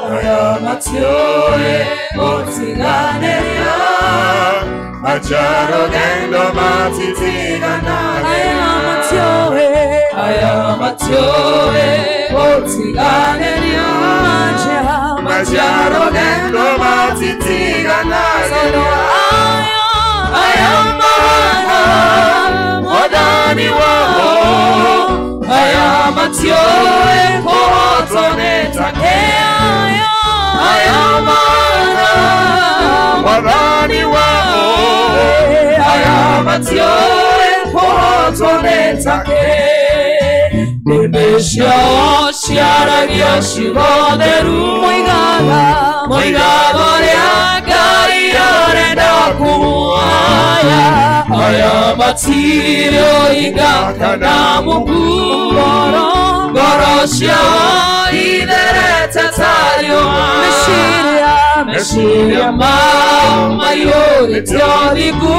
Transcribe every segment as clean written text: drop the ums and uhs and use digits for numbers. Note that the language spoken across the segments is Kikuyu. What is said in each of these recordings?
Aya matioe otiganeria Majarogendo matitiganage Aya matioe otiganeria Majarogendo matitiganage Aya mana modani wao Aya matioe kotonetake Aya mana modani wao Aya matioe kotonetake Nimesha ciaragia ciugo theru moigaga ũrĩa Ngai arenda kumuaya Aya matirĩ ũhinga kana muku ngoro ciao itherete ta riũa meciria mao maiyũrĩte ũthingu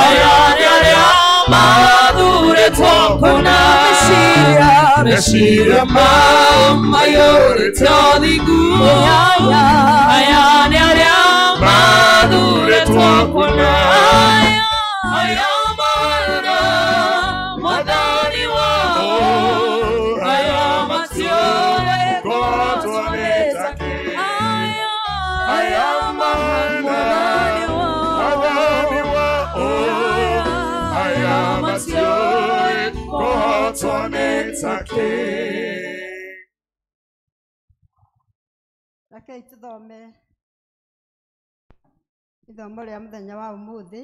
aya nĩ arĩa mathurĩtwo kũna meciria mao maiyũrĩte ũthingu aya nĩ arĩa mathurĩtwo kũna aya mana mwathani wao aya matiũĩ Kotwanetake Aya mana mwathani wao Aya matioe kotwanetake Rekei tuthome ithomo rĩa mũthenya wa ũmũthĩ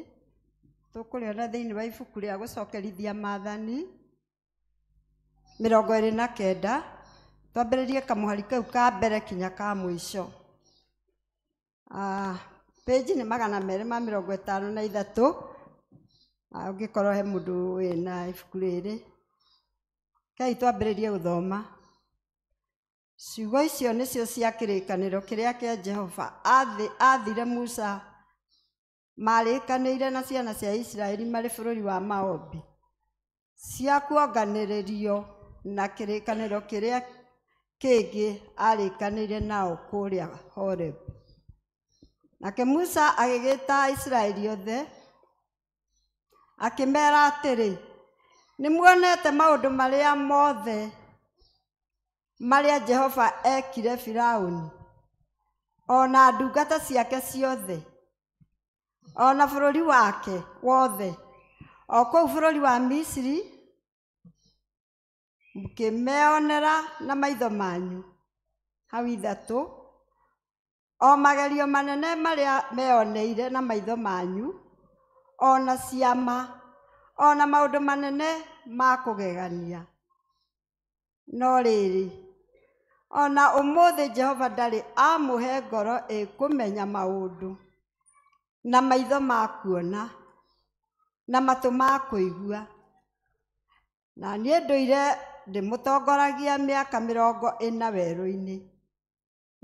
tũkũrĩona thĩinĩ wa ibuku rĩa gũcokerithia maathani 29 twambĩrĩrie kamũhari kau ka mbere kinya ka mũico. Page nĩ 253 ũngĩkorwo he mũndũ wĩna ibuku rĩrĩ. Rekei twambĩrĩrie gũthoma. Ciugo icio nĩcio cia kĩrĩkanĩro kĩrĩa kĩa Jehova aathire Musa marĩkanĩire na ciana cia Isiraeli marĩ bũrũri wa Moabi, cia kuonganĩrĩrio na kĩrĩkanĩro kĩrĩa kĩngĩ arĩkanĩire nao kũrĩa Horeb. Nake Musa agĩgĩta Isiraeli othe akĩmera atĩrĩ, nĩmuonete maũndũ marĩa mothe marĩa Jehova ekire Firaũni ona ndungata ciake ciothe ona bũrũri wake wothe o kũu bũrũri wa Misiri mũkĩmeonera na maitho manyu. Hau ithatũ o magerio manene marĩa meoneire na maitho manyu ona ciama ona maũndũ manene ma kũgegania. No rĩrĩ ona ũmũthĩ Jehova ndarĩ amũhe ngoro ĩkũmenya maũndũ na maitho ma kuona na matũ ma kũigua. Na niĩ ndũire ndĩmũtongoragia mĩaka 40 werũ-inĩ,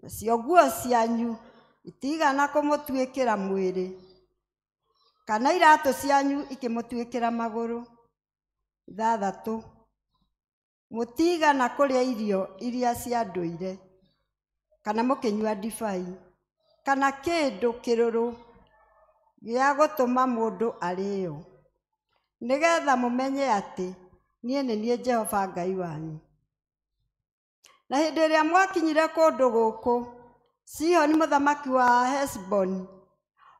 nacio nguo cianyu itigana kũmũtuĩkĩra mwĩrĩ kana iratũ cianyu ikĩmũtuĩkĩra magũrũ. 6 mũtigana kũrĩa irio iria cia ndũire kana mũkĩnyua ndibai kana kĩndũ kĩrũrũ gĩa gũtũma mũndũ arĩĩo, nĩgetha mũmenye atĩ niĩ nĩ niĩ Jehova Ngai wanyu. Na hĩndĩ ĩrĩa mwakinyire kũndũ gũkũ, Sihoni mũthamaki wa Heshiboni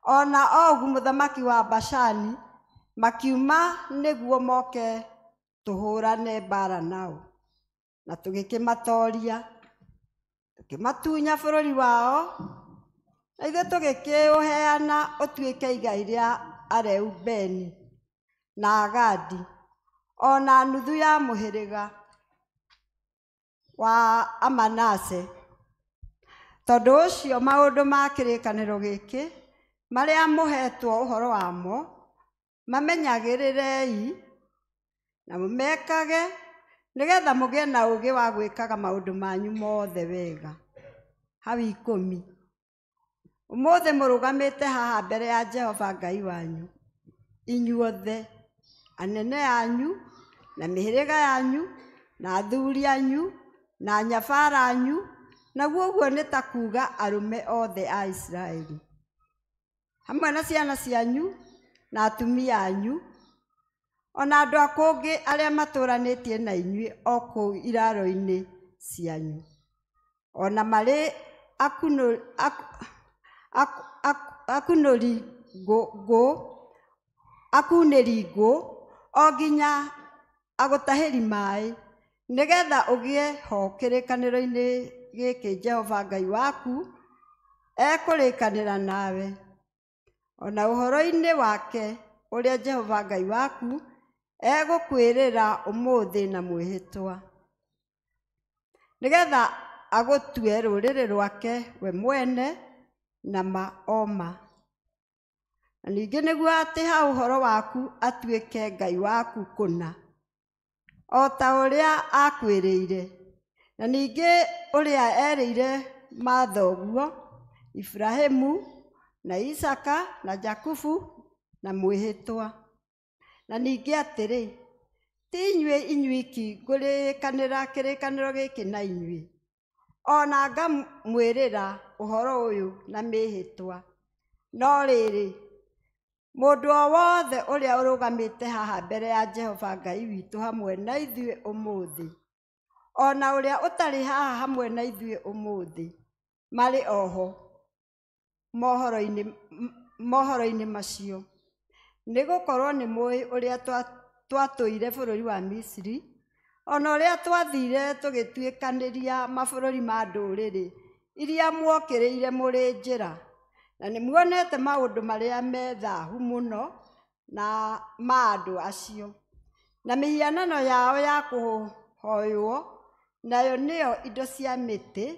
ona Ogu mũthamaki wa Bashani makiuma nĩguo moke tũhũrane mbara nao, na tũgĩkĩmatoria tũkĩmatunya bũrũri wao, na ithuĩ tũgĩkĩũheana ũtuĩke igai rĩa Areubeni na Agadi ona nuthu ya mũhĩrĩga wa Amanase. Tondũ ũcio maũndũ ma kĩrĩkanĩro gĩkĩ marĩa mũhetwo ũhoro wamo mamenyagĩrĩrei na mũmekage, nĩgetha mũgĩe na ũũgĩ wa gwĩkaga maũndũ manyu mothe wega. Hau 10 ũmũthĩ mũrũgamĩte haha mbere ya Jehova Ngai wanyu inyuothe anene anyu na mĩhĩrĩga yanyu na athuri anyu na anyabara anyu Naguo ũguo nĩ ta kuuga arũme othe a Isiraeli, hamwe na ciana cianyu na atumia anyu, ona andũ a kũngĩ arĩa matũũranĩtie na inyuĩ o kũu iraro-inĩ cianyu, ona marĩ akunĩri ngũ o nginya agũtahĩri maĩ, nĩgetha ũgĩe ho kĩrĩkanĩro-inĩ gĩkĩ Jehova Ngai waku ekũrĩkanĩra nawe, ona ũhoro-inĩ wake ũrĩa Jehova Ngai waku egũkwĩrĩra ũmũthĩ na mwĩhĩtwa, nĩgetha agũtue rũrĩrĩ rwake we mwene na ma o ma. Na ningĩ nĩguo atĩ ha ũhoro waku atuĩke Ngai waku kũna, o ta ũrĩa akwĩrĩire, na ningĩ ũrĩa erĩire mathoguo Ibrahimu na Isaka na Jakubu na mwĩhĩtwa. Na ningĩ atĩrĩ, ti inyuĩ inyuiki ngũrĩkanĩra kĩrĩkanĩro gĩkĩ na inyuĩ, ona ngamwĩrĩra ũhoro ũyũ na mĩhĩtwa. No rĩrĩ, mũndũ o wothe ũrĩa ũrũgamĩte haha mbere ya Jehova Ngai witũ hamwe na ithuĩ ũmũthĩ, ona ũrĩa ũtarĩ haha hamwe na ithuĩ ũmũthĩ, marĩ oho mohoro-inĩ macio. Nĩgũkorwo nĩ mũĩ ũrĩa twatũire bũrũri wa Misiri, ona ũrĩa twathire tũgĩtuĩkanĩria mabũrũri ma ndũrĩrĩ iria muokĩrĩire mũrĩ njĩra, na nĩmuonete maũndũ marĩa me thaahu mũno na ma andũ acio, na mĩhianano yao ya kũhoywo, nayo nĩyo indo cia mĩtĩ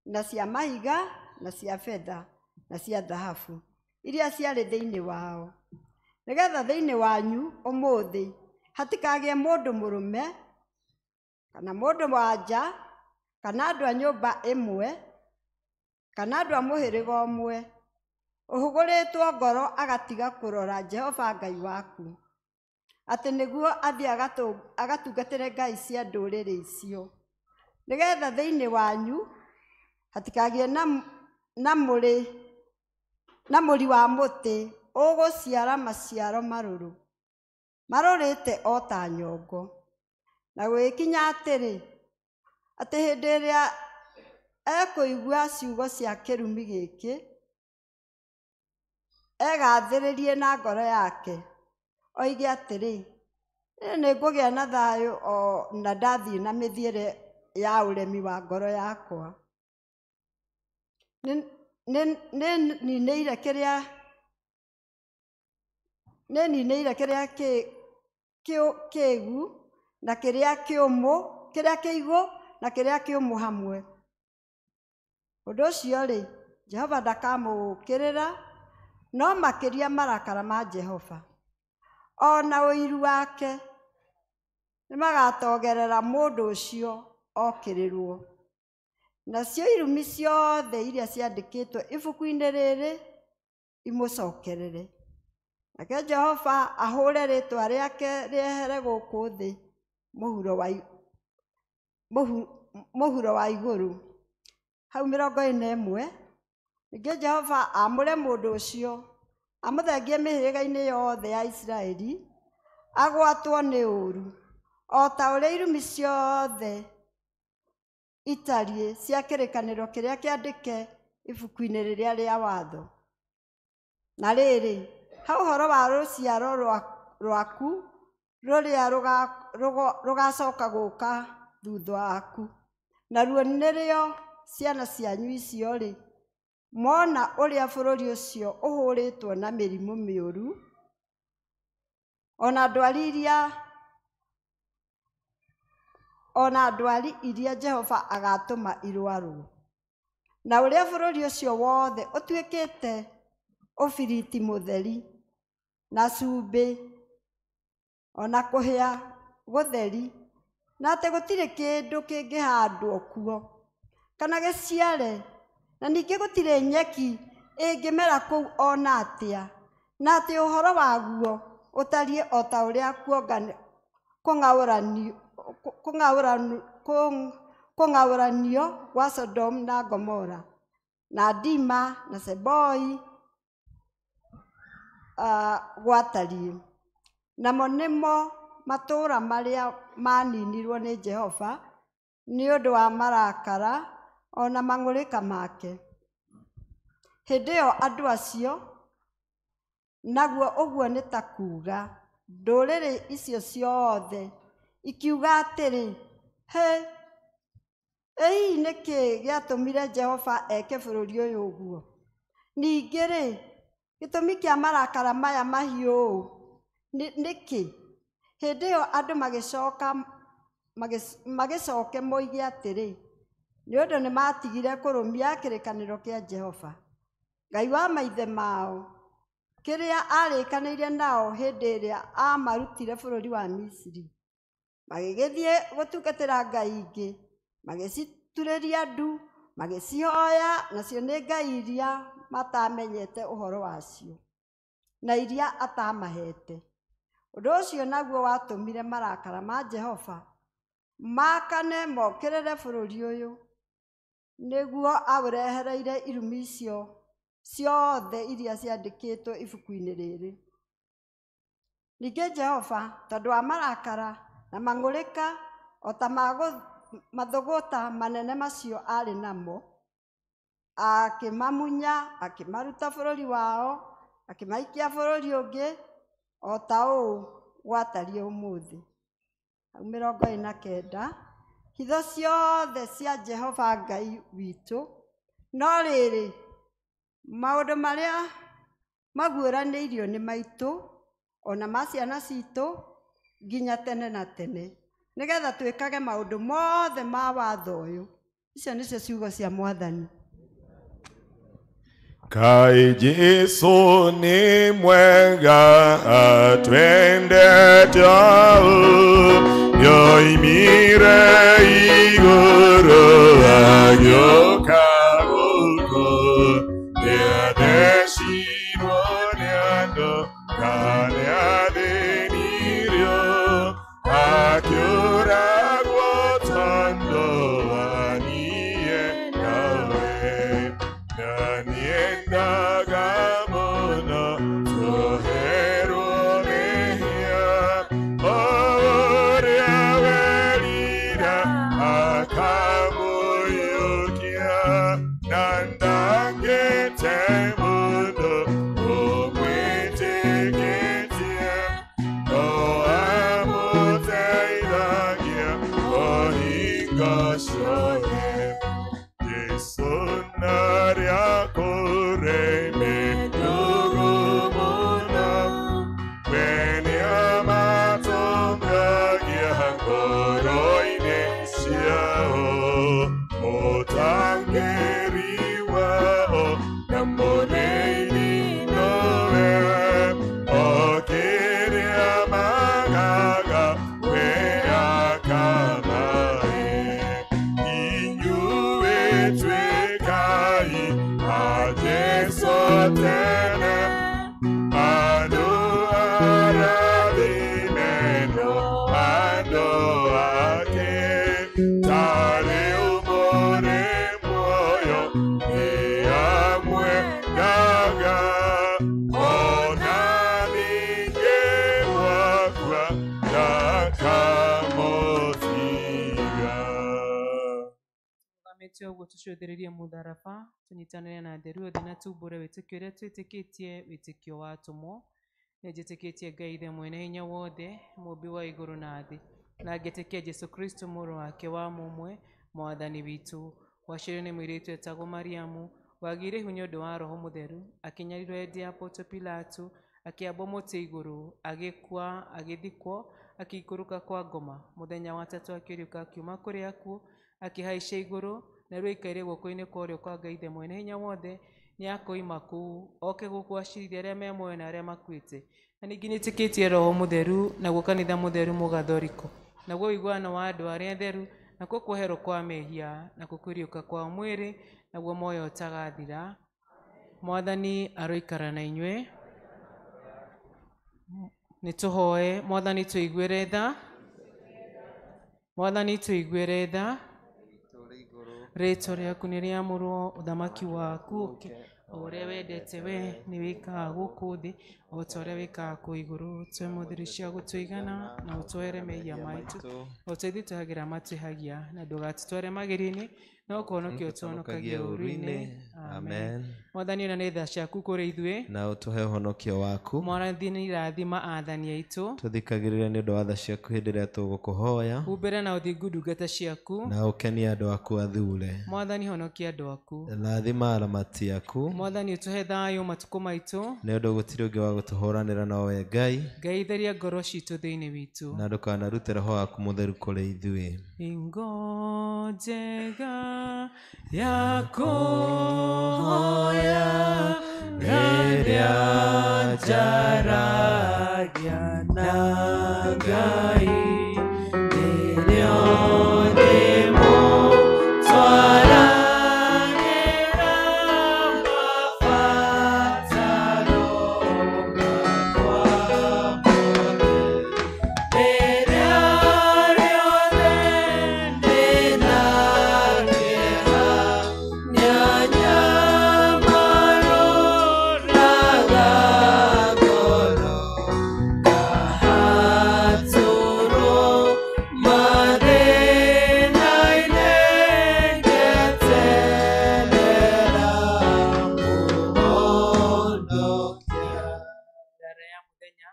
na cia mahiga na cia betha na cia thahabu iria ciarĩ thĩinĩ wao, nĩgetha thĩinĩ wanyu ũmũthĩ hatikagĩe mũndũ mũrũme kana mũndũ wa nja kana andũ a nyũmba ĩmwe kana andũ a mũhĩrĩga ũmwe ũhũgũrĩtwo ngoro agatiga kũrora Jehova Ngai waku, atĩ nĩguo athiĩ agatungatĩre ngai cia ndũrĩrĩ icio, nĩgetha thĩinĩ wanyu hatikagĩe na mũri wa mũtĩ ũgũciara maciaro marũrũ marũrĩte o ta nyongo. Na gũgĩkinya atĩrĩ, atĩ hĩndĩ ĩrĩa ekũigua ciugo cia kĩrumi gĩkĩ, egathĩrĩrie na ngoro yake, oige atĩrĩ, niĩ nĩngũgĩa na thayũ o na ndathiĩ na mĩthiĩre ya ũremi wa ngoro yakwa. Nĩninĩire kĩrĩa kĩĩgu na kĩrĩa kĩũmũ, kĩrĩa kĩigũ na kĩrĩa kĩũmũ hamwe. Ũndũ ũcio-rĩ, Jehova ndakamũũkĩrĩra, no makĩria marakara ma Jehova ona ũiru wake nĩmagatogerera mũndũ ũcio okĩrĩrwo. Nacio irumi ciothe iria ciandĩkĩtwo ibuku-inĩ rĩrĩ imũcokerere. Nake Jehova ahũre rĩĩtwa rĩake rĩehere gũkũ thĩ mũhuro wa igũrũ. Hau 41. Ningĩ Jehova aamũre mũndũ ũcio, amũthengie mĩhĩrĩga-inĩ yothe ya Isiraeli, agwatwo nĩ ũũru, o ta ũrĩa irumi ciothe itariĩ cia kĩrĩkanĩro kĩrĩa kĩandĩke ibuku-inĩ rĩrĩa rĩa watho. Na rĩrĩ, ha ũhoro wa rũciaro rwaku rũrĩa rũgacoka gũka thutha waku, naruo nĩrĩo ciana cianyu icio-rĩ, mona ũrĩa bũrũri ũcio ũhũrĩtwo na mĩrimũ mĩũru, ona ndwari iria Jehova agatũma irwarwo, na ũrĩa bũrũri ũcio wothe ũtuĩkĩte ũbiriti mũtheri na cumbĩ ona kũhĩa gũtheri, na atĩ gũtirĩ kĩndũ kĩngĩhandwo kuo kana gĩciare, na ningĩ gũtirĩ nyeki ĩngĩmera kũu ona atĩa, na atĩ ũhoro waguo ũtariĩ o ta ũrĩa kũng'aũranio gwa Sodom na Gomora na Dima na Seboi gwatariĩ. Namo nĩmo matũũra marĩa maninirwo nĩ Jehova nĩ ũndũ wa marakara ona mang'ũrĩka make. Hĩndĩ ĩyo andũ acio, naguo ũguo nĩ ta kuuga ndũrĩrĩ icio ciothe, ikiuga atĩrĩ, hĩ, ĩ hihi nĩkĩ gĩatũmire Jehova eke bũrũri ũyũ ũguo? Ningĩ rĩ, gĩtũmi kĩa marakara maya mahiũ ũũ nĩkĩ? Hĩndĩ ĩyo andũ magĩcoke moige atĩrĩ, nĩ ũndũ nĩmatigire kũrũmia kĩrĩkanĩro kĩa Jehova Ngai wa maithe mao, kĩrĩa arĩkanĩire nao hĩndĩ ĩrĩa aamarutire bũrũri wa Misiri. Magĩgĩthiĩ gũtungatĩra ngai ingĩ, magĩciturĩria ndu, magĩcihoya, nacio nĩ ngai iria matamenyete ũhoro wacio na iria atamahete. Ũndũ ũcio naguo watũmire marakara ma Jehova makane mokĩrĩre bũrũri ũyũ, nĩguo aũrehereire irumi icio ciothe iria ciandĩkĩtwo ibuku-inĩ rĩrĩ. Ningĩ Jehova, tondũ wa marakara na mang'ũrĩka o ta mathũgũta manene macio arĩ namo, akĩmamunya, akĩmaruta bũrũri wao, akĩmaikia bũrũri ũngĩ o ta ũũ gwatariĩ ũmũthĩ. Hau 49, hitho ciothe cia Jehova Ngai witũ, no rĩrĩ, maũndũ marĩa maguũranĩirio nĩ maitũ ona ma ciana citũ nginya tene na tene, nĩgetha twĩkage maũndũ mothe ma watho ũyũ. Icio nĩcio ciugo cia Mwathani. Kai Jesu ni mwega atwendete yoimire igũrũ agĩũka gũkũ nĩathecirwo nĩ andũ na nĩathĩnirio akĩũragwo tondũ wa niĩ nawe. Na niendaga mũno tũherwo mehia o ũrĩa werira akamũiyũkia na ndangĩte mũndũ ũmwĩtĩkĩtie no amũteithagia o hingo ciothe. Jesu naria kũreme ndũgũ mũno we nĩamatongagia ngoro-inĩ ciao mũtangĩri wao na mũrĩithi nowe o kĩrĩa magaga we akamahe. Inyuĩ tuĩkai a Jesu tene andũ arathime no andũ ake tarĩ ũmũrĩ muoyo nĩamwendaga ona ningĩ mwakua ndakamũtiga. Tũgamĩte ũguo tũcũthĩrĩrie mũtharaba, tũnyitanĩre na atheru othe na tumbũre wĩtĩkio ũrĩa twĩtĩkĩtie, wĩtĩkio wa atũmwo. Nĩnjĩtĩkĩtie Ngai Ithe mwene hinya wothe, mũũmbi wa igũrũ na thĩ, na ngetĩkia Jesũ Kristũ mũrũ wake wa mũmwe, Mwathani witũ, waciarirwo nĩ mũirĩtu etagwo Mariamu, wagĩire ihu nĩ ũndũ wa Roho Mũtheru, akĩnyarirwo hĩndĩ ya Ponto Pilato, akĩambwo mũtĩ igũrũ, agĩkua, agĩthikwo, akĩikũrũka kwa ngoma. Mũthenya wa tatũ akĩriũka akiuma kũrĩ akuũ, akĩhaica igũrũ, na rĩu aikaire guoko-inĩ kwa ũrĩo kwa Ngai Ithe mwene hinya wothe, nĩakoima kũu, oke gũkũ acirithie arĩa me muoyo na arĩa makuĩte. Na ningĩ nĩtĩkĩtie Roho Mũtheru, naguo kanitha mũtheru mũgathoriko, naguo ũiguano wa andũ arĩa atheru, nakuo kuoherwo kwa mehia, nakuo kũriũka kwa mwĩrĩ, naguo muoyo ũtagathira. Mwathani aroikara na inyuĩ. Nĩtũhoe. Mwathani tũiguĩre tha. Mwathani tũiguĩre tha. Rĩĩtwa rĩaku nĩ rĩamũrwo, ũthamaki waku ũke, o ũrĩa wendete we nĩ wĩkaga gũkũ thĩ o ta ũrĩa wĩkaga kũu igũrũ. Tũhe mũthiri cia gũtũigana na ũtwohere mehia maitũ o ta ithuĩ twĩhagĩra matwĩhagia, na ndũgatũtware magerio-inĩ no kũhonokia ũtũhonokagie ũũru-inĩ. Amen. Mwathani, ona nĩ tha ciaku kũrĩ ithuĩ na ũtũhe ũhonokio waku. Mwathani, rathima aathani aitũ, tũthikagĩrĩre nĩ ũndũ wa tha ciaku hĩndĩ ĩrĩa tũgũkũhoya, humbĩra na ũthingu ndungata ciaku, na ũkenie andũ aku athure. Mwathani, honokia andũ aku. Rathima aramati aku. Mwathani, ũtũhe thayũ matukũ maitũ, nĩ ũndũ gũtirĩ ũngĩ wa gũtũhũranĩra nowe Ngai. Ngai, theria ngoro citũ thĩinĩ witũ, na ndũkanarute roho waku mũtheru kũrĩ ithuĩ. Hingo njega ya kũhoya rĩrĩa njaragia na Ngai, nĩrĩo ndĩmũtwaragĩra mabataro makwa mothe. Rĩrĩa rĩothe ndĩna kĩeha, nĩanyamaroraga ngoro, ngahatũrwo mathĩna-inĩ, ngeterera Mũhonokia. Ndara ya mũthenya.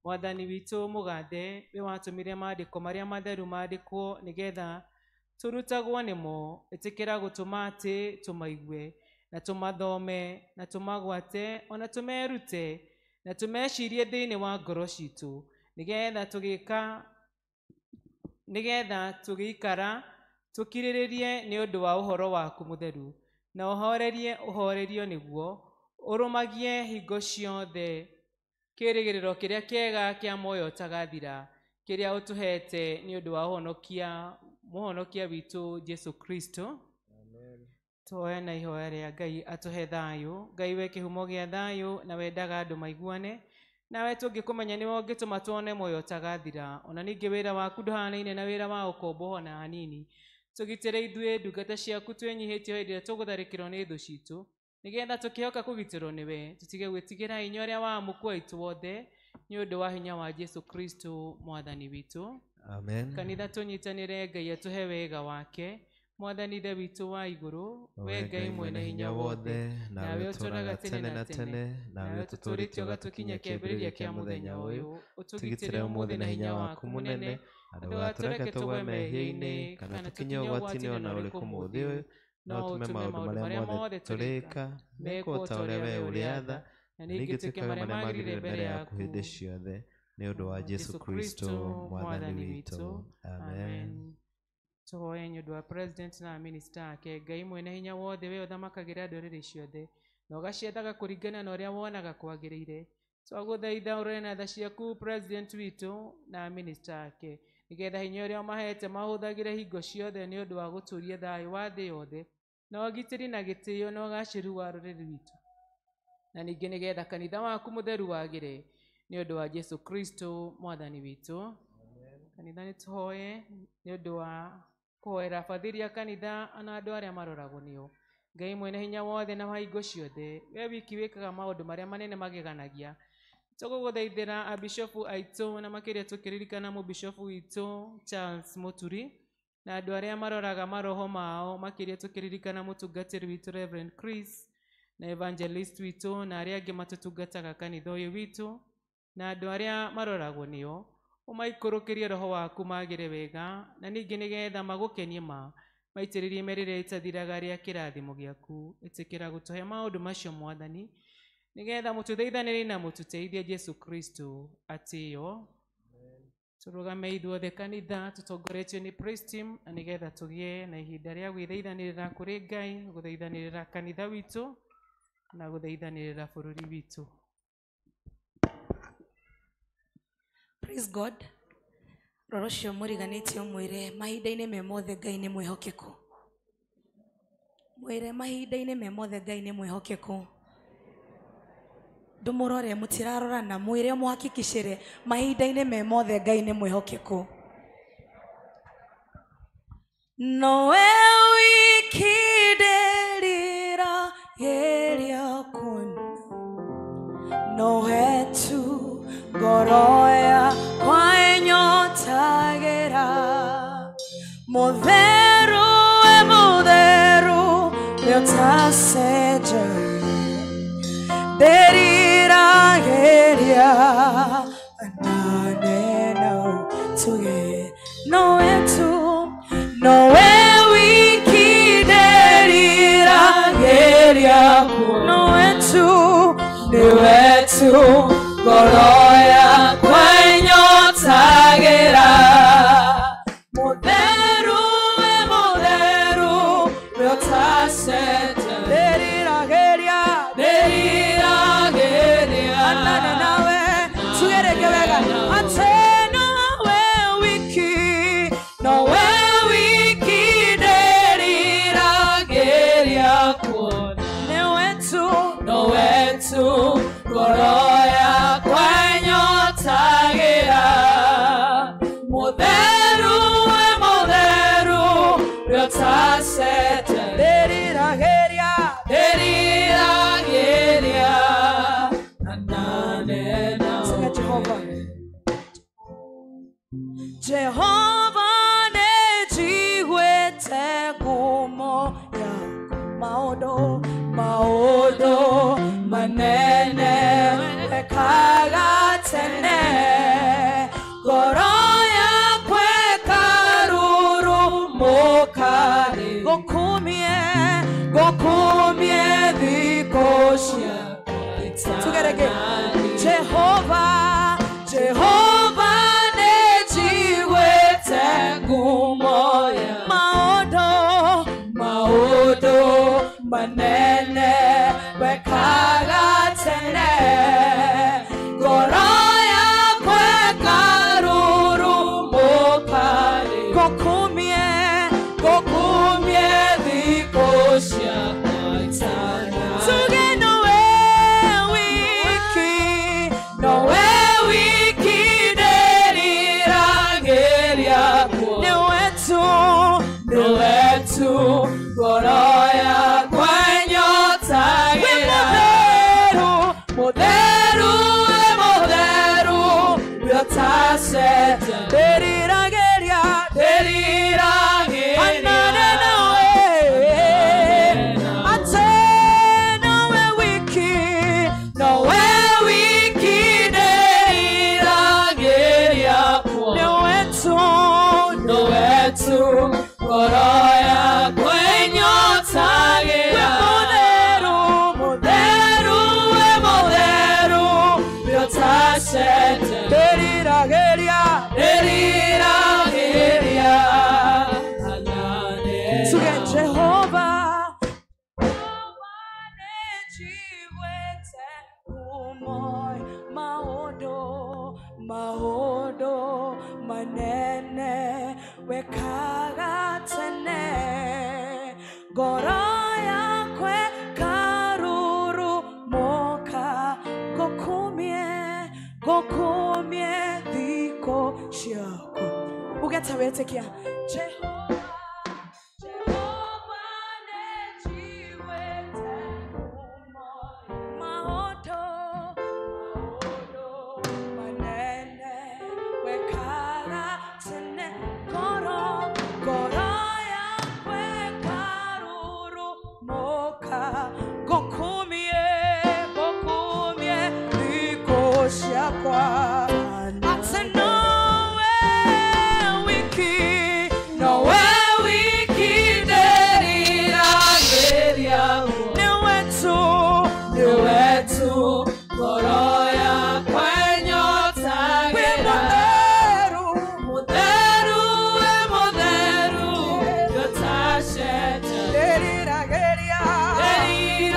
Mwathani witũ mũgathe, we watũmire maandĩko marĩa matheru mandĩkwo nĩgetha tũrutagwo nĩmo. Ĩtĩkĩra gũtũma atĩ tũmaigue na tũmathome na tũmagwate ona tũmerute na tũmecirie thĩinĩ wa ngoro citũ, nĩgetha tũgĩikara tũkirĩrĩrie nĩ ũndũ wa ũhoro waku mũtheru, na ũhorerie ũhorerio nĩguo ũrũmagie hingo ciothe kĩĩrĩgĩrĩro kĩrĩa kĩega kĩa muoyo ũtagathira, kĩrĩa ũtũheete nĩ ũndũ wa mũhonokia witũ Jesu Kristo. Tũhoe na ihoya rĩa Ngai atũhe thayũ. Ngai, we kĩhumo gĩa thayũ na wendaga andũ maiguane nawe, tũngĩkũmenya nĩwe ũngĩtũma tuone muoyo ũtagathira. Ona ningĩ wĩra waku ndũhanaine na wĩra wa ũkombo ona hanini. Tũgitĩre ithuĩ ndungata ciaku twĩnyihĩtie hĩndĩ ĩrĩa tũgũtharĩkĩrwo nĩ thũ citũ, nĩgetha tũkĩhoka kũgitĩrwo nĩwe, tũtige gwĩtigĩra hinya ũrĩa wa mũkua witũ wothe, nĩ ũndũ wa hinya wa Jesu Kristo mwathani witũ. Amen. Kanitha, tũnyitanĩre Ngai atũhe wega wake. Mwathani Ithe witũ wa igũrũ, we Ngai mwene hinya wothe, nawe ũtũũraga tene na tene, nawe ũtũtũũrĩtie ũgatũkinyia kĩambĩrĩria kĩa mũthenya ũyũ, tũgitĩre ũmũthĩ na hinya waku mũnene, na ndũgatũreke tũgwe mehia-inĩ kana tũkinye ũgwati-inĩ ona ũrĩkũ mũthĩ ũyũ, no ũtũme maũndũ marĩa mothe tũrĩka mekwo ta ũrĩa we ũrĩatha, na ningĩ twĩkage marĩa magĩrĩire mbere yaku hĩndĩ ciothe, nĩ ũndũ wa Jesu Kristo mwathani witũ. Amen. Tũhoe nĩ ũndũ wa president na minister ake. Ngai mwene hinya wothe, we ũthamakagĩra ndũrĩrĩ ciothe na ũgaciathaga kũringana na ũrĩa wonaga kwagĩrĩire, twagũthaitha ũrore na tha ciaku president witũ na minister ake, nĩgetha hinya ũrĩa ũmahete mahũthagĩre hingo ciothe nĩ ũndũ wa gũtũũria thayũ wa thĩ yothe na ũgitĩri na gĩtĩo na ũgacĩru wa rũrĩrĩ rwitũ, na ningĩ nĩgetha kanitha waku mũtheru wagĩre nĩ ũndũ wa Jesu Kristo mwathani witũ. Kanitha, nĩ tũhoe nĩ ũndũ wa kũhoera bathiri a kanitha na andũ arĩa maroragwo nĩo. Ngai mwene hinya wothe na wa hingo ciothe, we wiki wĩkaga maũndũ marĩa manene mageganagia, tũgũgũthaithĩra abishofu aitũ na makĩria tũkĩririkana mũbishofu witũ Charles Muturi na andũ arĩa maroraga maroho mao, makĩria tũkĩririkana mũtungatĩri witũ Reverend Chris na evangelist witũ na arĩa angĩ matũtungataga kanitha ũyũ witũ na andũ arĩa maroragwo nĩo. Ũmaikũrũkĩrie roho waku magĩre wega, na ningĩ nĩgetha magũkenie ma maitĩrĩrie merĩrĩa ĩtathiraga rĩa kĩrathimo gĩaku. Ĩtĩkĩra gũtũhe maũndũ macio mwathani, nĩgetha mũtũthaithanĩre na mũtũteithie Jesu Kristo atĩo. Tũrũgame ithuothe kanitha tũtongoretio nĩ praise team, na nĩgetha tũgĩe na ihinda rĩa gwĩthaithanĩrĩra kũrĩ Ngai, gũthaithanĩrĩra kanitha witũ na gũthaithanĩrĩra bũrũri witũ. Praise God. Rora ũcio mũriganĩtie ũmwĩre mahinda-inĩ me mothe Ngai nĩ mwĩhokeku. Mwĩre mahinda-inĩ me mothe Ngai nĩ mwĩhokeku. Ndũmũrore mũtirarorana, mwĩre ũmũhakikicĩre mahinda-inĩ me mothe Ngai nĩ mwĩhokeku. Nowe wiki Ryotaseja Derirageria Anane no tuge no etu no wiki derirageria no etu no etu goroya kwenyotagera Moderu e moderu ryotaseja derirageria derirageria anane nawe tugereke wega ate nowe wiki nowe wiki derirageria newetu nowetu goroya kwenyotagera moderu e moderu ryotasete derirageria derirageria anane nawe Jehova Jehova nejiwete gumo yako maodo maodo manene wekaga tene goro yakwe karuru mokari gokumie gokumie dikoshia tugereke Jehova Jehova nejiwete gumo ya maodo maodo manene wekaga tene goro yakwe karuru mokari gokumie gokumie dikoshia tuge nowe wiki nowe wiki derirageria newetu newetu goro yakwenyotagera moderu e moderu ryotasete derirageria derirageria anane nawe ate nowe wiki nowe wiki derirageria newetu newetu goro yakwenyotagera moderu moderu e moderu ryotasete derirageria derirageria anane tuge Jehova nejiwete umoi maodo maodo manene wekaga tene goro yakwe karuru moka gokumie gokumie diko shiako ugetawetikia Jehova Jehova nejiwete umoi maodo maodo manene wekaga tene goro goro yakwe karuru moka gokumie gokumie diko shiakwa ate nowe wiki nowe wiki derirageria newetu newetu goro yakwenyotagera moderu moderu e moderu ryotasete derirageria derirageria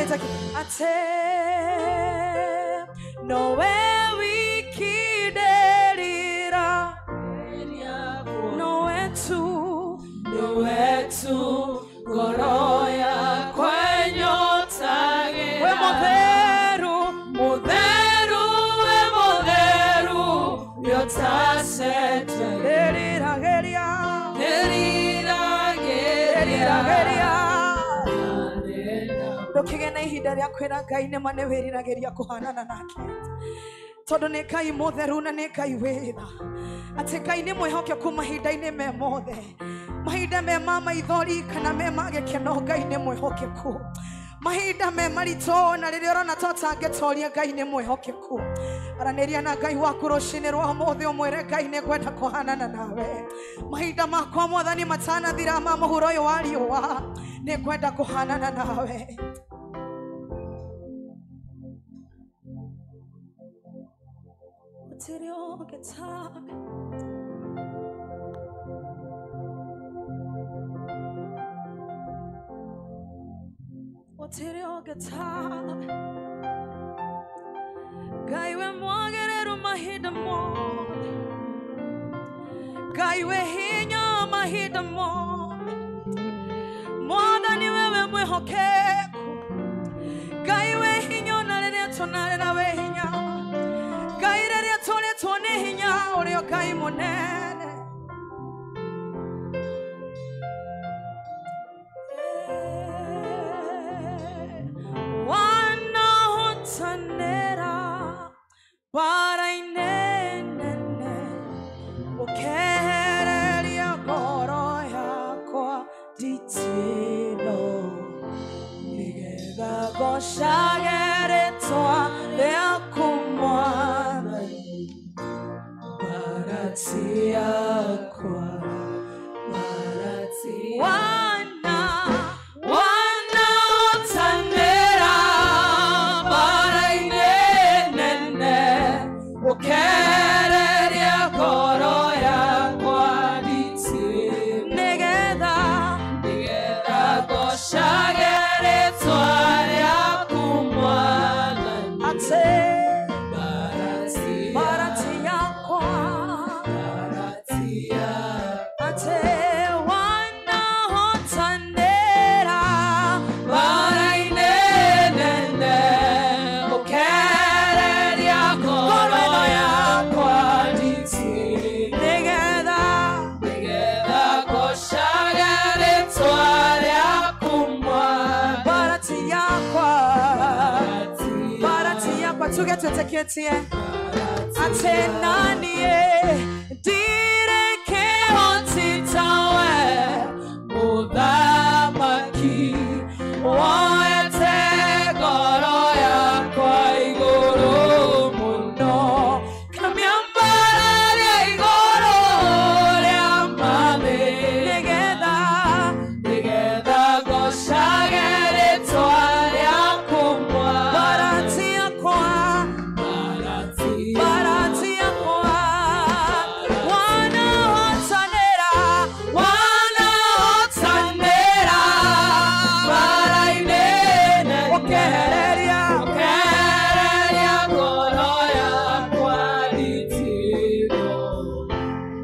Wetĩkĩtie atĩ nowe wiki nderira nowe tu ngoro yakwa ĩnyotagĩra we mũtheru mũtheru we mũtheru yotacete ĩriragĩria ĩriragĩria ndũkĩgĩe na ihinda rĩa kwĩra Ngai nĩma nĩ wĩriragĩria kũhanana nake tondũ nĩ Ngai mũtheru na nĩ Ngai wĩ tha atĩ Ngai nĩ mwĩhokeku mahinda-inĩ me mothe mahinda me ma maithori kana me ma gĩkeno Ngai nĩ mwĩhokeku mahinda me maritũ na rĩrĩa ũrona ta ũtangĩtoria Ngai nĩ mwĩhokeku aranĩria na Ngai waku rũcinĩ rwa ũmũthĩ ũmwĩre Ngai nĩ ngwenda kũhanana nawe mahinda makwa mwathani matanathira ma mũhuro ũyũ wa riũa nĩ ngwenda kũhanana nawe. Gũtirĩ ũngĩ tawe. Gũtirĩ ũngĩ tawe. Ngai we mwagĩrĩru mahinda mothe Ngai we hinya mahinda mothe Mwathani wewe mwĩhokeku Ngai we hinya ona rĩrĩa tũnarĩra wĩ hinya Ngai rĩrĩa tũrĩtwo nĩ hinya ũrĩ o Ngai mũnene. Wanahotanĩra mbara-inĩ nene ũkehereria ngoro yakwa nditino nĩgetha ngocage rĩtwa rĩaku Mwathani barati yakwa barati wana wanahotanĩra mbara-inĩ nene ũkehereria ngoro yakwa nditino nĩgetha ngocage rĩtwa rĩaku Mwathani atĩ barati yakwa atĩ wanahotanĩra mbara-inĩ nene ũkehereria ngoro yakwa nditino nĩgetha ngocage rĩtwa rĩaku Mwathani barati yakwa barati yakwa tuge twĩtĩkĩtie atĩ naniĩ ndirĩ kĩhoti tawe mũthamaki woete ngoro yakwa igũrũ mũno kamĩambararia igũrũ rĩa mathĩ nĩgetha ngocage rĩtwa rĩaku Mwathani barati yakwa barati yakwa wanahotanĩra wanahotanĩra mbara-inĩ nene ũkehereria ngoro yakwa nditino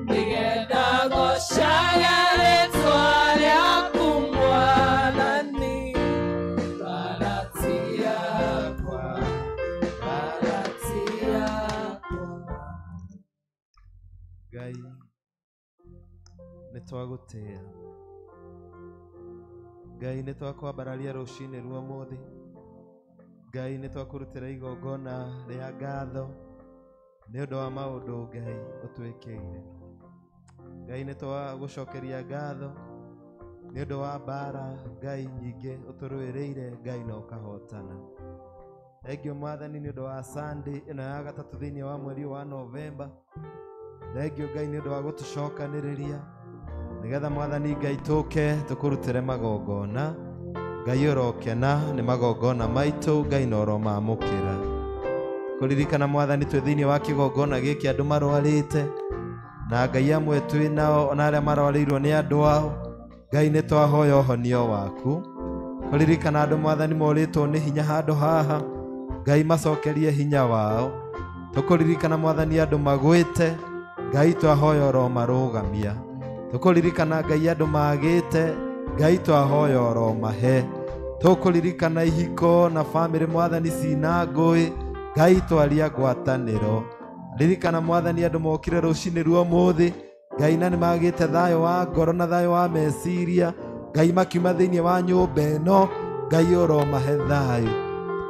nĩgetha ngocage rĩtwa rĩaku Mwathani barati yakwa barati yakwa. Ngai nĩ twagũtĩĩa Ngai nĩ twakwambararia rũcinĩ rwa ũmũthĩ Ngai nĩ twakũrutĩra igongona rĩa ngatho nĩ ũndũ wa maũndũ Ngai ũtwĩkĩire Ngai nĩ twagũcokeria ngatho nĩ ũndũ wa mbara Ngai nyingĩ ũtũrũĩrĩire Ngai na ũkahotana. Thengio Mwathani nĩ ũndũ wa Sunday ĩno ya gatatũ thĩinĩ wa mweri wa Novemba. Thengio Ngai nĩ ũndũ wa gũtũcokanĩrĩria nĩgetha Mwathani Ngai tũke tũkũrutĩre magongona. Ngai ũrokena nĩ magongona maitũ Ngai na ũromamũkĩra. Kũririkana Mwathani twĩ thĩinĩ wa kĩgongona gĩkĩ andũ marwarĩte na Ngai amwe twĩ nao ona arĩa marwarĩirwo nĩ andũ ao Ngai nĩ twahoya ũhonio waku. Kũririkana andũ mwathani morĩtwo nĩ hinya handũ haha, Ngai macokerie hinya wao. Tũkũririkana mwathani andũ magwĩte, Ngai twahoya oro marũgamia. Tũkũririkana Ngai andũ magĩte, Ngai twahoya oro mahe. Tũkũririkana ihiko na bamĩrĩ mwathani cina ngũĩ, Ngai twaria ngwatanĩro. Ririkana mwathani andũ mokire rũcinĩ rwa ũmũthĩ, Ngai na nĩmagĩte thayũ wa ngoro na thayũ wa meciria, Ngai makiuma thĩinĩ wa nyũmba ĩno, Ngai ũromahe thayũ.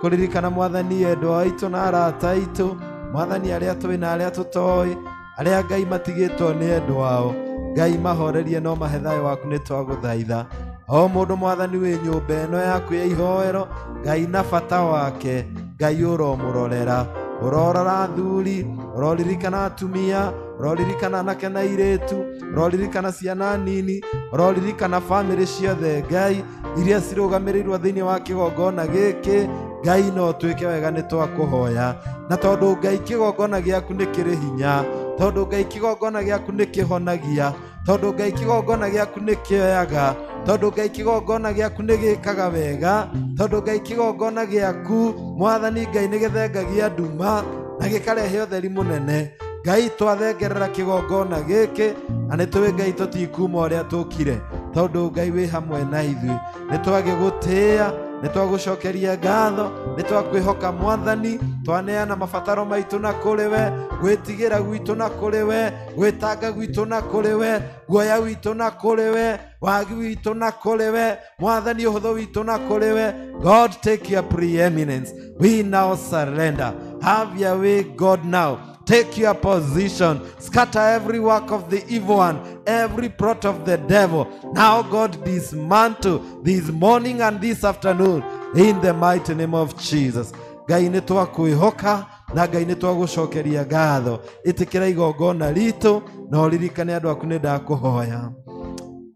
Kũririkana mwathani endwa aitũ na arata aitũ, mwathani arĩa tũĩ na arĩa tũtoĩ, arĩa Ngai matigĩtwo nĩ endwa ao, Ngai mahorerie no mahe thayũ waku nĩ twagũthaitha. O mũndũ mwathani wĩ nyũmba ĩno yaku ya ihoero, Ngai na bata wake, Ngai ũromũrorera. Ũrorora athuri, ũroririkana atumia, ũroririkana anake na airĩtu, ũroririkana ciana nini, ũroririkana bamĩrĩ ciothe Ngai iria cirũgamĩrĩirwo thĩinĩ wa kĩgongona gĩkĩ. Ngai no twĩke wega nĩ twakũhoya, na tondũ Ngai kĩgongona gĩaku nĩ kĩrĩ hinya, tondũ Ngai kĩgongona gĩaku nĩ kĩhonagia, tondũ Ngai kĩgongona gĩaku nĩ kĩoyaga, tondũ Ngai kĩgongona gĩaku nĩ gĩkaga wega, tondũ Ngai kĩgongona gĩaku mwathani Ngai nĩ gĩthengagia nduma na gĩkarehe ũtheri mũnene. Ngai twathengerera kĩgongona gĩkĩ na nĩ tũĩ Ngai tũtikuma ũrĩa tũkire, tondũ Ngai wĩ hamwe na ithuĩ. Nĩ twagĩgũtĩĩa, nĩ twagũcokeria ngatho, nĩ twakwĩhoka mwathani, twaneana mabataro maitũ na kũrĩ we, gwĩtigĩra gwitũ na kũrĩ we, gwĩtanga gwitũ na kũrĩ we, guoya witũ na kũrĩ we, wagi witũ na kũrĩ we, mwathani ũhũthũ witũ na kũrĩ we. God, take your preeminence. We now surrender. Have your way, God, now. Take your position. Scatter every work of the evil one, every plot of the devil. Now, God, dismantle this morning and this afternoon in the mighty name of Jesus. Ngai nĩ twakwĩhoka na Ngai nĩ twagũcokeria ngatho. Ĩtĩkĩra igongona ritũ na ũririkane andũ aku nĩ ndakũhoya,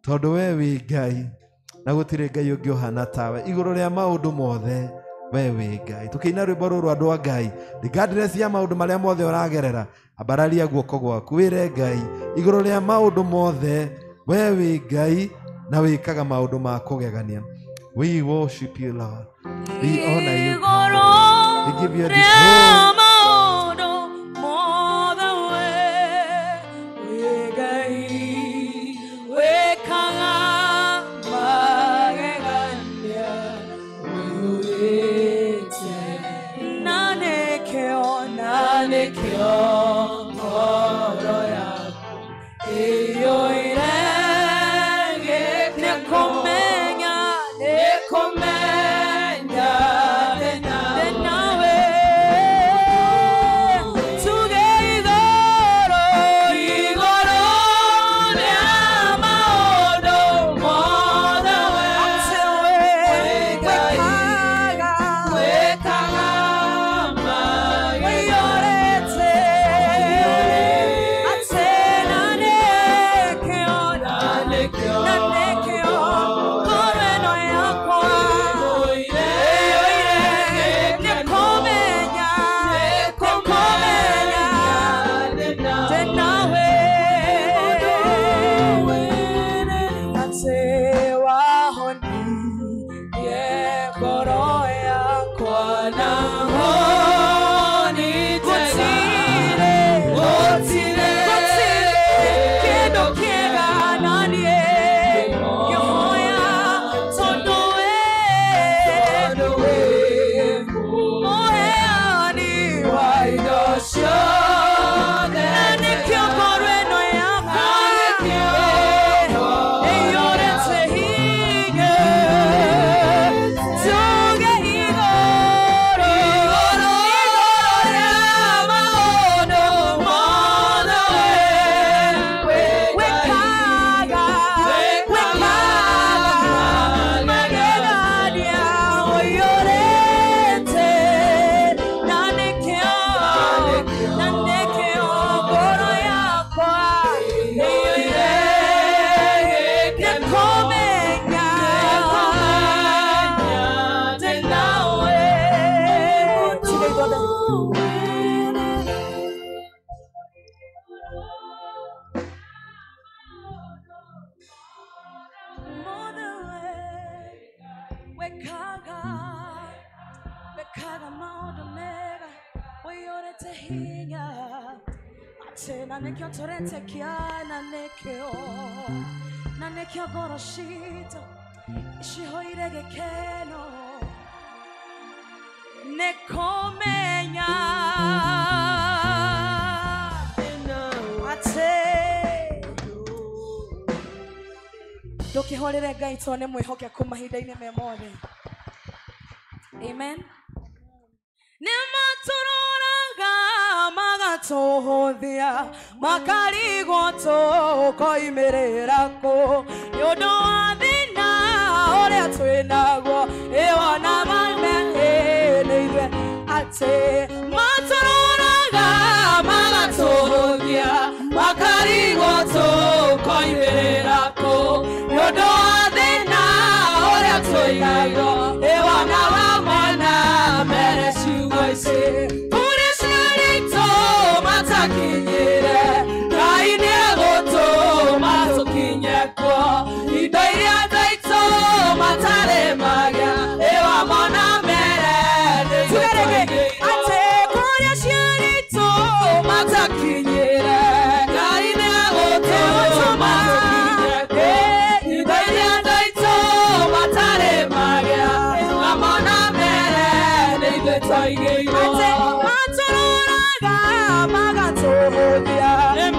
tondũ we wĩ Ngai na gũtirĩ Ngai ũngĩ ũhana tawe igũrũ rĩa maũndũ mothe. We wĩ Ngai. Tũkĩina rwĩmbo rũrũ andũ a Ngai, regardless ya maũndũ marĩa mothe ũragerera, ambararia guoko gwaku wĩre Ngai igũrũ rĩa maũndũ mothe, we wĩ Ngai na wĩkaga maũndũ ma kũgegania. We worship you, Lord. We honor you, God. We give you the glory. Wĩkaga maũndũ mega ũiyũrĩte hinya atĩ na nĩkĩo tũretĩkia na nĩkĩo ngoro citũ cihũire gĩkeno nĩ kũmenya atĩ ndũkĩhũrĩre Ngai tondũ nĩ mwĩhokeku mahinda-inĩ me mothe. Amen. Nĩ matũroraga magatũhũthia makarigwo tũkoimĩrĩra kũ nĩ ũndũ wa thĩna ũrĩa twĩnaguo ĩwona manene ithuĩ atĩ matũroraga magatũhũthia makarigwo tũkoimĩrĩra kũ nĩ ũndũ wa thĩna ũrĩa twĩnaguo ĩwona mamona mere ciugo ici kũrĩa ciarĩtwo matakinyire Ngai nĩegũtũma tũkinye kuo indo iria ndaitũ matarĩ magĩa ĩwamona mere nĩithuĩ atĩ kũrĩa ciarĩtwo matakinyire Ngai nĩegũtũma tũkinye kuo indo iria ndaitũ matarĩ magĩa ĩwamona mere nĩithuĩ twaigĩirwo atĩ matũroraga magatũhũthia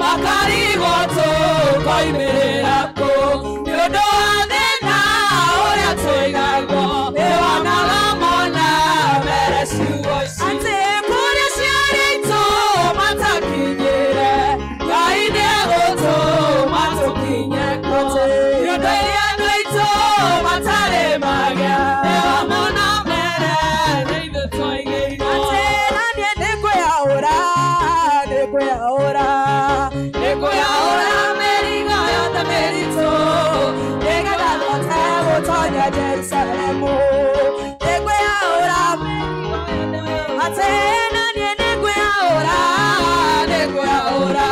makarigwo tũkoimĩrĩra kũ nĩ ũndũ wa thĩna ũrĩa twĩnaguo ĩwona mamona mere ciugo ici atĩ kũrĩa ciarĩtwo matakinyĩre Ngai nĩegũtũma tũkinye kuo nĩ ũndũ iria andũ aitũ matarĩ magĩa ĩwamona mere nĩ ithuĩ twaigĩirwo atĩ na niĩ nĩngwĩyaũra nĩngwĩyaũra nĩngwĩyaũra mĩrigo yothe mĩritũ nĩgetha hote gũtonya Jerusalemu nĩngwĩyaũra atĩ na niĩ nĩngwĩyaũra nĩngwĩyaũra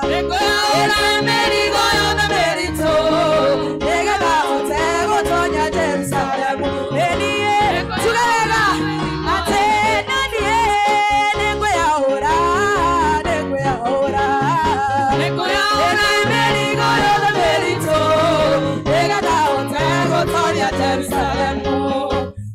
nĩngwĩyaũra mĩrigo yothe mĩritũ nĩgetha hote gũtonya Jerusalemu ĩniĩ tugaga atĩ na niĩ nĩngwĩyaũra nĩngwĩyaũra nĩngwĩyaũra mĩrigo yothe mĩritũ nĩgetha hote gũtonya Jerusalemu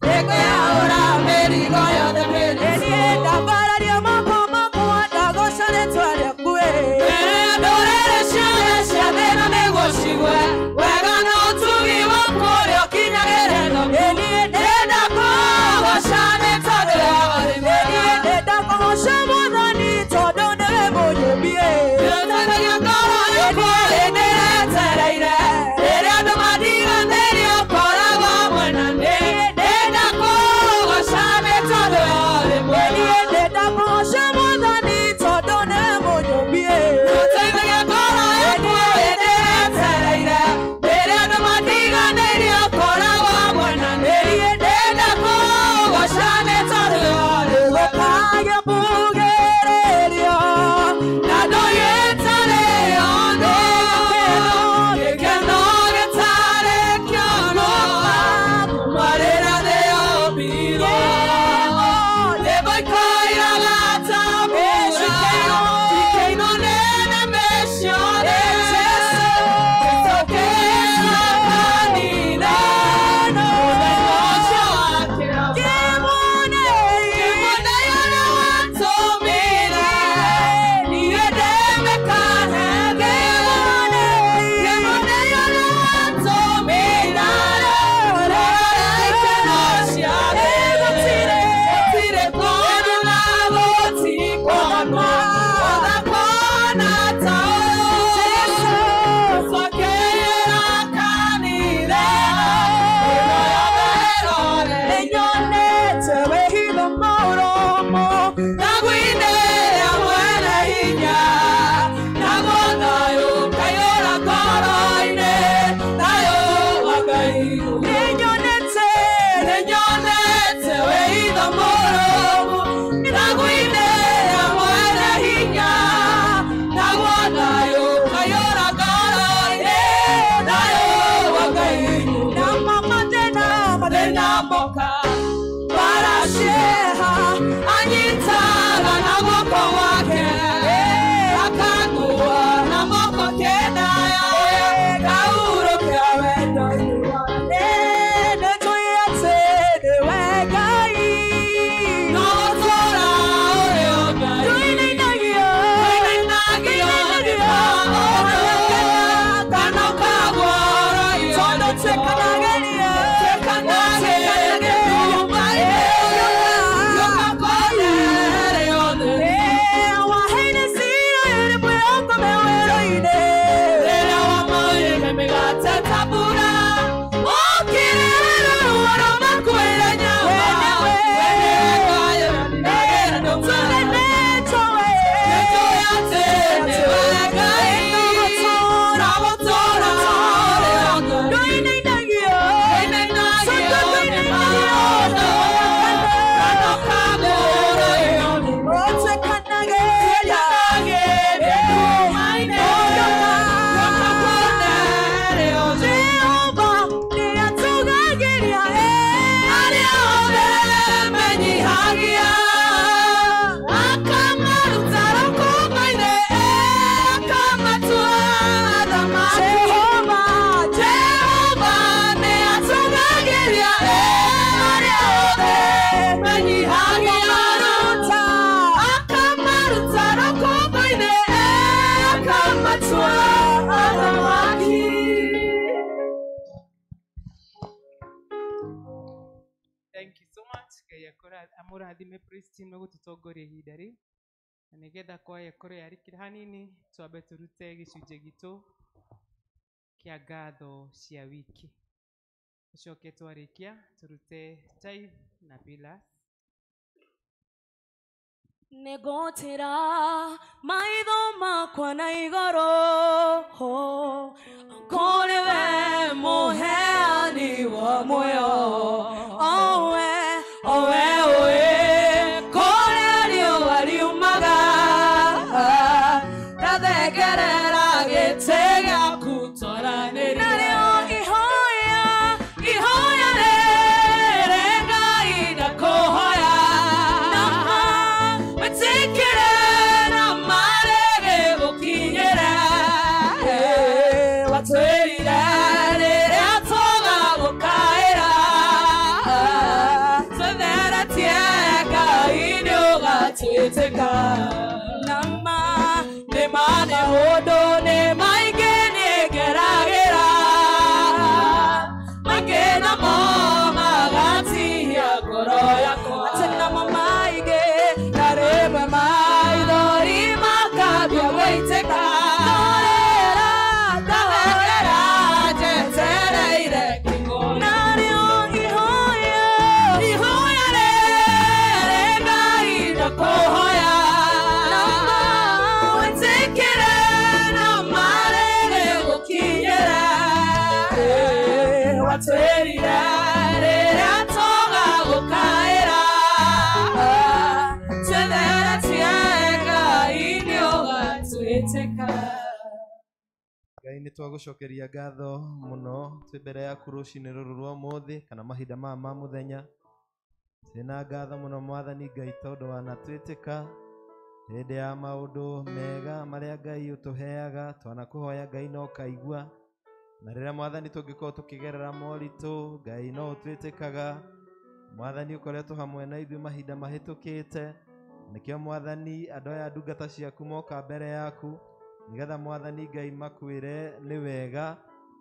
nĩngwĩyaũra mĩrigo yothe mĩritũ ĩniĩ ndambararia moko makwa ndagooca rĩtwa rĩaku ĩ rĩrĩa ndũrĩrĩ ciothe cia thĩna nĩguo cigue wega na ũtugi waku ũrĩa ũkinyagĩre thoku ĩniĩ ndĩrenda kũgooca nĩ tondũ ũrĩ mwega ĩniĩ ndĩrenda kũgooca Mwathani tondũ nĩwe mũnyũmbi ĩ nĩũteithagia ngoro yakwa ĩnĩretereire rĩrĩa andũ mandiganĩirie ũkoragwo hamwe na niĩ ndĩrenda kũgooca nĩ tondũ ũrĩ mwega ĩniĩ ndĩrenda kũgooca Mwathani tondũ nĩwe mũnyũmbi ĩ nĩũteithagia ngoro yakwa ĩnĩretereire rĩrĩa andũ mandiganĩirie ũkoragwo hamwe na niĩ ndĩrenda kũgooca nĩ tondũ ũrĩ mwega gũkagĩa mbugĩrĩrio na ndũgĩtarĩ ono gĩkeno gĩtarĩ kĩono kuma rĩrĩa thĩ yombirwo nyĩmbo ikoiraga ta mbura ikĩinwo nĩ nĩmĩ ciothe gĩcokera kanitha mũthenya ũcio wa kĩama kĩmone ũrĩa watũmire niĩ ndĩmĩkahe kĩmone ũrĩa watũmire rora ikeno ciothe gũtirĩ kũndũ na gũtikonwo ũthakona ta ũyũ cokera kanitha ĩno yothe ĩrore nĩnyonete wĩhitho mũromo ndagwinĩra mwene hinya naguo thayũ ũkaiyũra ngoro-inĩ thayũ wa Ngai nĩnyonete nĩnyonete wĩhitho mũrũmu ndagwinĩra mwene hinya naguo thayũ ũkaiyũra ngoro-inĩ thayũ wa Ngai na mathĩna mathĩna moka mara ciĩ Mũrathime praise team gũtũtongoria ihinda rĩ na nĩgetha kwaya ĩkorwo yarĩkĩra hanini twambe tũrute gĩcunjĩ gitũ kĩa ngatho cia wiki, tũcoke twarĩkia tũrute tithe na pillars. Nĩngũtĩra maitho makwa na igũrũ kũrĩ we mũheani wa muoyo, owe owe ũĩ kũrĩa riũa riumaga, ndathengerera gĩtĩ gĩaku twaranĩrie. Narĩo ihoya ihoya rĩrĩ Ngai ndakũhoya, nama wĩtĩkĩre na marege gũkinyĩra, watwĩrire rĩrĩa tũgagũkaĩra, twĩtheretie Ngai nĩũgatwĩtĩka. Nama nĩma nĩ ũndũ nĩ maingĩ nĩngeragĩra, maingĩ namo magatihia ngoro yakwa, atĩ namo maingĩ na rĩmwe maithori makambia gũitĩka. Ndorera ndahorera njetereire kĩng'ũri, narĩo ihoya ihoya rĩrĩ Ngai ndakũhoya, nama wĩtĩkĩre na marege gũkinyĩra, watwĩrire rĩrĩa tũgagũkaĩra, twĩtheretie Ngai nĩũgatwĩtĩka. Ngai nĩ twagũcokeria ngatho mũno twĩ mbere yaku rũcinĩ rũrũ rwa ũmũthĩ kana mahinda maya ma mũthenya. Twĩna ngatho mũno Mwathani Ngai tondũ wanatwĩtĩka hĩndĩ ya maũndũ mega marĩa Ngai ũtũheaga, twanakũhoya Ngai no ũkaigua, na rĩrĩa Mwathani tũngĩkorwo tũkĩgerera moritũ Ngai no ũtwĩtĩkaga. Mwathani ũkoretwo hamwe na ithuĩ mahinda mahĩtũkĩte, nĩkĩo Mwathani andũ aya ndungata ciaku moka mbere yaku nĩgetha Mwathani Ngai makwĩre nĩ wega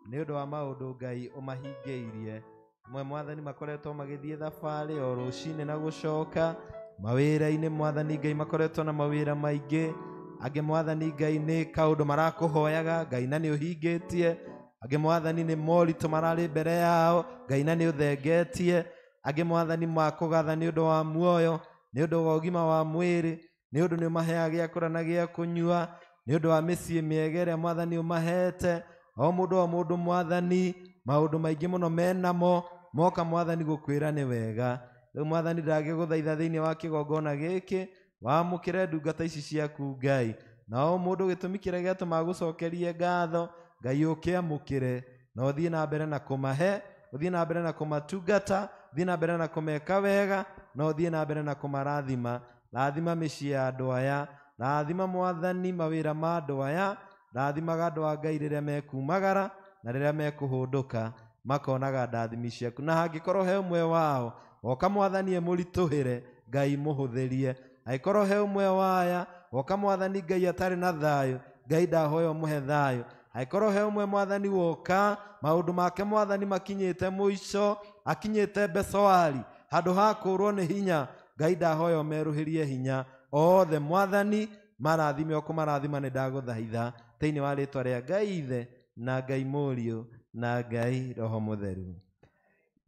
nĩ ũndũ wa maũndũ Ngai ũmahingĩirie. Amwe Mwathani makoretwo magĩthiĩ thabarĩ o rũcinĩ na gũcoka mawĩra-inĩ, Mwathani Ngai makoretwo na mawĩra maingĩ. Angĩ Mwathani Ngai nĩ kaũndũ marakũhoyaga Ngai na nĩ ũhingĩtie. Angĩ Mwathani nĩ moritũ mararĩ mbere yao Ngai na nĩ ũthengetie. Angĩ Mwathani makũgatha nĩ ũndũ wa muoyo, nĩ ũndũ wa ũgima wa mwĩrĩ, nĩ ũndũ nĩ ũmaheaga gĩa kũrĩa na gĩa kũnyua, nĩ ũndũ wa mĩciĩ mĩega ĩrĩa Mwathani ũmahete. O mũndũ Mwathani maũndũ maingĩ mũno menamo moka Mwathani gũkwĩra nĩ wega. Rĩu Mwathani ndagĩgũthaitha thĩinĩ wa kĩgongona gĩkĩ wamũkĩre ndungata ici ciaku Ngai, na o mũndũ gĩtũmi kĩrĩa gĩatũma gũcokerie ngatho Ngai ũkĩamũkĩre, na ũthiĩ na mbere na kũmahe, ũthiĩ na mbere na kũmatungata, ũthiĩ na mbere na kũmeka wega, na ũthiĩ na mbere na kũmarathima. Rathima mĩciĩ ya andũ aya, rathima Mwathani mawĩra ma andũ aya, rathimaga andũ a Ngai rĩrĩa mekumagara na rĩrĩa mekũhũndũka makonaga ndathimi ciaku. Na hangĩkorwo he ũmwe wao woka Mwathani emũritũhĩre, Ngai mũhũthĩrie. Angĩkorwo he ũmwe waya woka Mwathani Ngai atarĩ na thayũ, Ngai ndahoya ũmũhe thayũ. Angĩkorwo he ũmwe Mwathani woka maũndũ make Mwathani makinyĩte mũico, akinyĩte mbecoari handũ ha kũrwo nĩ hinya, Ngai ndahoya ũmerũhĩrie hinya. Othe Mwathani marathime o kũmarathima, nĩ ndagũthaitha thĩinĩ wa rĩtwa rĩa Ngai Ithe na Ngai Mũriũ na Ngai Roho Mũtheru.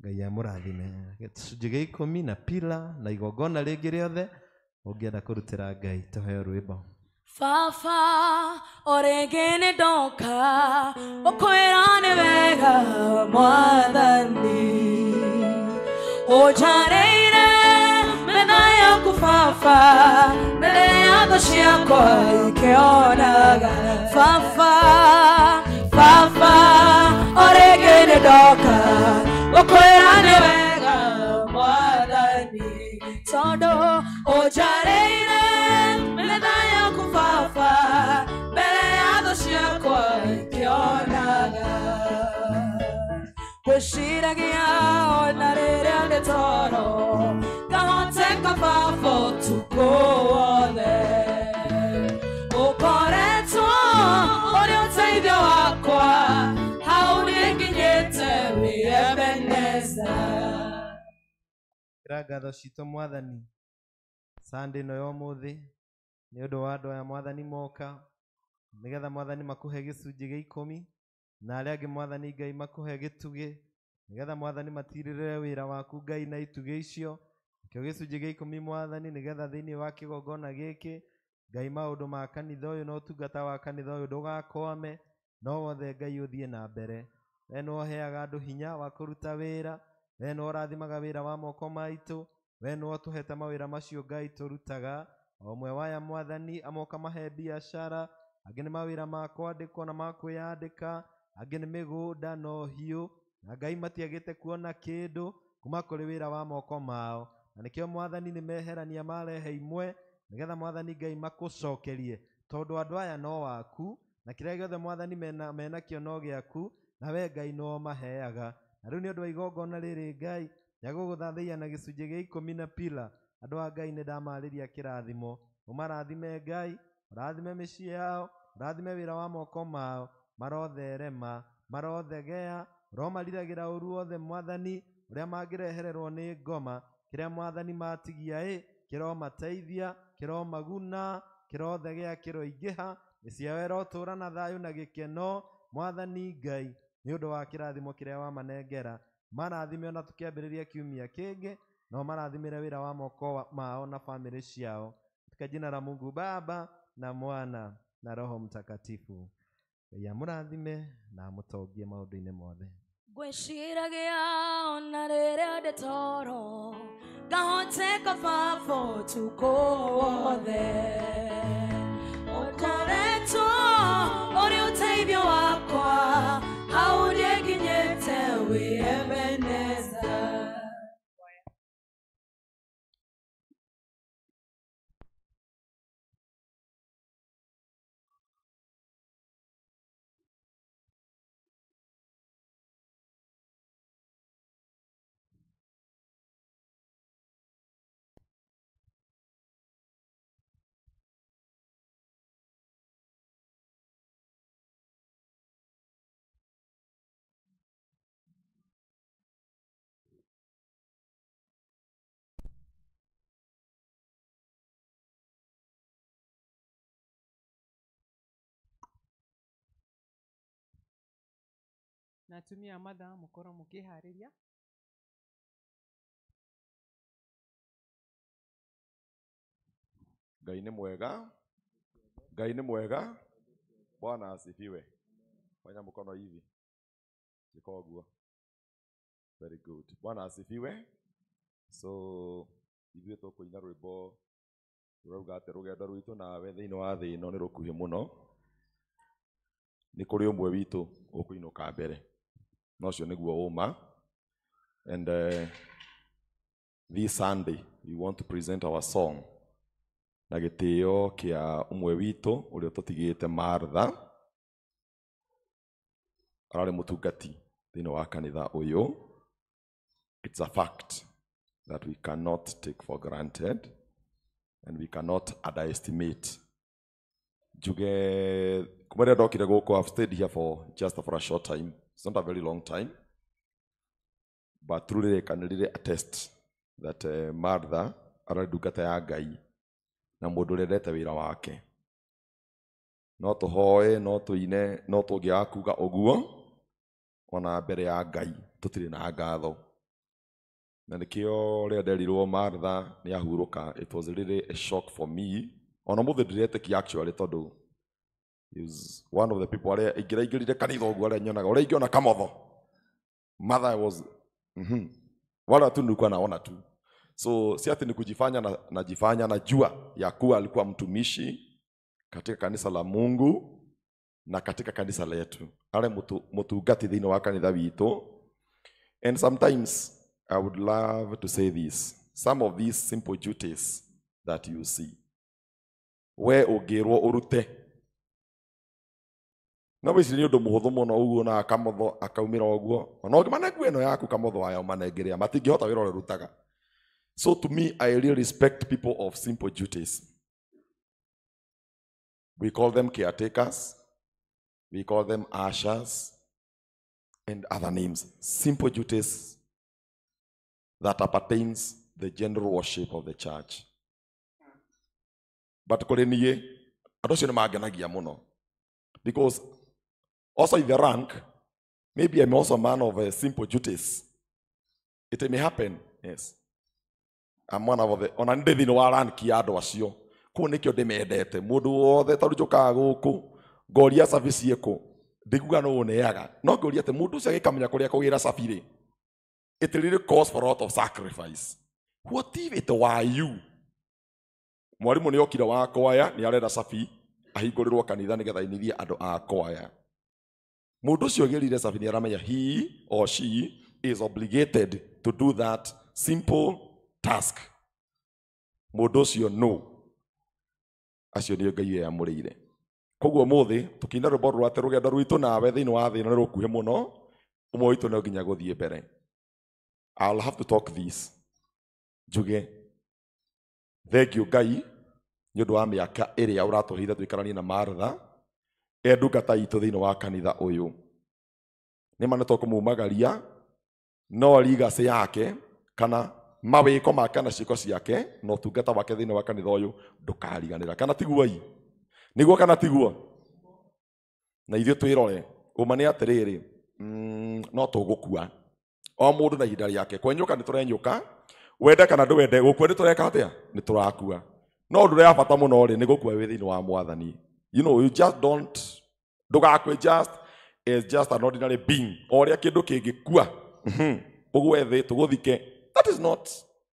Ngai amũrathime. Gĩcunjĩ gĩa ikũmi na pila na igongona rĩngĩ rĩothe ũngĩenda kũrutĩra Ngai, tũheo rwĩmbo. Baba o rĩngĩ nĩ ndoka ũkwĩra nĩ wega Mwathani, ũnjarĩire metha yaku Baba, mbere ya thũ ciakwa ikĩonaga. Baba Baba o rĩngĩ nĩ ndoka ũkwĩra nĩ wega Mwathani, tondũ ũnjarĩire metha yaku Baba, mbere ya thũ ciakwa ikĩonaga. Gwĩciragia ona rĩrĩa ndĩ toro, ngahoteka Baba ũtukũ wothe, ũkoretwo ũrĩ ũteithio wakwa, hau nĩnginyĩte wĩ Ebeneza. Ĩra ngatho citũ Mwathani. Sunday ĩno ya ũmũthĩ nĩ ũndũ wa andũ aya mwathani moka nĩgetha mwathani makũhe gĩcunjĩ gĩa ikũmi na arĩa angĩ mwathani Ngai makũhe gĩtugĩ nĩgetha mwathani matirĩrĩre wĩra waku Ngai na itugĩ icio. Nĩkĩo gĩcunjĩ gĩa ikũmi mwathani nĩgetha thĩinĩ wa kĩgongona gĩkĩ Ngai maũndũ ma kanitha ũyũ na ũtungata wa kanitha ũyũ ndũgakwame, no wothe Ngai ũthiĩ na mbere. We nĩwe ũheaga andũ hinya wa kũruta wĩra, we nĩwe ũrathimaga wĩra wa moko maitũ, we nĩwe ũtũhete mawĩra macio Ngai tũrutaga. O ũmwe waya mwathani amoka mahe biacara, angĩ nĩ mawĩra ma kwandĩkwo na ma kwĩyandĩka, angĩ nĩ mĩgũnda na ũhiũ, na Ngai matiagĩte kuona kĩndũ kuma kũrĩ wĩra wa moko mao. Na nĩkĩo mwathani nĩ meherania marehe imwe nĩgetha mwathani Ngai makũcokerie, tondũ andũ aya no waku na kĩrĩa gĩothe mwathani menakĩo no gĩaku, na we Ngai no maheaga. Na rĩu nĩ ũndũ wa igongona rĩrĩ Ngai rĩa gũgũthathaiya na gĩcunjĩ gĩa ikũmi na pila, andũ a Ngai nĩ ndamarĩria kĩrathimo. Ũmarathime Ngai, ũrathime mĩciĩ yao, ũrathime wĩra wa moko mao, marotherema, marothegea, ũromariragĩra ũru wothe mwathani ũrĩa mangĩrehererwo nĩ ngoma. Kĩrĩa mwathani matigia ĩ kĩromateithia, kĩromaguna, kĩrothegea, kĩroingĩha, mĩciĩ yao ĩrotũũra na thayũ na gĩkeno mwathani Ngai nĩ ũndũ wa kĩrathimo kĩrĩa wamanengera. Marathime ona tũkĩambĩrĩria kiumia kĩngĩ, no marathimĩre wĩra wa moko mao na famĩlĩ ciao. Katika jina la Mungu Baba na Mwana na Roho Mtakatifu. Ngai amũrathime na amũtongie maũndũ-inĩ mothe. Ngwĩciragia ona rĩrĩa ndĩ toro, ngahoteka baba ũtukũ wothe. Ũkoretwo ũrĩ ũteithio wakwa, hau nĩnginyĩte wĩ Ebeneza. Na atumia a mathaa mũkorwo mũkĩharĩria. Ngai nĩ mwega, Ngai nĩ mwega. Bwana asifiwe. Fanya mkono hivi. Shika ũguo. Very good. Bwana asifiwe. So ithuĩ tũkũina rwĩmbo rũrauga atĩ rũgendo rwitũ nawe thĩinĩ wa thĩ ĩno nĩ rũkuhĩ mũno. Nĩ kũrĩ ũmwe witũ ũkũinũka mbere, na ũcio nĩguo ũma. And this Sunday we want to present our song na gĩtĩo kĩa ũmwe witũ ũrĩa tũtigĩte Martha. Ararĩ mũtungati thĩinĩ wa kanitha ũyũ. It's a fact that we cannot take for granted and we cannot underestimate. Njuge kuma rĩrĩa ndokire gũkũ, I've stayed here for just for a short time. It's not a very long time, but truly I can really attest that Martha ararĩ ndungata ya Ngai na mũndũ ũrĩa endete wĩra wake. No tũhoe, no tũine, no tũngĩaga kuga ũguo ona mbere ya Ngai tũtirĩ na ngatho. Na nĩkĩo rĩrĩa nderirwo Martha nĩ ahurũka, it was really a shock for me. Ona mũthĩ ndiretĩkia actually, tondũ he was one of the people arĩa ingĩraingĩrire kanitha ũguo arĩa nyonaga, ũrĩa ingĩona kamotho. Martha was wala tu nilikuwa naona tu. So si ati ni kujifanya na, najifanya najua ya kuwa alikuwa mtumishi katika kanisa la Mungu na katika kanisa letu. Are mutungati thĩinĩ wa kanitha witũ. And sometimes I would love to say this. Some of these simple duties that you see, we ũngĩrwo ũrute, no wĩcirie nĩ ũndũ mũhũthũ mũno ũguo na kamotho akaumĩra ũguo, ona ũngĩmane nguo ĩno yaku kamotho aya ũmanengerea matingĩhota wĩra ũrĩa ũrutaga. So to me, I really respect people of simple duties. We call them caretakers, we call them ushers, and other names. Simple duties that appertains the general worship of the church. But kũrĩ niĩ andũ acio nĩ mangenagia mũno, because also in the rank maybe I'm also a man of simple duties. It may happen, yes. I'm one of the ona ndĩ thĩinĩ wa rank ya andũ acio. Kũu nĩkĩo ndĩmendete mũndũ wothe, tondũ njũkaga gũkũ ngoria cabi ciĩkũ, ndiguga no ũneaga, no ngũria atĩ mũndũ ũcio agĩkamenya kũrĩa kũgĩra cabi rĩ, it really calls for a lot of sacrifice. What if it were you? Mwarimũ nĩ okire wa kwaya, nĩ arenda cabi ahingũrĩrwo kanitha nĩgetha ainithie andũ a kwaya. Mũndũ ũcio ũgĩrire cabi nĩ aramenya he or she is obligated to do that simple task. Mũndũ ũcio no acio nĩo Ngai eyamũrĩire. Koguo mũthĩ tũkĩina rwĩmbo rũrũ atĩ rũgendo rwitũ nawe thĩinĩ wa thĩ ĩno nĩ rũkuhĩ mũno, ũmwe witũ no nginya gũthiĩ mbere. I'll have to talk this. Njuge thank you Ngai nĩ ũndũ wa mĩaka ĩrĩa ũratũheire tũikaranie na Martha e ndungata itũ thĩinĩ wa kanitha ũyũ. Nĩ ma nĩ tũkũmumagaria, no legacy yake kana mawĩko make na ciĩko ciake na ũtungata wake thĩinĩ wa kanitha ũyũ ndũkariganĩra. Kana tiguo i? Nĩguo kana tiguo? Na ithuĩ twĩrore ũma nĩ atĩrĩrĩ, no tũgũkua o mũndũ na ihinda rĩake. Kwenyũka nĩ tũrenyũka, wende kana ndũwende, gũkua nĩ tũreka atĩa? Nĩ tũrakua. No ũndũ ũrĩa wa bata mũno rĩ, nĩ gũkua wĩ thĩinĩ wa Mwathani. You know, you just don't, ndũgakue just as just an ordinary being. O ũrĩa kĩndũ kĩngĩkua, ũgwe thĩ tũgũthike. That is not,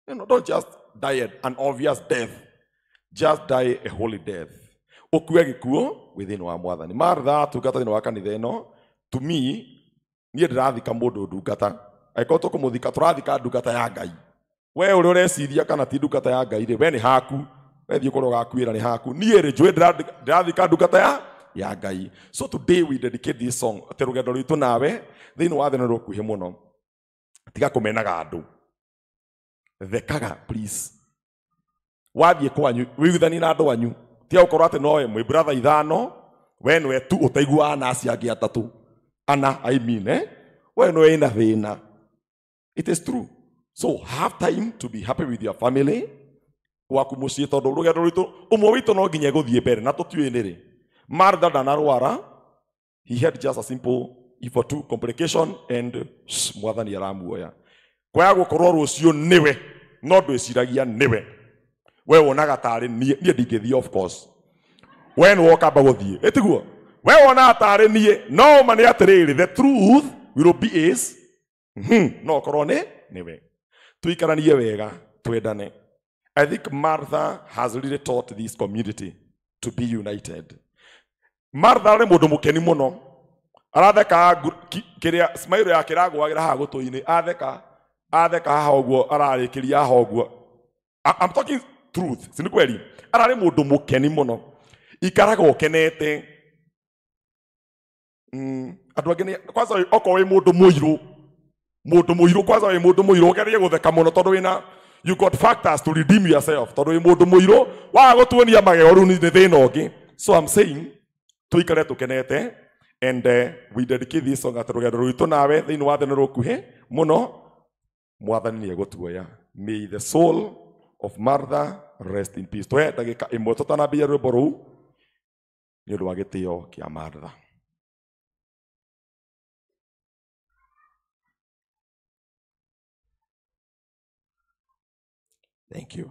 you know, don't just die an obvious death. Just die a holy death. Ũkue gĩkuũ wĩ thĩinĩ wa Mwathani. Martha tungata thĩinĩ wa kanitha ĩno, to me, niĩ ndĩrathika mũndũ ndungata. Angĩkorwo tũkũmũthika, tũrathika ndungata ya Ngai. We ũrĩa ũreciria kana ti ndungata ya Ngai rĩ, we nĩ haku. We thiĩ kũrĩa ũgakuĩra nĩ haku. Niĩ rĩ, njũĩ ndĩrathika ndungata ya Ngai. So today we dedicate this song atĩ rũgendo rwitũ nawe thĩinĩ wa thĩ nĩ rũkuhĩ mũno. Tiga kũmenaga andũ. Thekaga please. Wathiĩ kwanyu, wĩiguithanie na andũ anyu. Tiga gũkorwo atĩ nowe mwĩ brother ithano, we nĩwe tu ũtaiguaga na acio angĩ atatũ. Ana, I mean, eh? We nĩwe wĩna thĩna. It is true. So have time to be happy with your family. Gwaku mũciĩ, tondũ rũgendo rwitũ ũmwe witũ no nginya gũthiĩ mbere na tũtiũĩ nĩ rĩ. Martha ndanarwara, he had just a simple if or two complication and Mwathani aramuoya. Kwaya gũkorwo rũciũ nĩwe, no ndwĩciragia nĩwe. We wonaga tarĩ niĩ, niĩ ndingĩthiĩ of course. We nĩwe ũkamba gũthiĩ, ĩtiguo? We wonaga tarĩ niĩ, no ma nĩ atĩrĩrĩ, the truth will be is, no ũkorwo nĩ nĩwe. Tũikaranie wega, twendane. I think Martha has really taught this community to be united. Martha arĩ mũndũ mũkeni mũno. Aratheka kĩrĩa smile yake ĩragũagĩra haha gũtũ-inĩ, atheka atheka haha ũguo, ararĩkĩria haha ũguo. I'm talking truth, si nĩ kweli? Ararĩ mũndũ mũkeni mũno. Ikaraga ũkenete. Andũ angĩ nĩ kwanza okorwo wĩ mũndũ mũirũ, mũndũ mũirũ kwanza wĩ mũndũ mũirũ ũgerie gũtheka mũno tondũ wĩna, you got factors to redeem yourself. Tondũ wĩ mũndũ mũirũ waga gũtuonia magego rĩu nĩ thĩna ũngĩ. So I'm saying tũikare tũkenete and we dedicate this song atĩ rũgendo rwitũ nawe thĩinĩ wa thĩ nĩ rũkuhĩ mũno. Mwathani nĩ egũtuoya. May the soul of Martha rest in peace. Tũhe ndagĩka ĩmwe tũtanambia rwĩmbo rũu nĩ ũndũ wa gĩtĩo kĩa Martha. Thank you.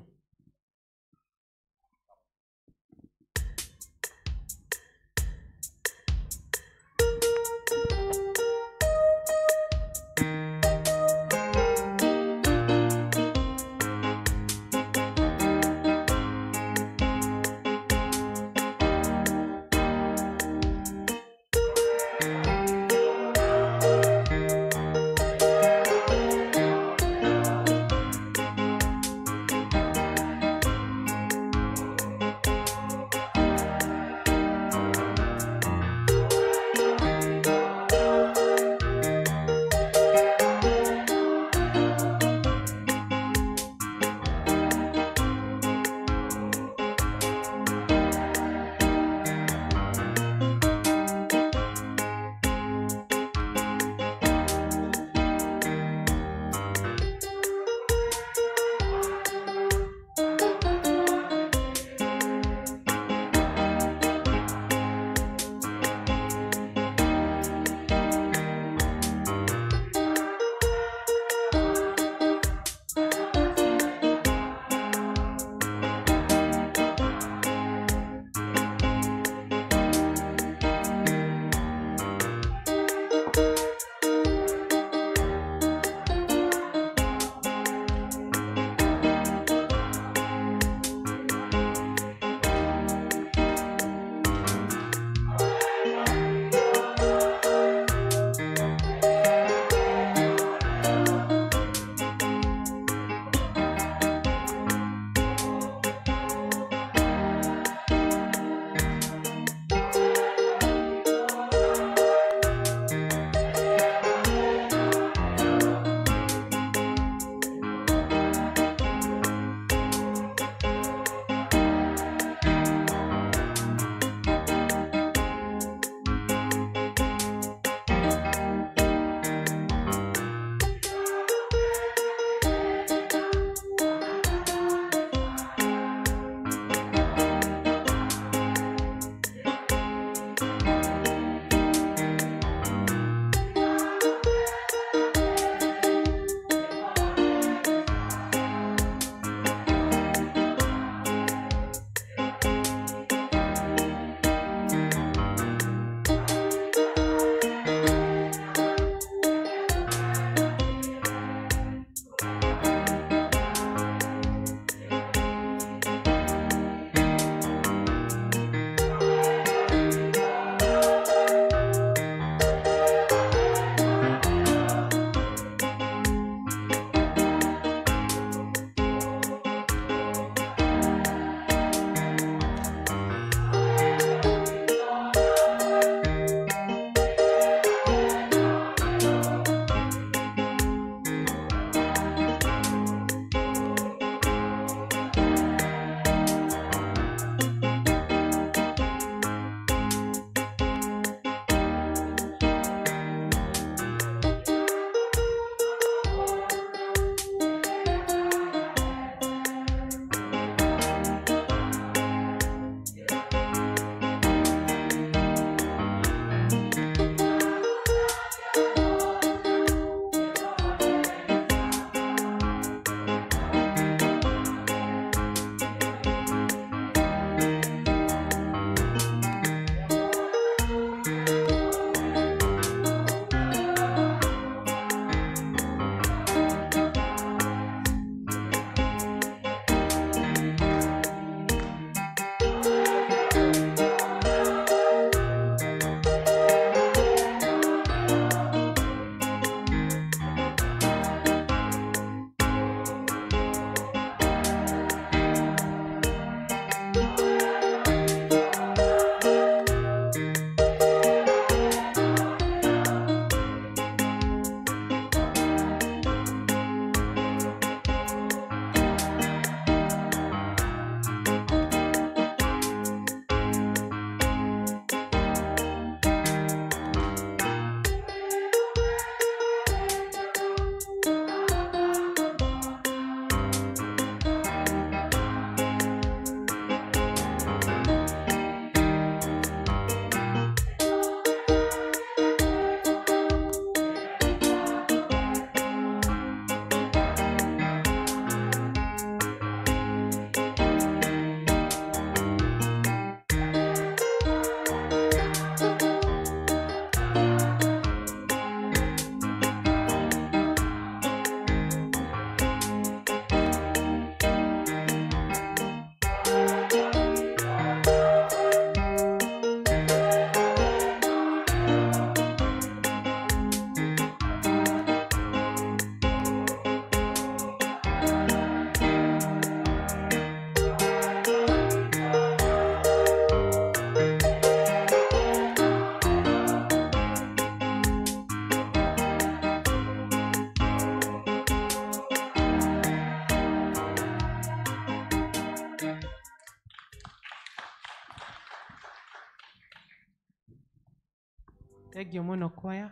Thengio mũno kwaya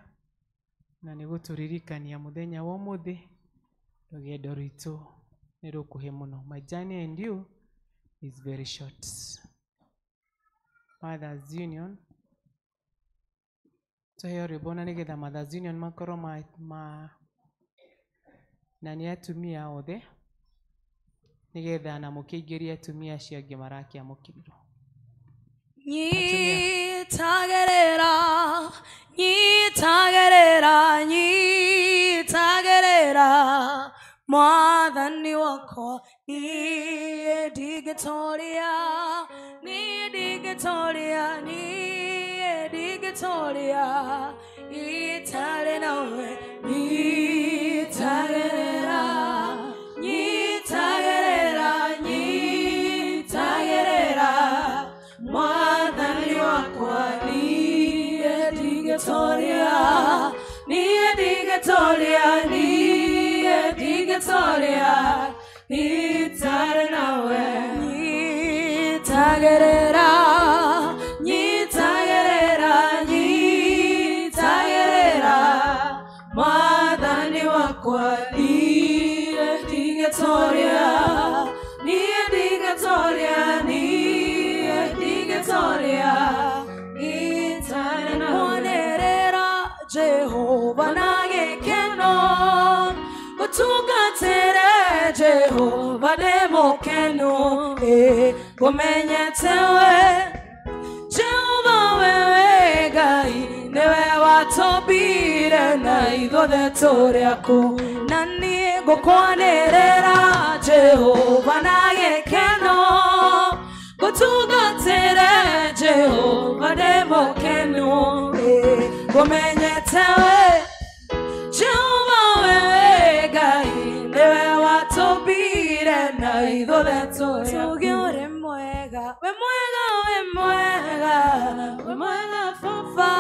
na nĩ gũtũririkania mũthenya wa ũmũthĩ rũgendo rwitũ nĩ rũkuhĩ mũno. My journey and you is very short. Mothers Union tũheo rwĩmbo na nĩgetha Mothers Union makorwo ma na nĩ atumia othe nĩgetha na mũkĩingĩrie atumia acio angĩ marakĩamũkĩrirwo. Nyitagerera, nyitagerera, nyitagerera Mwathani wakwa niĩ ndingĩtoria, niĩ ndingĩtoria, niĩ ndingĩtoria itarĩ nawe. Nyitagerera, nyitagerera, nyitagerera Mwathani wakwa niĩ ndingĩtoria, niĩ ndingĩtoria, niĩ ndingĩtoria itarĩ nawe. Nyitagerera, nyitagerera, nyitagerera Mwathani wakwa niĩ ndingĩtoria, niĩ ndingĩtoria, niĩ ndingĩtoria itarĩ nawe. Mwonerera Jehova na gĩkeno, gũtungatĩre Jehova ndĩ mũkenu, ngũmenyete we Jehova wewe Ngai nĩwe watũmbire na ithuothe tũrĩ aku, na niĩ ngũkwanĩrĩra Jehova na gĩkeno, gũtungatĩre Jehova ndĩ mũkenu, ngũmenyete we Jehova wewe Ngai nĩwe watũmbire na ithuothe tũrĩ aku. Tuge ũrĩ mwega, wĩ mwega, wĩ mwega, wĩ mwega baba.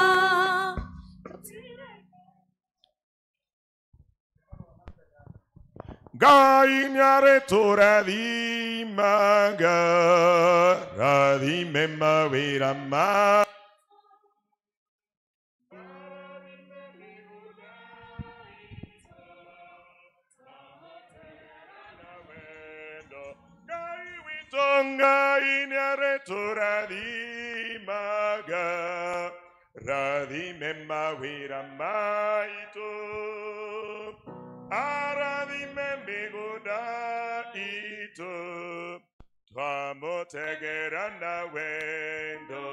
Ngai nĩarĩtũrathimaga, rathime mawĩra ma Ngai witũ, Ngai nĩarĩtũrathimaga, rathime mawĩra maitũ, arathime mĩgũnda itũ, twamũtegera na wendo.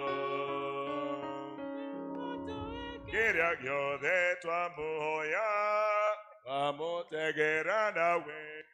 Kĩrĩa gĩothe twamũhoya, twamũtegera na wendo.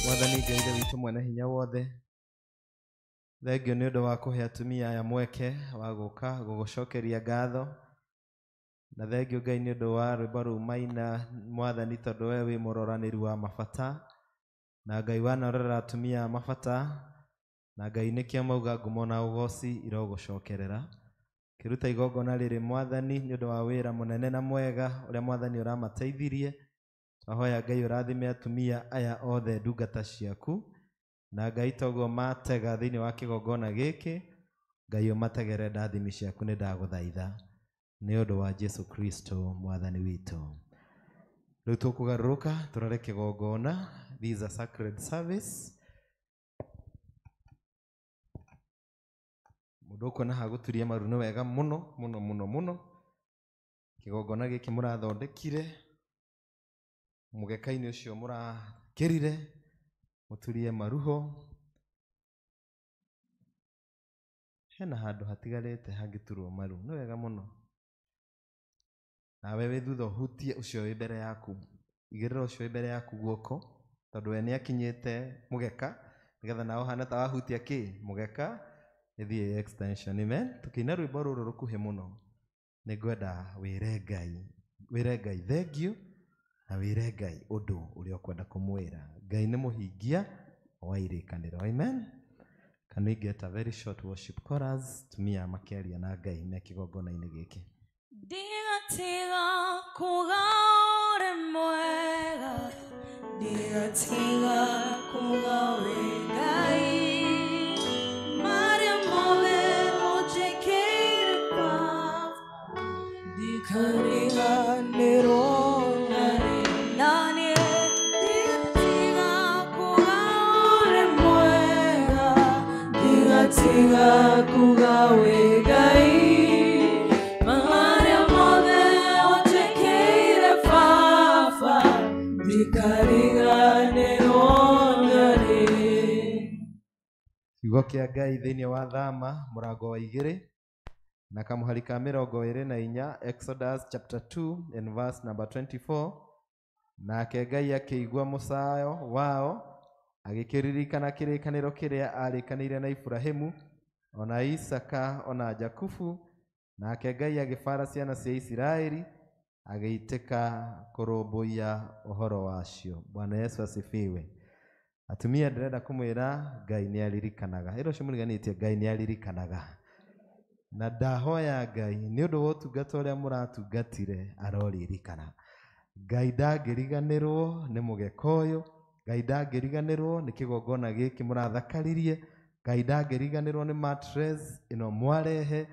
Mwathani Ngai Ithe witũ mwene hinya wothe, thengio nĩ ũndũ wa kũhe atumia aya mweke wa gũka gũgũcokeria ngatho, na thengio Ngai nĩ ũndũ wa rwĩmbo rũu maina Mwathani, tondũ we wĩ mũroranĩri wa mabata, na Ngai wanorera atumia a mabata, na Ngai nĩkĩo mauga ngumo na ũgoci irogũcokerera. Kĩruta igongona rĩrĩ Mwathani nĩ ũndũ wa wĩra mũnene na mwega ũrĩa Mwathani ũramateithirie. Twahoya Ngai ũrathime atumia aya othe ndungata ciaku, na Ngai toguo matega thĩinĩ wa kĩgongona gĩkĩ, Ngai ũmategere ndathimi ciaku, nĩ ndagũthaitha nĩ ũndũ wa Jesu Kristo Mwathani witũ. Rĩu tũkũgarũrũka tũrore kĩgongona. This is a sacred service. Mũndũ ũkuona hagũturia maru nĩ wega mũno mũno mũno mũno. Kĩgongona gĩkĩ mũrathondekire, mũgeka-inĩ ũcio mũrakĩrire, mũturie maruho. Hena handũ hatigarĩte hangĩturwo maru, nĩ wega mũno. Nawe wĩ thutha ũhutie ũcio wĩ mbere yaku, igĩrĩra ũcio wĩ mbere yaku guoko, tondũ we nĩakinyĩte mũgeka, nĩgetha nawe ũhane ta wahutia kĩ mũgeka, ĩthiĩ extension. Amen. Tũkĩina rwĩmbo rũrũ rũkuhĩ mũno, nĩngwenda wĩre Ngai thengio, na wĩre Ngai ũndũ ũrĩa ũkwenda kũmwĩra. Ngai nĩ mũhingia wa irĩkanĩro. Amen. Can we get a very short worship chorus? Tumia makĩaria na Ngai me kĩgongona-inĩ gĩkĩ. Ndigatiga kuga ũrĩ mwega, ndigatiga kuga wĩ Ngai, marĩa mothe ũnjĩkĩire Baba, ndikariganĩrwo narĩ. Na niĩ ndigatiga kuga ũrĩ mwega, ndigatiga kuga wĩ Ngai, marĩa mothe ũnjĩkĩire Baba, ndikariganĩrwo narĩ. Kiugo kĩa Ngai thĩinĩ wa Thama mũrango wa 2 na kamũhari ka 24, Exodus chapter 2 and verse number 24. Nake Ngai akĩigua mũcayo wao, agĩkĩririkana kĩrĩkanĩro kĩrĩa arĩkanĩire na Iburahĩmu, ona Isaka, ona Jakubu. Nake Ngai agĩbara ciana cia Isiraeli, agĩitĩka kũrũmbũiya ũhoro wacio. Bwana Yesu asifiwe. Atumia ndĩrenda kũmwĩra Ngai nĩ aririkanaga. Ĩra ũcio mũriganĩtie Ngai nĩ aririkanaga. Na ndahoya Ngai nĩ ũndũ wa ũtungata ũrĩa mũratungatire aroririkana. Ngai ndangĩriganĩrwo nĩ mũgeka ũyũ, Ngai ndangĩriganĩrwo nĩ kĩgongona gĩkĩ mũrathakaririe, Ngai ndangĩriganĩrwo nĩ mattress ĩno mwarehe,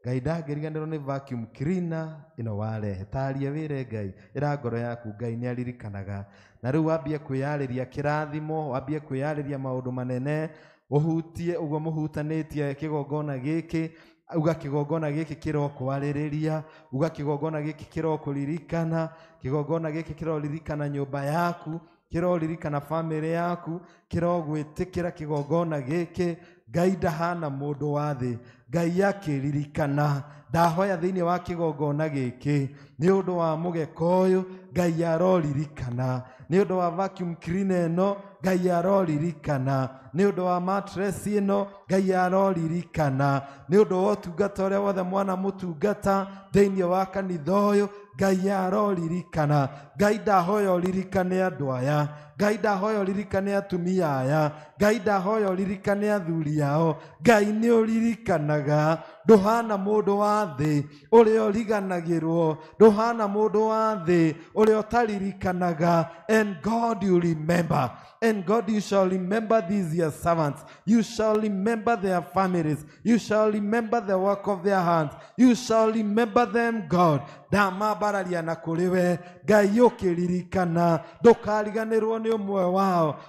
Ngai ndangĩriganĩrwo nĩ vacuum cleaner ĩno warehe. Taria wĩre Ngai, ĩra ngoro yaku Ngai nĩ aririkanaga. Na rĩu wambie kwĩyarĩria kĩrathimo, wambie kwĩyarĩria maũndũ manene, ũhutie ũguo mũhutanĩtie kĩgongona gĩkĩ, uga kĩgongona gĩkĩ kĩrokwarĩrĩria, uga kĩgongona gĩkĩ kĩrokũririkana, kĩgongona gĩkĩ kĩroririkana nyũmba yaku, kĩroririkana famĩlĩ yaku, kĩrogwĩtĩkĩra kĩgongona gĩkĩ. Ngai ndahana mũndũ wa thĩ, Ngai akĩririkana. Ndahoya thĩinĩ wa kĩgongona gĩkĩ nĩ ũndũ wa mũgeka ũyũ, Ngai aroririkana. Nĩ ũndũ wa vacuum cleaner ĩno, Ngai aroririkana. Nĩ ũndũ wa mattress ĩno, Ngai aroririkana. Nĩ ũndũ wa ũtungata ũrĩa wothe mwana mũtungata thĩinĩ wa kanitha ũyũ, Ngai aroririkana. Ngai ndahoya ũririkane andũ aya, Ngai ndahoya ũririkane atumia aya, Ngai ndahoya ũririkane athuri ao. Ngai nĩ ũririkanaga. Ndũhana mũndũ wa thĩ ũrĩa ũriganagĩrwo, ndũhana mũndũ wa thĩ ũrĩa ũtaririkanaga. And God you remember, and God you shall remember these your servants, you shall remember their families, you shall remember the work of their hands, you shall remember them, God. Ndamambararia na kũrĩ we Ngai ũkĩririkana, ndũkariganĩrwo nĩ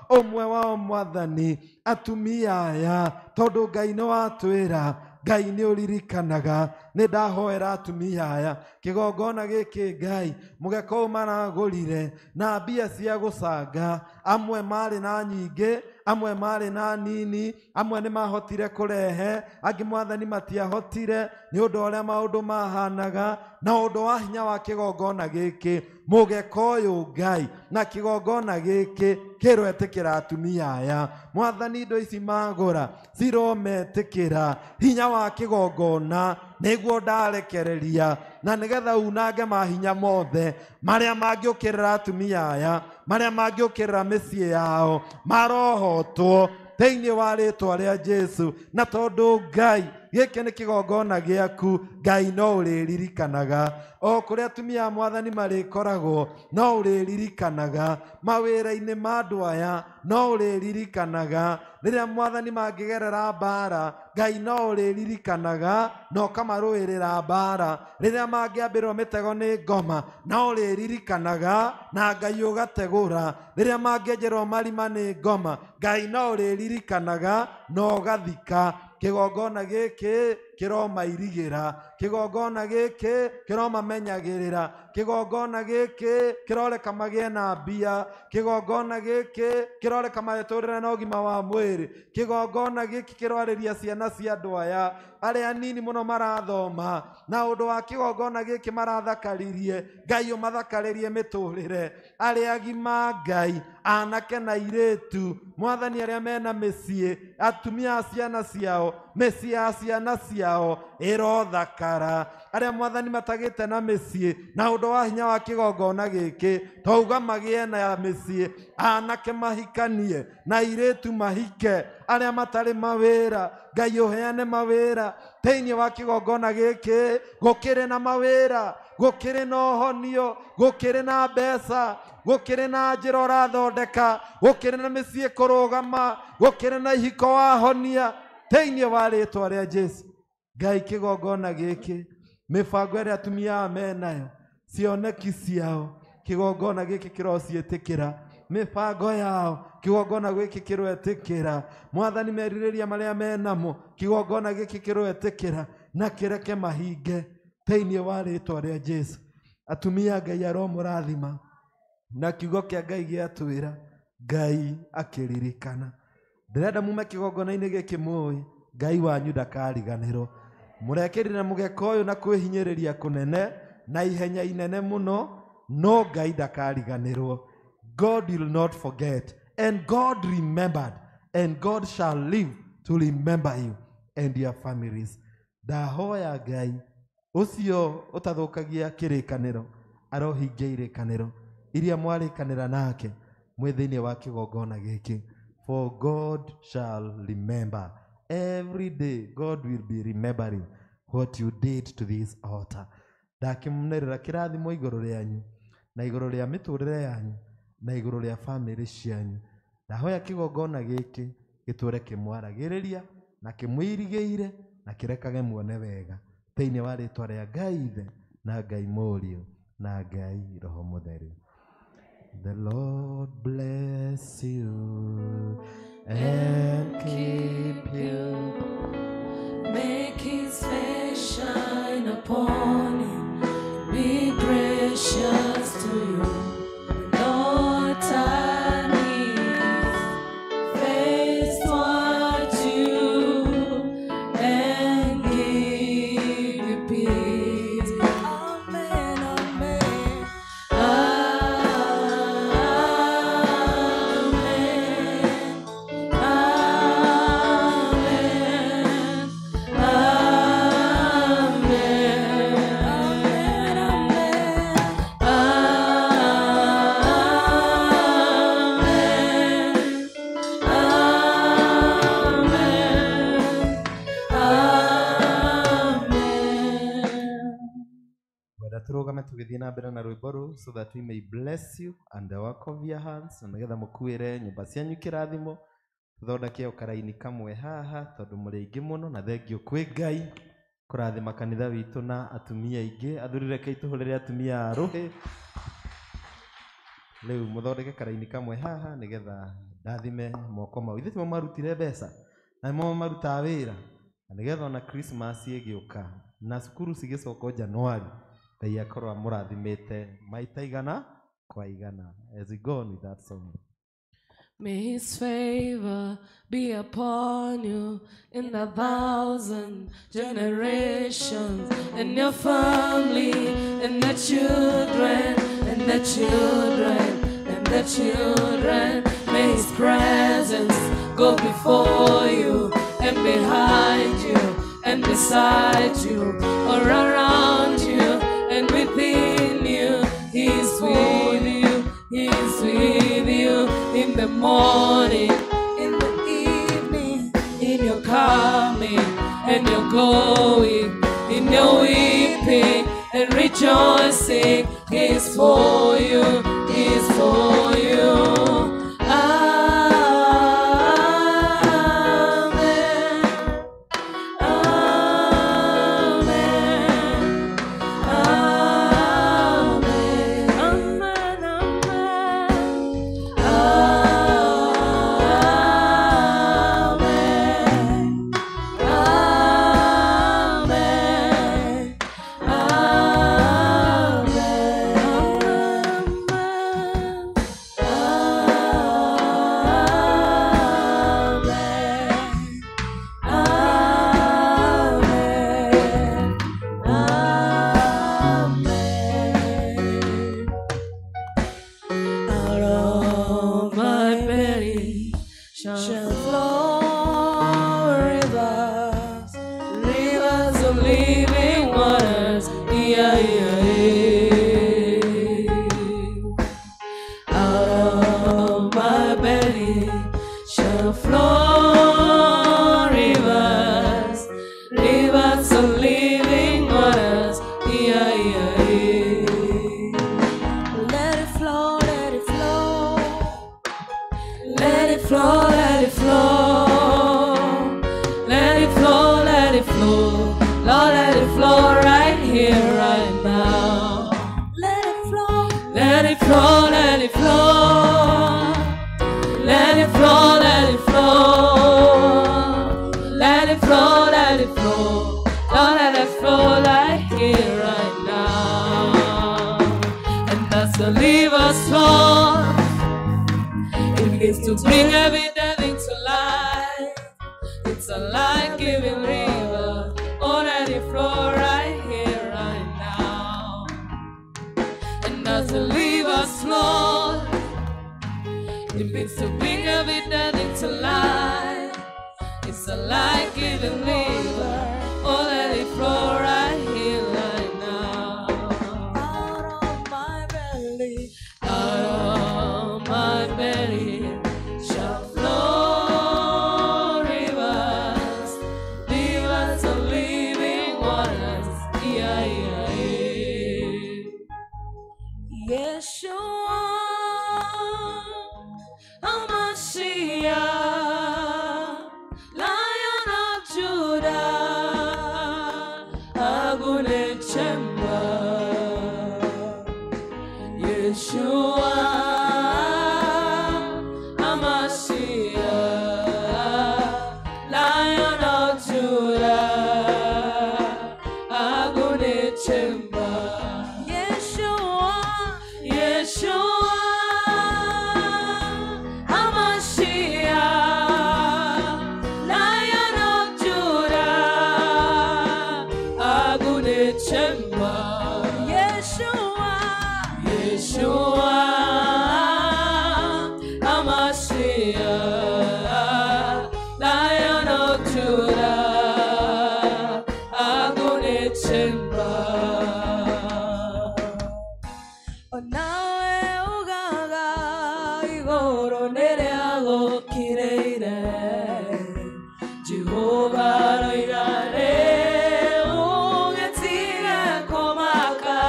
ũmwe wao Mwathani, atumia aya, tondũ Ngai nĩ watwĩra Ngai nĩ ũririkanaga. Nĩ ndahoera atumia aya, Kĩgongona gĩkĩ Ngai mũgeka ũyũ maragũrire na mbia cia gũcanga, amwe marĩ na nyingĩ, amwe marĩ na nini, amwe nĩ mahotire kũrehe, angĩ mwathani matiahotire nĩ ũndũ ũrĩa maũndũ mahanaga, na ũndũ wa hinya wa kĩgongona gĩkĩ mũgeka ũyũ Ngai na kĩgongona gĩkĩ kĩroetĩkĩra atumia aya. Mwathani indo ici magũra cirometĩkĩra hinya wa kĩgongona nĩguo ndarekereria, na nĩgetha unange mahinya mothe marĩa mangĩũkĩrĩra atumia aya, marĩa mangĩũkĩrĩra mĩciĩ yao, marohotwo thĩinĩ wa rĩtwa rĩa Jesu. Na tondũ Ngai gĩkĩ nĩ kĩgongona gĩaku, Ngai no ũrĩririkanaga o kũrĩa atumia a mwathani marĩkoragwo, no ũrĩririkanaga mawĩra-inĩ ma andũ aya, no ũrĩririkanaga rĩrĩa mwathani mangĩgerera mbara, Ngai no ũrĩririkanaga na ũkamarũĩrĩra mbara. Rĩrĩa mangĩambĩrwo mĩtego nĩ ngoma, no ũrĩririkanaga na Ngai ũgategũra. Rĩrĩa mangĩenjerwo marima nĩ ngoma, Ngai no ũrĩririkanaga na ũgathika. Kĩgongona gĩkĩ kĩromairigĩra, kĩgongona gĩkĩ kĩromamenyagĩrĩra, kĩgongona gĩkĩ kĩroreka magĩe na mbia, kĩgongona gĩkĩ kĩroreka matũrĩre na ũgima wa mwĩrĩ, kĩgongona gĩkĩ kĩroarĩria ciana cia andũ aya arĩa nini mũno marathoma, na ũndũ wa kĩgongona gĩkĩ marathakaririe, Ngai ũmathakarĩrie mĩtũrĩre. Arĩa agima Ngai, anake na airĩtu, mwathani arĩa mena mĩciĩ, atumia a ciana ciao, mĩciĩ ya ciana ciao ĩrothakara. Arĩa mwathani matagĩte na mĩciĩ, na ũndũ wa hinya wa kĩgongona gĩkĩ twauga magĩe na mĩciĩ, anake mahikanie na airĩtu mahike, arĩa matarĩ mawĩra Ngai ũheane mawĩra thĩinĩ wa kĩgongona gĩkĩ. Gũkĩrĩ na mawĩra, gũkĩrĩ na ũhonio, gũkĩrĩ na mbeca, gũkĩrĩ na njĩra ũrathondeka, gũkĩrĩ na mĩciĩ kũrũgama, gũkĩrĩ na ihiko wahonia thĩinĩ wa rĩtwa rĩa Jesu. Ngai kĩgongona gĩkĩ, mĩbango ĩrĩa atumia aya menayo, cioneki ciao, kĩgongona gĩkĩ kĩrociĩtĩkĩra, mĩbango yao kĩgongona gĩkĩ kĩroetĩkĩra, mwathani merirĩria marĩa menamo kĩgongona gĩkĩ kĩroetĩkĩra na kĩreke mahinge thĩinĩ wa rĩtwa rĩa Jesu. Atumia Ngai aromũrathima, na kiugo kĩa Ngai gĩatwĩra Ngai akĩririkana. Ndĩrenda mume kĩgongona-inĩ gĩkĩ mũĩ Ngai wanyu ndakariganĩrwo. Mũrekĩrire mũgeka ũyũ na kwĩhinyĩrĩria kũnene na ihenya inene mũno, no Ngai ndakariganĩrwo. God will not forget, and God remembered, and God shall live to remember you and your families. Ndahoya Ngai ũcio ũtathũkagia kĩrĩkanĩro arohingia irĩkanĩro iria mwarĩkanĩra nake mwĩ thĩinĩ wa kĩgongona gĩkĩ. For God shall remember. Every day God will be remembering what you did to this altar. Ndakĩmũnerera kĩrathimo igũrũ rĩanyu na igũrũ rĩa mĩtũrĩre yanyu na igũrũ rĩa bamĩrĩ cianyu. Ndahoya kĩgongona gĩkĩ gĩtũre kĩmwaragĩrĩria na kĩmwĩirigĩire na kĩrekage muone wega thĩinĩ wa rĩtwa rĩa Ngai Ithe na Ngai Mũriũ na Ngai Roho Mũtheru. The Lord bless you and keep you. Make his face shine upon you, be gracious to you. Lord, turn his face toward you and give you peace. Amen, amen. Amen. Amen. Amen. Amen. Amen. Amen. Wenda tũrũgame tũgĩthiĩ na mbere na rwĩmbo rũu so that we may bless you and the work of your hands, na nĩgetha mũkuĩre nyũmba cianyu kĩrathimo. Tũthondeke o karaini kamwe haha tondũ mũrĩ aingĩ mũno, na thengiũ kwĩ Ngai kũrathima kanitha witũ na atumia aingĩ. Athuri rekei tũhũrĩre atumia a rũhĩ. Rĩu mũthondeke karaini kamwe haha nĩgetha ndathime moko mau. Ithuĩ timo marutire mbeca na nĩmo marutaga wĩra, na nĩgetha ona Christmas ĩgĩũka na cukuru cigĩcoka January, Ngai akorwo amũrathimĩte maita igana kwa igana. As we go on with that song. May his favor be upon you in the 1,000 generations, and your family, and the children, and the children, and the children. May his presence go before you, and behind you, and beside you, or around you, and within you. He's with you, he's with you. In the morning, in the evening, in your coming and your going, in your weeping and rejoicing, he's for you, he's for you. Amen. Amen. Amen. Amen. Amen. Amen. Amen. Amen. Amen. Out of my belly shall flow rivers, rivers of living waters. Yeah, yeah, yeah. Out of my belly shall flow rivers, rivers of living waters. Yeah, yeah, yeah. Let it flow, let it flow. Let it flow, let it flow. Let it flow, let it flow. Lord, let it flow right here, right now. Let it flow. Let it flow, let it flow. Let it flow, let it flow. Let it flow, let it flow. Lord, let it flow right here, right now. And as the rivers flow, it begins to bring every dead thing to life. It's a life-giving river. Oh, let it flow right here, right now. And as the rivers flow, it begins to bring every dead thing to life. It's a life-giving river. Oh, let it flow right here, right now. Out of my belly, Out of my belly shall flow rivers, rivers of living waters. Yeah, yeah, yeah. Yeshua, Hamashiach, Lion of Judah, Agunechemba. Yeshua, Hamashiach, Lion of Judah, Agunechemba. Yeshua, Yeshua, Hamashiach, Lion of Judah, Agunechemba. Yeshua, Yeshua, Hamashiach, Lion of Judah, Agunechemba. Onawe ugaga Igoro nere agokireire, Jehova roigare ugetire komaka,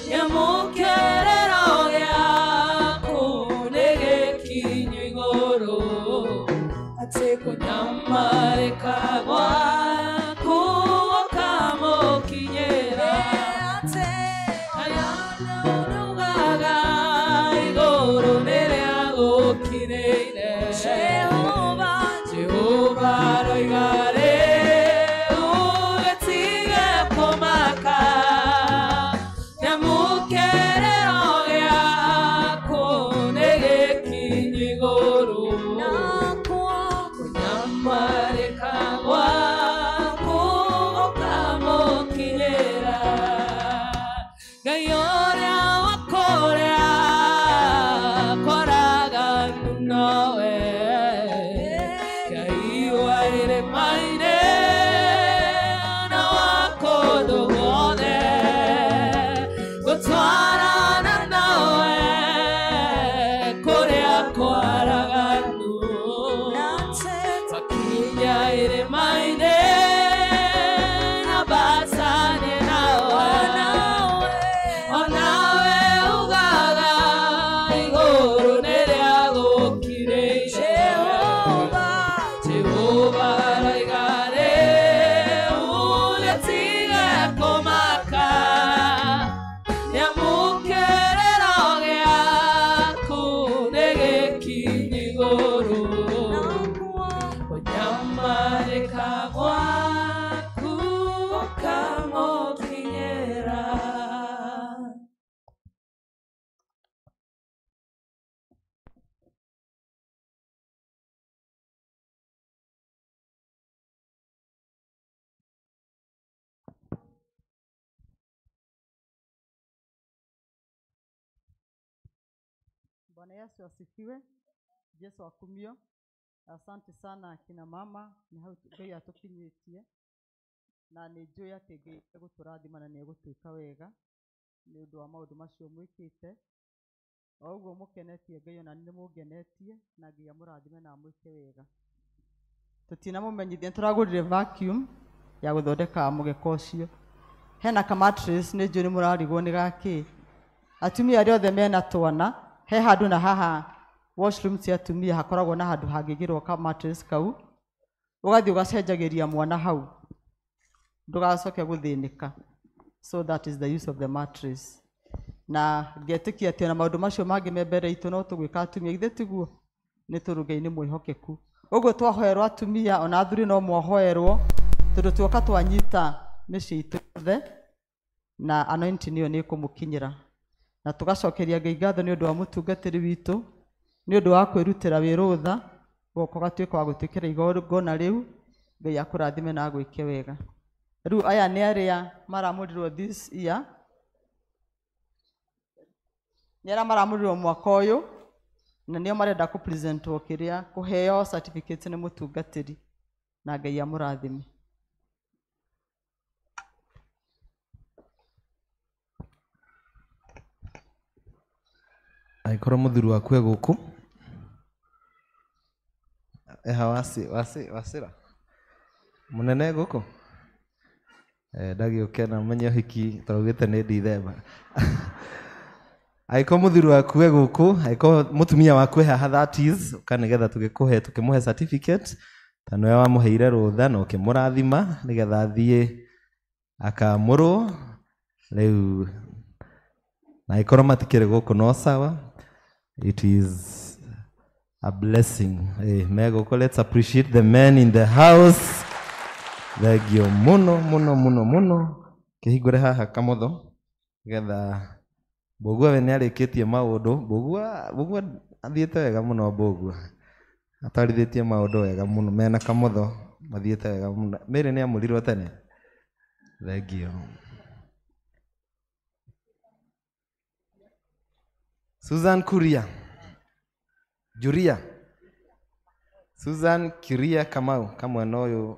nyamukerero gyaku negekinyu igoro, ate kunyamarika gwaku okamokinyera. ate Jehova, Jehova, roigare, ugetige komaka, Bwana Yesu asifiwe. Jesu akumio. Asante sana kina mama nĩ hau Ngai atũkinyĩtie na nĩ njũĩ atĩ Ngai egũtũrathima na nĩ egũtwĩka wega nĩ ũndũ wa maũndũ macio mwĩkĩte. O ũguo mũkenetie Ngai ona nĩ mũngenetie na Ngai amũrathime na amwĩke wega. Tũtinamũmenyithia nĩtũragũrire vacuum ya gũthondeka mũgeka ũcio. Hena ka mattress nĩ njũĩ nĩ mũrarigwo nĩ gakĩ. Atumia arĩa othe mena twana he handũ na haha washroom cia atumia hakoragwo na handũ hangĩigĩrwo ka mattress kau, ũgathiĩ ũgacenjagĩria mwana hau ndũgacoke gũthĩnĩka. So that is the use of the mattress. Na ngetĩkia atĩ ona maũndũ macio mangĩ me mbere itũ no tũgwĩka atumia, githĩ tiguo? Nĩ tondũ Ngai nĩ mwĩhokeku. Ũguo twahoerwo atumia ona athuri no mwahoerwo tondũ tuoka twanyita mĩciĩ itũ yothe na anointing ĩyo nĩ ĩkũmũkinyĩra. Na tũgacokeria Ngai ngatho nĩ ũndũ wa mũtungatĩri witũ nĩ ũndũ wa kwĩrutĩra wĩrũtha goka ũgatuĩka wa gũtwĩkĩra igongona rĩu. Ngai akũrathime na agwĩke wega. Rĩu aya nĩ arĩa maramũrirwo this year, nĩ arĩa maramũrirwo mwaka ũyũ na nĩo marenda kũpresentwo kĩrĩa kũheo certificate nĩ mũtungatĩri na Ngai amũrathime. Angĩkorwo mũthuri waku e gũkũ eha wacĩra mũnene gũkũ ndagĩũke na menye ũhiki tũraugĩte nĩ Dithemba. Angĩkorwo mũthuri waku e gũkũ, angĩkorwo mũtumia waku e haha, that is, ũka nĩgetha tũgĩkũhe tũkĩmũhe certificate ta nĩwe wamũheire rũtha na ũkĩmũrathima nĩgetha athiĩ akamũrwo rĩu. Na angĩkorwo matikĩrĩ gũkũ no sawa, it is a blessing. Megũkũ, let's appreciate the men in the house. Thengio mũno mũno mũno mũno. Kĩhingũre haha kamũtho nĩgetha Mbũgua we nĩarĩkĩtie maũndũ. Mbũgua athiĩte wega mũno. Mbũgua atwarithĩtie maũndũ wega mũno mena kamũtho mathiĩte wega mũno. Mary nĩamũrirwo tene. Thengio. Susan Kuria Juria Susan Kiria Kamau kamwena ũyũ.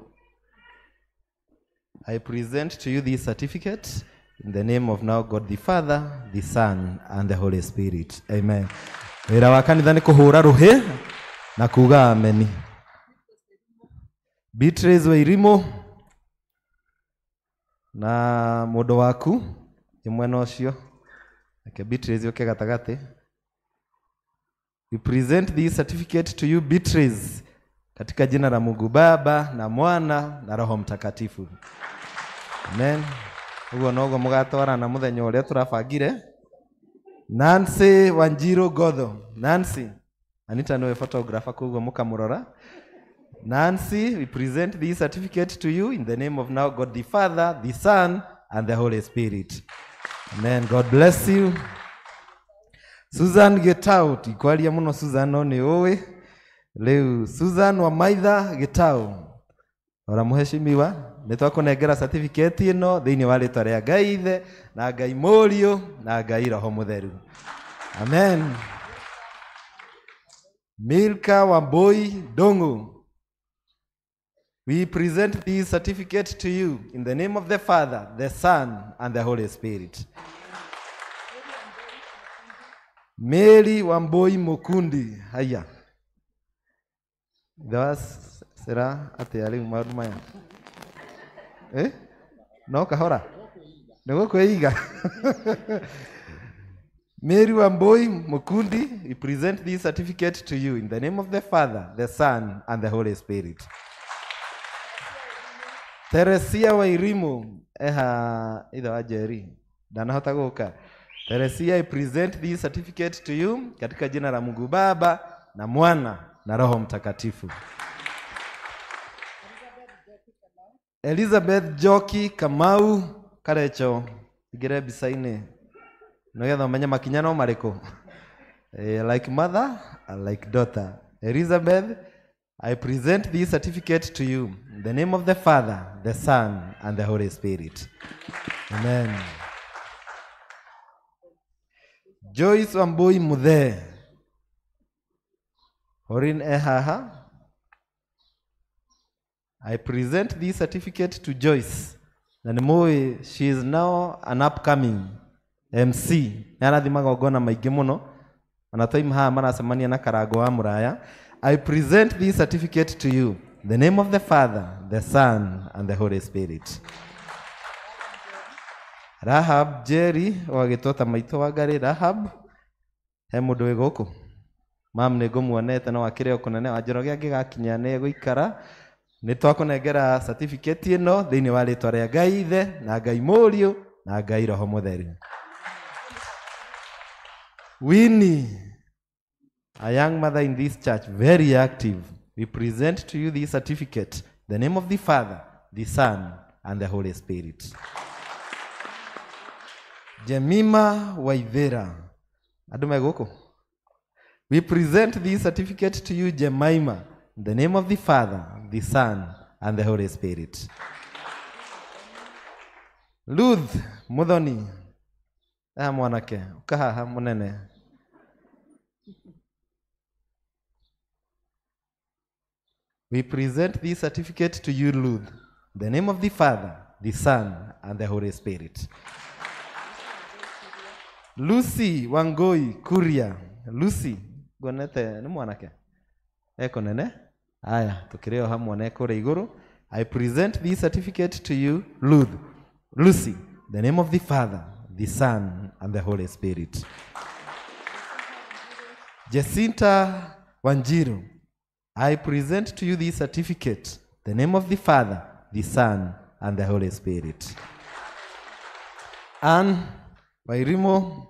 I present to you this certificate in the name of now God the Father, the Son, and the Holy Spirit. Amen. Wĩra wa kanitha nĩ kũhũra rũhĩ na kuga ameni. Beatrice Wairimu na mũndũ waku nĩ mwena ũcio. Reke Beatrice yũke gatagatĩ. We present this certificate to you Beatrice katika jina la Mungu Baba na Mwana na Roho Mtakatifu. Amen. Ũguo noguo mũgatwarana mũthenya ũrĩa tũrabangire. Nancy Wanjiru Godho. Nancy, Anita nĩwe photographer koguo mũkamũrora. Nancy, we present this certificate to you in the name of now God the Father, the Son, and the Holy Spirit. Amen. God bless you. Susan Gitau, tikwaria mũno Susan no nĩ ũĩ. Rĩu Susan Wamaitha Gitau, ora mũheshimiwa, nĩ twakũnengera certificate ĩno thĩinĩ wa rĩtwa rĩa Ngai Ithe na Ngai Mũriũ na Ngai Roho Mũtheru. Amen. Milka Wambui Dongu, we present this certificate to you in the name of the Father, the Son, and the Holy Spirit. Mary Wambui Mukundi, haya. Ithe wa atĩa rĩu maũndũ maya? No kahora? Nĩ gũkwĩiga. Mary Wambui Mukundi, we present this certificate to you in the name of the Father, the Son, and the Holy Spirit. Teresia Wairimu, eha ithe wa Jerry, ndanahota gũka. Teresia, I present this certificate to you katika jina la Mungu Baba na Mwana na Roho Mtakatifu. Elizabeth Njoki Kamau Karecho, igire mbica-inĩ nĩgetha ũmenye makinya no marĩkũ. Like mother and like daughter. Elizabeth, I present this certificate to you in the name of the Father, the Son, and the Holy Spirit. Amen. Joyce Wambui Muthee, Horin ehaha. I present this certificate to Joyce. Na nĩ mũĩ she is now an upcoming MC. Nĩ arathiĩ magongona maingĩ mũno. Ona twaima haha maracemania na Karango wa Mũraya. I present this certificate to you. In the name of the Father, the Son, and the Holy Spirit. Rahab Jerry wagĩtwo ta maitũ wa Ngarĩ. Rahab, he mũndũ wĩ gũkũ? Mam nĩ ngũmuonete no akĩrĩ o kũnene. Wa Njoroge angĩgakinya nĩ egũikara. Nĩ twakũnengera certificate ĩno thĩinĩ wa rĩtwa rĩa Ngai Ithe na Ngai Mũriũ na Ngai Roho Mũtheru. Winnie, a young mother in this church, very active. We present to you this certificate, the name of the Father, the Son, and the Holy Spirit. Jemima Waithera. Andũ me gũkũ? We present this certificate to you, Jemima, in the name of the Father, the Son, and the Holy Spirit. Ruth Muthoni. Aha mwanake, ũka haha mũnene. We present this certificate to you, Ruth, in the name of the Father, the Son, and the Holy Spirit. Lucy Wangoi Kuria. Lucy, nguonete nĩ mwanake? Eko nene? Aya, tukĩrĩ o hamwe na kũrĩa igũrũ. I present this certificate to you, Ruth. Lucy, the name of the Father, the Son, and the Holy Spirit. Jacinta Wanjiru, I present to you this certificate, the name of the Father, the Son, and the Holy Spirit. Ann Wairimo,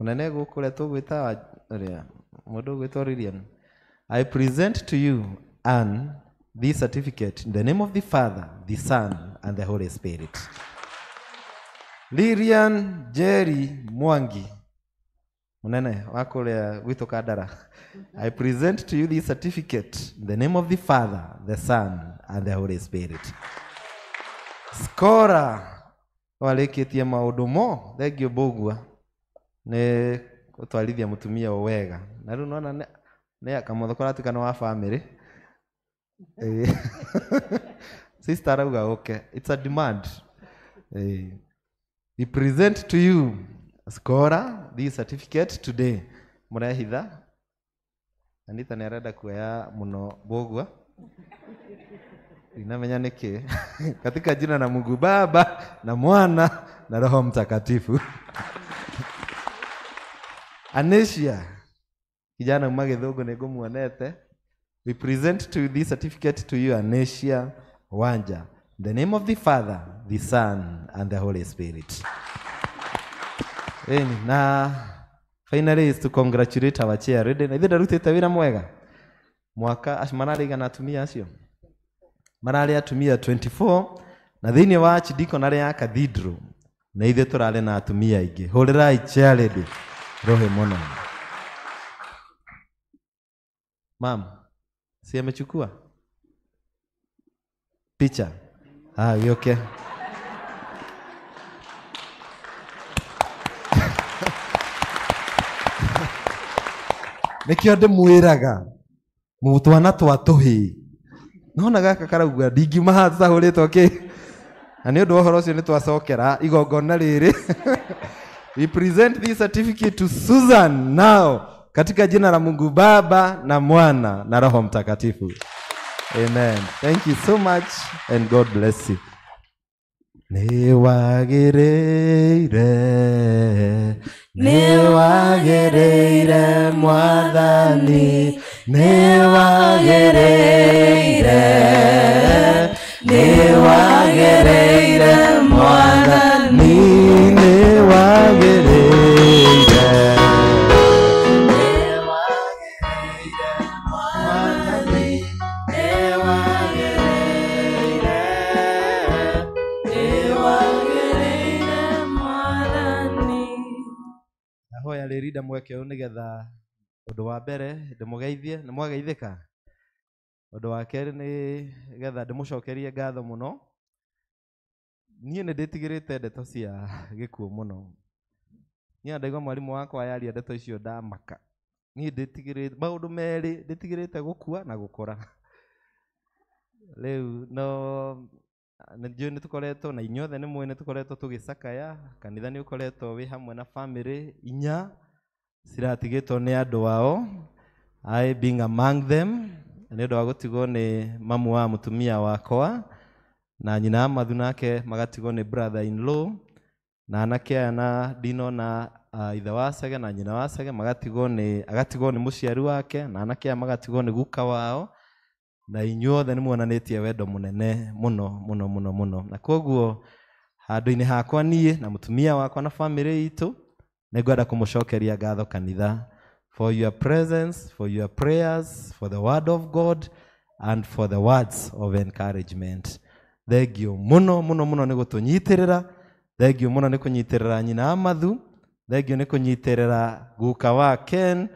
mũnene gũkũ ũrĩa tũgwĩta ũrĩa mũndũ ũgwĩtwo Lilian. I present to you, Ann, this certificate in the name of the Father, the Son, and the Holy Spirit. Lilian Jerry Mwangi, mũnene wa kũrĩa gwitũ Kandara. I present to you this certificate in the name of the Father, the Son, and the Holy Spirit. Skora warĩkĩtie maũndũ mo, thengio Mbũgua nĩ gũtwarithia mũtumia o wega. Na rĩu nona nĩ kamũtho karatuĩka nĩ wa family. Sister arauga okay, it's a demand. We present to you Skora this certificate today. Mũrehitha Anita nĩ arenda kuoya mũno Mbũgua. Inamenya nĩkĩ? Katika jina na Mungu Baba na Mwana na Roho Mtakatifu. Anesia, kijana uma Gĩthũngũ nĩ ngũmuonete. We present to this certificate to you, Anesia Wanja, in the name of the Father, the Son, and the Holy Spirit. Eni, na finally is to congratulate our chair. Na ithe ndarutĩte wĩra mwega. Mwaka acio mararĩ igana atumia acio. Mararĩ atumia 24 na thĩinĩ wa archdeaconry ya cathedral na ithe tũrarĩ na atumia aingĩ. Hũrĩrai chair lady rohe mũno. Mam, si amechukua picha? Ah, okay. Nĩkĩo ndĩmwĩraga twana twa tũhĩĩ nona gaka karauga ndingiuma haha tũtahũrĩtwo kĩ, na nĩ ũndũ wa ũhoro ũcio nĩ twacokera igongona rĩrĩ. We present this certificate to Susan now katika jina la Mungu Baba na Mwana na Roho Mtakatifu. Amen. Thank you so much and God bless you. Nĩwagĩrĩire Mwathani, nĩwagĩrĩire, nĩwagĩrĩire Mwathani, nĩwagĩrĩire. Ndahoya rĩrinda mweke ũyũ nĩgetha ũndũ wa mbere ndĩmũgeithie, nĩ mwageithĩka? Ũndũ wa kerĩ nĩ getha ndĩmũcokerie ngatho mũno. Niĩ nĩ ndĩtigĩrĩte ndeto cia gĩkuũ mũno. Niĩ ndaigua mwarimũ wakwa yaria ndeto icio ndamaka. Niĩ ndĩtigĩrĩte maũndũ merĩ, ndĩtigĩrĩte gũkua na gũkũra. Rĩu no nĩ nĩ tũkoretwo na inyuothe nĩ mũĩ nĩ tũkoretwo tũgĩcakaya. Kanitha nĩ ũkoretwo wĩ hamwe na family inya ciratigĩtwo nĩ andũ ao, I being among them, nĩ ũndũ wa gũtigwo nĩ mamu wa mũtumia wakwa na nyina wa Mathu, nake magatigwo nĩ brother in law, na anake aya na Dino na ithe wa Cege na nyina wa Cege magatigwo nĩ agatigwo nĩ mũciari wake, na anake aya magatigwo nĩ guka wao. Na inyuothe nĩ muonanĩtie wendo mũnene mũno mũno mũno mũno, na koguo handũ-inĩ hakwa niĩ na mũtumia wakwa na family itũ nĩ ngwenda kũmũcokeria ngatho kanitha for your presence, for your prayers, for the word of God and for the words of encouragement. Thengio mũno mũno mũno nĩ gũtũnyitĩrĩra, thengio mũno nĩ kũnyitĩrĩra nyina wa Mathu, thengio nĩ kũnyitĩrĩra guka wa Ken,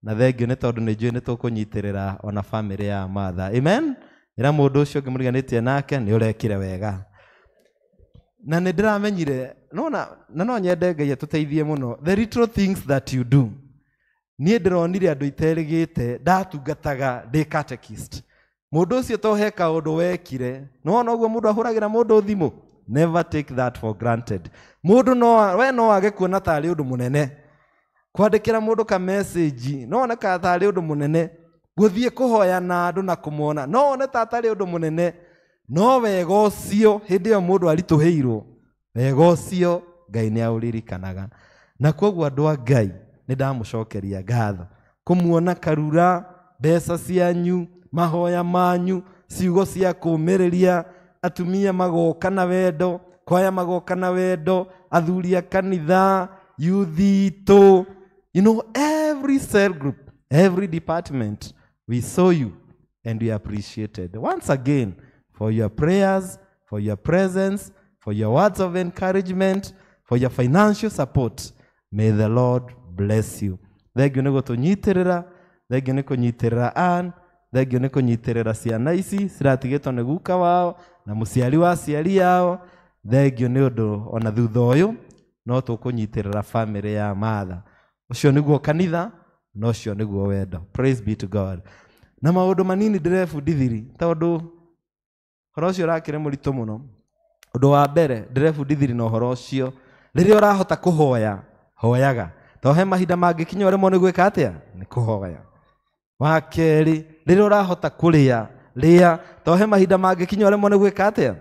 na thengio nĩ tondũ nĩ njũĩ nĩ tũkũnyitĩrĩra ona family ya Martha. Amen. Ĩra mũndũ ũcio ũngĩ mũriganĩtie nake nĩ ũrekire wega. Na nĩ ndĩramenyire nona na no nyende Ngai atũteithie mũno, the little things that you do. Niĩ ndĩronire andũ iterĩgĩte ndatungataga ndĩ catechist. Mũndũ ũcio to he kaũndũ wekire, nĩwona ũguo mũndũ ahũragĩra mũndũ thimũ. Never take that for granted. Mũndũ no we no age kuona tarĩ ũndũ mũnene. Kwandĩkĩra mũndũ ka message no one ka tarĩ ũndũ mũnene. Gũthiĩ kũhoya na andũ na kũmona no one ta tarĩ ũndũ mũnene. No wega ũcio hĩndĩ ĩyo mũndũ aritũhĩirwo, wega ũcio Ngai nĩ aũririkanaga. Na koguo andũ a Ngai nĩ ndamũcokeria ngatho kũmuona karura, mbeca cianyu, mahoya manyu, ciugo cia kũũmĩrĩria, atumia magoka na wendo, kwaya magoka na wendo, athuri a kanitha, youth itũ, you know, every cell group, every department, we saw you and we appreciated. Once again, for your prayers, for your presence, for your words of encouragement, for your financial support. May the Lord bless you. Thengio nĩ gũtũnyitĩrĩra, thengio nĩ kũnyitĩrĩra Ann, thengio nĩ kũnyitĩrĩra ciana ici ciratigĩtwo nĩ guka wao na mũciari wa aciari ao. Thengio nĩ ũndũ ona thutha ũyũ no tũkũnyitĩrĩra family ya Martha. Ũcio nĩguo kanitha na ũcio nĩguo wendo. Praise be to God. Na maũndũ manini ndĩrebundithirie tondũ ũhoro ũcio ũrakĩrĩ mũritũ mũno. Ũndũ wa mbere ndĩrebundithirie na ũhoro ũcio, rĩrĩa ũrahota kũhoya, hoyaga. To he mahinda mangĩkinya ũremwo nĩ gwĩka atĩa? Nĩ kũhoya. Wa kerĩ, rĩrĩa ũrahota kũrĩa, rĩa. To he mahinda mangĩkinya ũremwo nĩ gwĩka atĩa?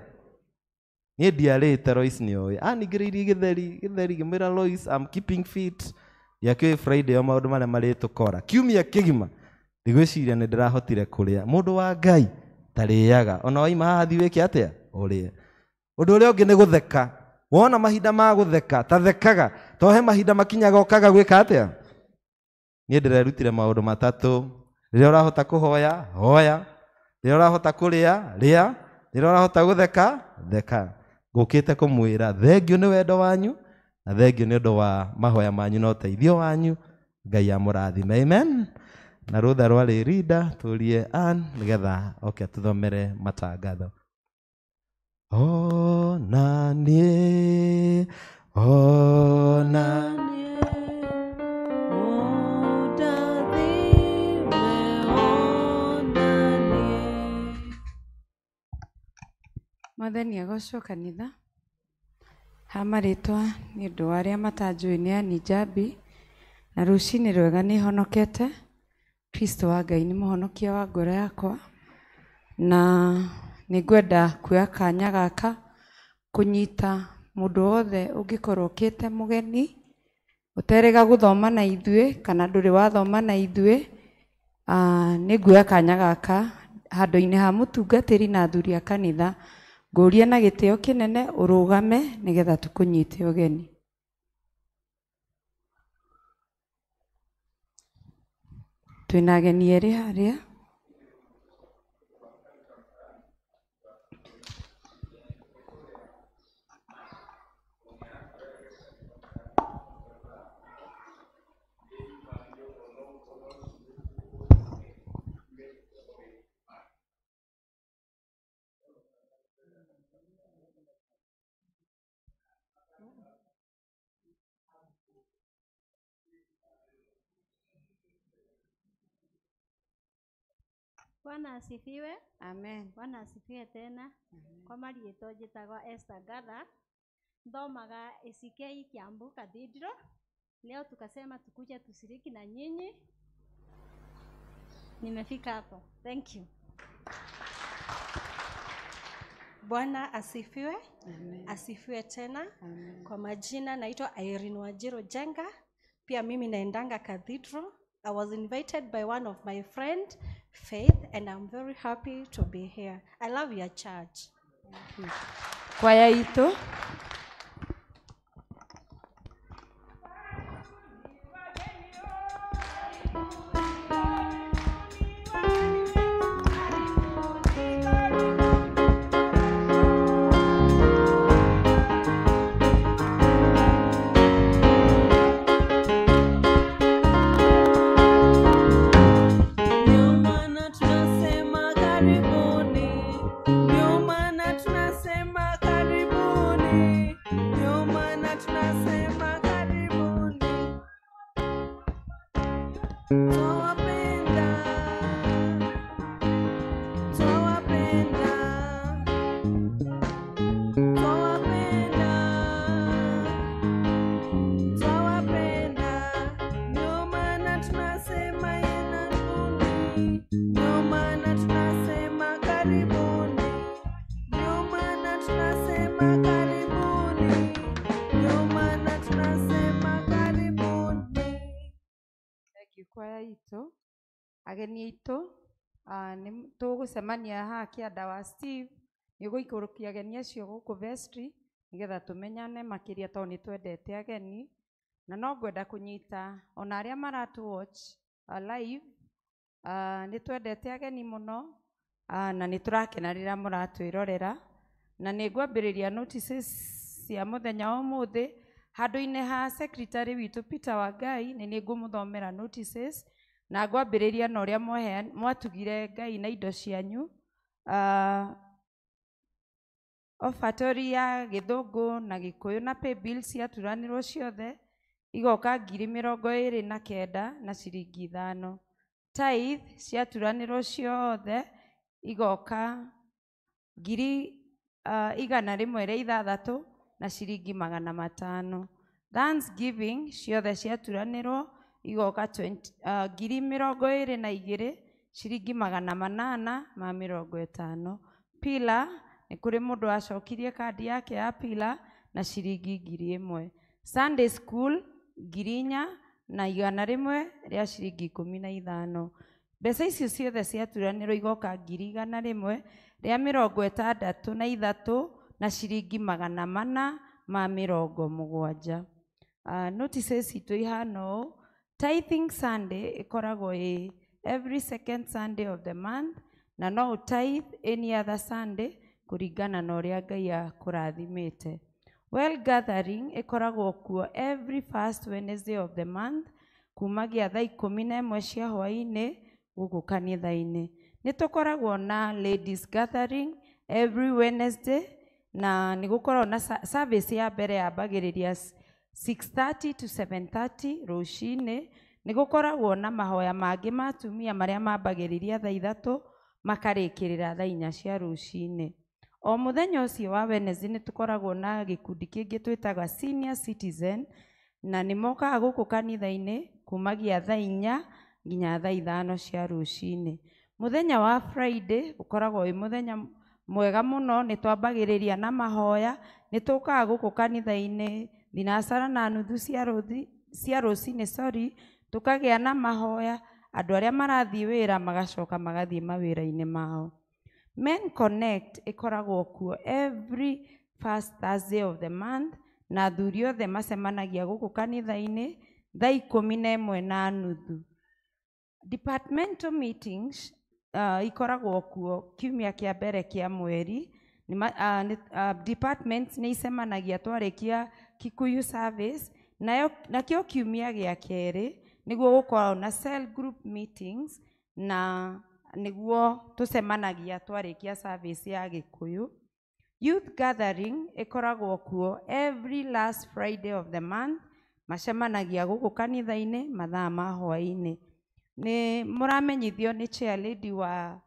Niĩ ndiarĩte, Lois nĩ oĩ. Aningĩrĩirie gĩtheri, gĩtheri ngĩmwĩra Lois, I'm keeping fit. Ndiakĩũĩ Friday o maũndũ marĩa marĩtũkora. Kiumia kĩgima ndigwĩciria nĩ ndĩrahotire kũrĩa. Mũndũ wa Ngai tarĩaga. Ona waima haha thiĩ wĩke atĩa? Ũrĩe. Ũndũ ũrĩa ũngĩ nĩ gũtheka. Wona mahinda ma gũtheka, ta thekaga. To he mahinda makinyaga ũkaga gwĩka atĩa? Niĩ ndĩrerutire maũndũ matatũ. Rĩrĩa ũrahota kũhoya, hoya. Rĩrĩa ũrahota kũrĩa, rĩa. Rĩrĩa ũrahota gũtheka, theka. Ngũkĩte kũmwĩra thengio nĩ wendo wanyu na thengio nĩ ũndũ wa mahoya manyu na ũteithio wanyu. Ngai amũrathime. Amen. Na rũtha rwa rĩrinda tũrie Ann nĩgetha oke tũthomere matangatho. Ona niĩ, ona Mwathani agocwo kanitha. Ha marĩtwa nĩ ũndũ wa arĩa matanjũĩ nĩ Ann Njambi, na rũcinĩ rwega nĩ honokete. Kristo wa Ngai nĩ mũhonokia wa ngoro yakwa, na nĩ ngwenda kuoya kanya gaka kũnyita mũndũ wothe ũngĩkorwo ũkĩte mũgeni ũterĩga gũthoma na ithuĩ kana ndũrĩ wathoma na ithuĩ. Nĩ nguoya kanya gaka handũ-inĩ ha mũtungatĩri na athuri a kanitha ngũrie na gĩtĩo kĩnene ũrũgame nĩgetha tũkũnyite ũgeni. Twĩna ageni erĩ harĩa. Bwana asifiwe. Amen. Bwana asifiwe tena. Kwa marĩtwa njĩtagwo Esther Gatha, nthomaga ACK Kiambu Cathedral. Leo tukasema tukuje tushiriki na nyinyi. Nimefika hapo. Thank you. Bwana asifiwe. Amen. Asifiwe tena. Amen. Kwa majina naitwa Irene Wanjiru Jenga. Pia mimi naendanga Cathedral. I was invited by one of my friend, Faith, and I'm very happy to be here. I love your church. Kwaya itũ. Ndio maana tunasema karibuni, ndio maana tunasema karibuni, ndio maana tunasema karibuni. Twawapenda, twawapenda, twawapenda, twawapenda. Ndio maana tunasema yena nguni, ndio maana tunasema karibuni, ndio maana tunasema karibuni, ndio maana tunasema karibuni. Thank you kwaya itũ. Ageni aitũ, nĩ tũgũcemania haha kĩanda wa Steve, nĩ ũgũikũrũkia ageni acio gũkũ vestry nĩgetha tũmenyane makĩria tondũ nĩ twendete ageni. Na no ngwenda kũnyita ona arĩa maratũ watch live, nĩ twendete ageni mũno, na nĩ tũrakena rĩrĩa mũratwĩrorera. Na nĩ ngwambĩrĩria notices cia mũthenya wa ũmũthĩ. Handũ-inĩ ha secretary witũ Peter Wangai, nĩ niĩ ngũmũthomera notices, na ngwambĩrĩria na ũrĩa mwatugire Ngai na indo cianyu. Offertory ya Gĩthũngũ na Gĩkũyũ na paybill ciaturanĩrwo ciothe igoka 29,000 na ciringi 5. Tithe ciaturanĩrwo ciothe igoka 106,500 na ciringi 500. Thanksgiving ciothe ciaturanĩrwo igoka 22,850 ciringi 850. Pila nĩ kũrĩ mũndũ wacokirie kandi yake ya pila na ciringi 1,000. Sunday school 4,100 rĩa ciringi 15. Mbeca icio ciothe ciaturanĩrwo igoka 163,00 na ciringi 470. Notices citũ ihana ũũ. Tithing Sunday ĩkoragwo ĩ every second Sunday of the month, na no tithe any other Sunday kũringana na ũrĩa Ngai akũrathimĩte. Well gathering ĩkoragwo kuo every first Wednesday of the month kumagia thaa 11 cia hwaĩ-inĩ gũkũ kanitha-inĩ. Nĩ tũkoragwo na ladies gathering every Wednesday, na nĩ gũkoragwo na service ya mbere yambagĩrĩria 6:30 to 7:30 rũcinĩ. Nĩ gũkoragwo na mahoya mangĩ ma atumia marĩa mambagĩrĩria thaa 3 makarĩkĩrĩra thaa 4 cia rũcinĩ. O mũthenya ũcio wa Wednesday nĩ tũkoragwo na gĩkundi kĩngĩ twĩtaga senior citizen, na nĩ mokaga gũkũ kanitha-inĩ kumagia thaa 4 nginya thaa 5 cia rũcinĩ. Mũthenya wa Friday ũkoragwo wĩ mũthenya mwega mũno, nĩ twambagĩrĩria na mahoya, nĩ tũkaga gũkũ kanitha-inĩ 3:30 cia rũcinĩ, sorry, tũkagĩa na mahoya, andũ arĩa marathiĩ wĩra magacoka magathiĩ mawĩra-inĩ mao. Men Connect ĩkoragwo kuo every first Thursday of the month, na athuri othe macemanagia gũkũ kanitha-inĩ thaa 11:30. Departmental meetings ikoragwo kuo kiumia kĩa mbere kĩa mweri. Departments nĩ icemanagia twarĩkia Kikuyu service, nakĩo kiumia gĩa kerĩ nĩguo gũkoragwo na cell group meetings, na nĩguo tũcemanagia twarĩkia service ya Gĩkũyũ. Youth gathering ĩkoragwo kuo every last Friday of the month, macemanagia gũkũ kanitha-inĩ mathaa ma hwaĩ-inĩ. Nĩ mũramenyithio nĩ chair lady wa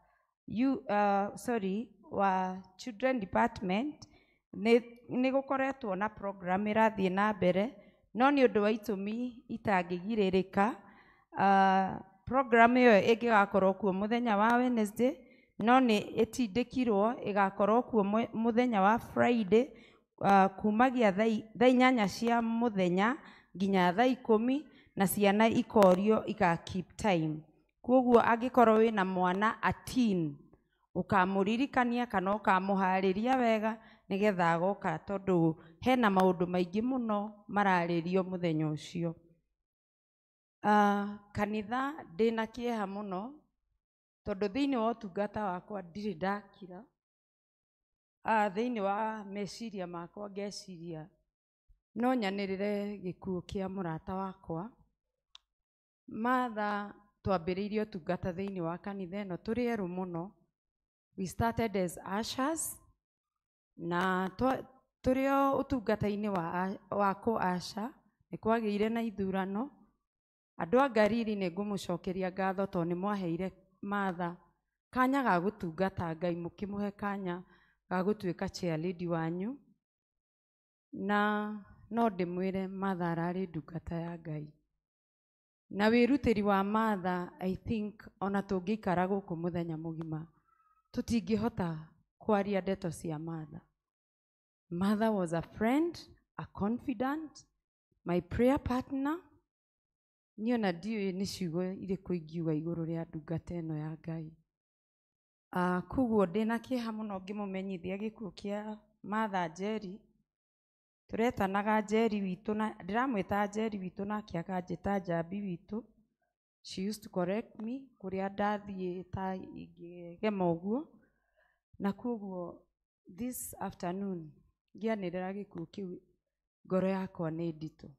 sorry, wa children department nĩ gũkoretwo na program ĩrathiĩ na mbere no nĩ ũndũ wa itũmi itangĩgirĩrĩka program ĩyo ĩngĩgakorwo kuo mũthenya wa Wednesday no nĩ ĩtindĩkirwo ĩgakorwo kuo mũthenya wa Friday kumagia thaa 8 cia mũthenya nginya thaa 10 na ciana ikorio iga keep time. Koguo angĩkorwo wĩna mwana a teen ũkamũririkania kana ũkamũharĩria wega nĩgetha agoka tondũ hena maũndũ maingĩ mũno mararĩrio mũthenya ũcio. Kanitha ndĩna kĩeha mũno tondũ thĩinĩ wa ũtungata wakwa ndirĩ ndakira. Thĩinĩ wa meciria makwa ngeciria no nyanĩrĩre gĩkuũ kĩa mũrata wakwa. Martha twambĩrĩirie ũtungata thĩinĩ wa kanitha ĩno tũrĩ erũ mũno. We started as ushers na tũrĩ o ũtungata-inĩ wa kũ-usher nĩ kwagĩire na ithurano. Andũ a Ngariri nĩ ngũmũcokeria ngatho tondũ nĩ mwaheire Martha kanya ga gũtungata Ngai mũkĩmũhe kanya ga gũtuĩka chairlady wanyu. Na no ndĩmwĩre Martha ararĩ ndungata ya Ngai. Na wĩrutĩri wa Martha, I think ona tũngĩikara gũkũ mũthenya mũgima tũtingĩhota kwaria ndeto cia Martha. Martha was a friend, a confidant, my prayer partner. Niĩ ona ndiũĩ nĩ ciugo irĩkũ ingiuga igũrũ rĩa ndungata ĩno ya Ngai. Koguo ndĩna kĩeha mũno ngĩmũmenyithia gĩkuũ kĩa Martha Njeri. Tũretanaga Njeri witũ na ndĩramwĩta Njeri witũ nake akanjĩta Njambi witũ. She used to correct me kũrĩa ndathiĩ ta ingĩgema ũguo. Na koguo this afternoon ngĩanĩrĩra gĩkuũ kĩu ngoro yakwa nĩ nditũ.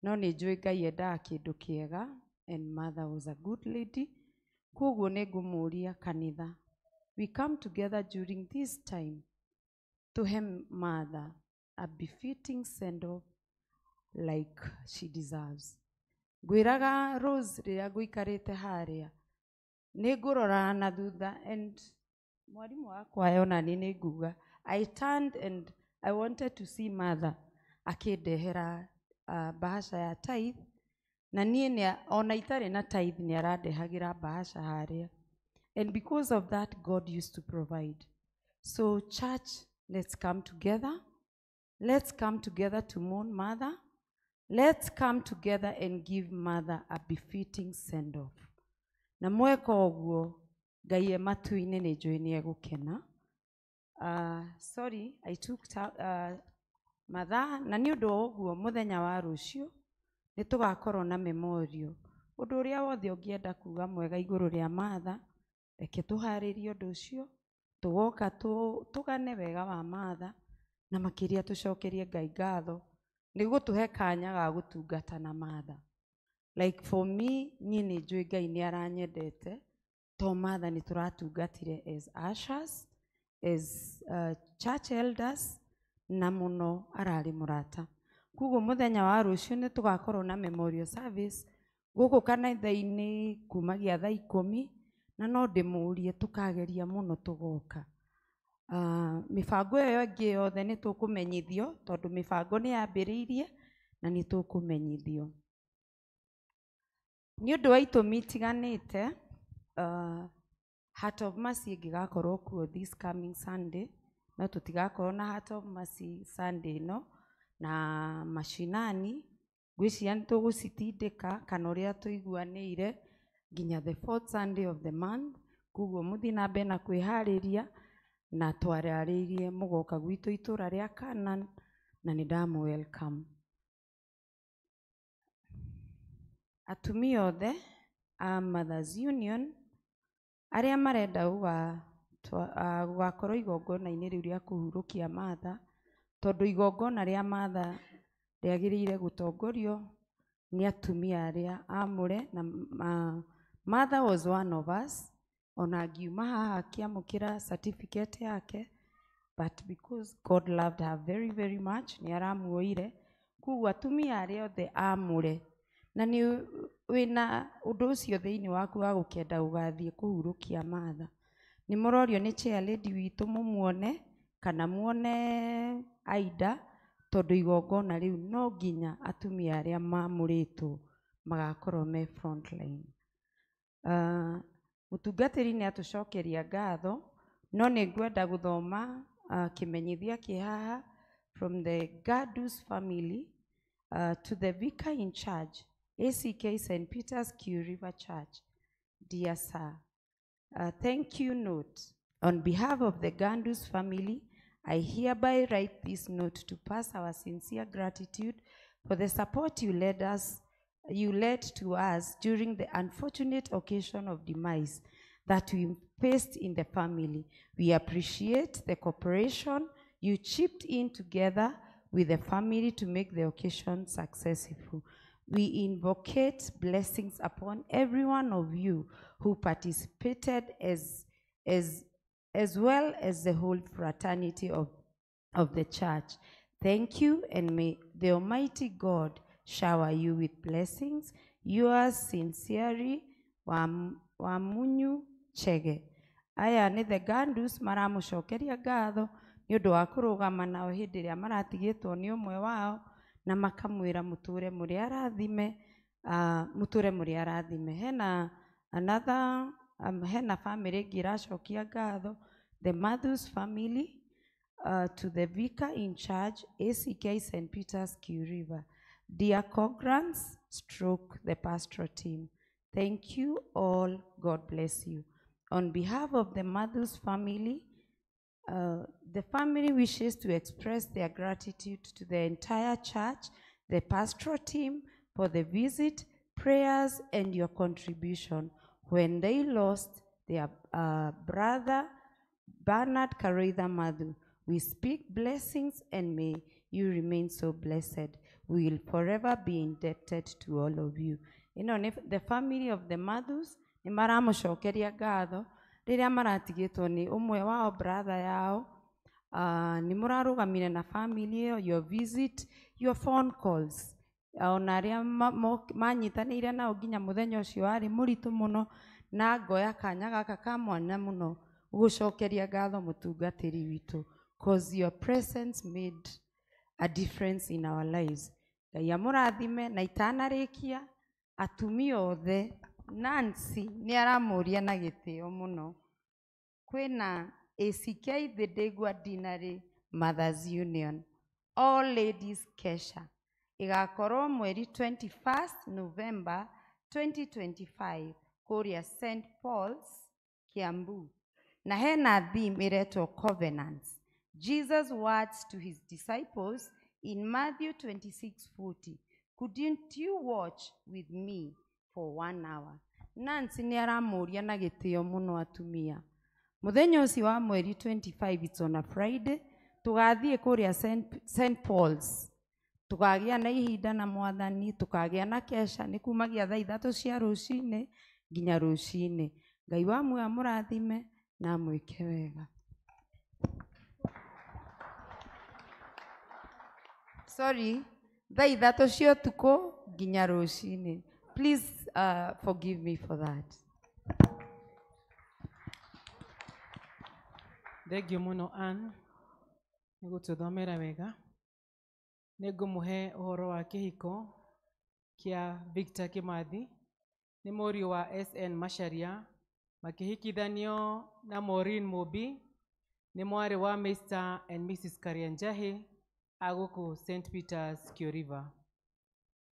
No nĩ njũĩ Ngai endaga kĩndũ kĩega and Martha was a good lady. Koguo nĩ ngũmũria kanitha, we come together during this time to have Martha a befitting send-off like she deserves. Ngwĩraga Rose rĩrĩa ngũikarĩte harĩa nĩ ngũrora na thutha and mwarimũ wakwa ona niĩ nĩ nguga I turned and I wanted to see Martha akĩndehera bahasha ya tithe na niĩ ona itarĩ na tithe nĩ arandehagĩra bahasha harĩa. And because of that, God used to provide. So church, let's come together. Let's come together to mourn Martha. Let's come together and give Martha a befitting send-off. Na mweka ũguo Ngai e matu-inĩ nĩ njũĩ nĩ egũkena. Sorry, I took mathaa na nĩ ũndũ wa ũguo mũthenya wa rũciũ nĩ tũgakorwo na memorial. Ũndũ ũrĩa wothe ũngĩenda kuga mwega igũrũ rĩa Martha, reke tũharĩrie ũndũ ũcio, tũgoka tũgane wega wa Martha na makĩria tũcokerie Ngai ngatho nĩ gũtũhe kanya ga gũtungata na Martha. Like for me, niĩ nĩ njũĩ Ngai nĩ aranyendete to Martha nĩ tũratungatire as ushers, as church elders na mũno ararĩ mũrata. Koguo mũthenya wa rũciũ nĩ tũgakorwo na memorial service gũkũ kanitha-inĩ kumagia thaa 10 na no ndĩmũrie tũkageria mũno tũgoka. Mĩbango ĩyo ĩngĩ yothe nĩ tũkũmenyithio tondũ mĩbango nĩ yambĩrĩirie na nĩ tũkũmenyithio. Nĩ ũndũ wa itũmi itiganĩte, Heart of Mercy ĩngĩgakorwo kuo this coming Sunday, no tũtigakorwo na Heart of Mercy Sunday ĩno na mashinani ngwĩciria nĩ tũgũcitindĩka kana ũrĩa tũiguanĩire nginya the fourth Sunday of the month. Koguo mũthiĩ na mbere na kwĩharĩria na twararĩirie mũgoka gwitũ itũra rĩa Canaan na nĩ ndamũ welcome. Atumia othe a Mothers Union arĩa marenda gũgakorwo igongona-inĩ rĩu rĩa kũhurũkia Martha, tondũ igongona rĩa Martha rĩagĩrĩire gũtongorio nĩ atumia arĩa amũre na Martha was one of us. Ona angiuma haha akĩamũkĩra certificate yake, but because God loved her very very much nĩ aramuoire. Koguo atumia arĩa othe amũre na nĩ wĩna ũndũ ũcio thĩinĩ waku wa gũkenda gũgathiĩ kũhurũkia Martha, Nĩ mũrorio nĩ chair lady witũ mũmuone kana muone Aida, tondũ igongona rĩu no nginya atumia arĩa mamũrĩtwo magakorwo me front line. Mũtungatĩri nĩ atũcokeria ngatho, no nĩ ngwenda gũthoma kĩmenyithia kĩ haha from the Gandus family to the vicar in charge, ACK St. Peter's Q River Church. Dear sir, thank you note. On behalf of the Gandus family, I hereby write this note to pass our sincere gratitude for the support you led to us during the unfortunate occasion of demise that we faced in the family. We appreciate the cooperation you chipped in together with the family to make the occasion successful. We invocate blessings upon every one of you who participated as well as the whole fraternity of the church. Thank you, and may the Almighty God shower you with blessings. Yours sincerely, Wamunyu Chege. Aya nĩ the Gandus maramũcokeria ngatho nĩ ũndũ wa kũrũgama nao hĩndĩ ĩrĩa maratigĩtwo nĩ ũmwe wao, na makamwĩra mũtũre mũrĩ arathime, mũtũre mũrĩ arathime. Hena another hena family ĩngĩ ĩracokia ngatho, the Matthews family, to the vicar in charge, ACK St. Peter's Q River. Dear Cogrants, stroke the pastoral team, thank you all. God bless you. On behalf of the Matthews family, the family wishes to express their gratitude to the entire church, the pastoral team, for the visit, prayers, and your contribution when they lost their brother, Bernard Kareitha Madhu. We speak blessings, and may you remain so blessed. We will forever be indebted to all of you. You know, the family of the Madhus, nĩ maramũcokeria ngatho rĩrĩa maratigĩtwo nĩ ũmwe wao brother yao. Nĩ mũrarũgamire na family ĩyo, your visit, your phone calls, ona arĩa manyitanĩire nao nginya mũthenya ũcio warĩ mũritũ mũno, na ngoya kanya gaka ka mwanya mũno gũcokeria ngatho mũtungatĩri witũ, cause your presence made a difference in our lives. Ngai amũrathime. Na itanarĩkia, atumia othe, Nancy nĩ aramũria na gĩtĩo mũno, kwĩna ACK the Ndegwa Deanery Mothers Union All Ladies Kesha ĩgakorwo mweri 21st November 2025 kũrĩa St. Paul's Kiambu, na hena theme ĩretwo Covenants. Jesus' words to his disciples in Matthew 26:40. Couldn't you watch with me for 1 hour? Nancy nĩ aramũria na gĩtĩo mũno atumia. Mũthenya ũcio wa mweri 25, it's on a Friday, tũgathiĩ kũrĩa St. Paul's. Tũkagĩa na ihinda na mwathani, tũkagĩa na kesha, nĩ kumagia thaa 3 cia rũcinĩ nginya rũcinĩ. Ngai wa muoyo amũrathime na amwĩke wega. Sorry, thaa 3 cia ũtukũ nginya rũcinĩ. Please forgive me for that. Thengiũ mũno Ann nĩ gũtũthomera wega. Nĩ ngũmũhe ũhoro wa kĩhiko kĩa Victor Kimathi, nĩ mũriũ wa SN Macharia, makĩhikithanio na Maureen Mũmbi, nĩ mwarĩ wa Mr. and Mrs. Karianjahi a gũkũ St. Peter's Kio River.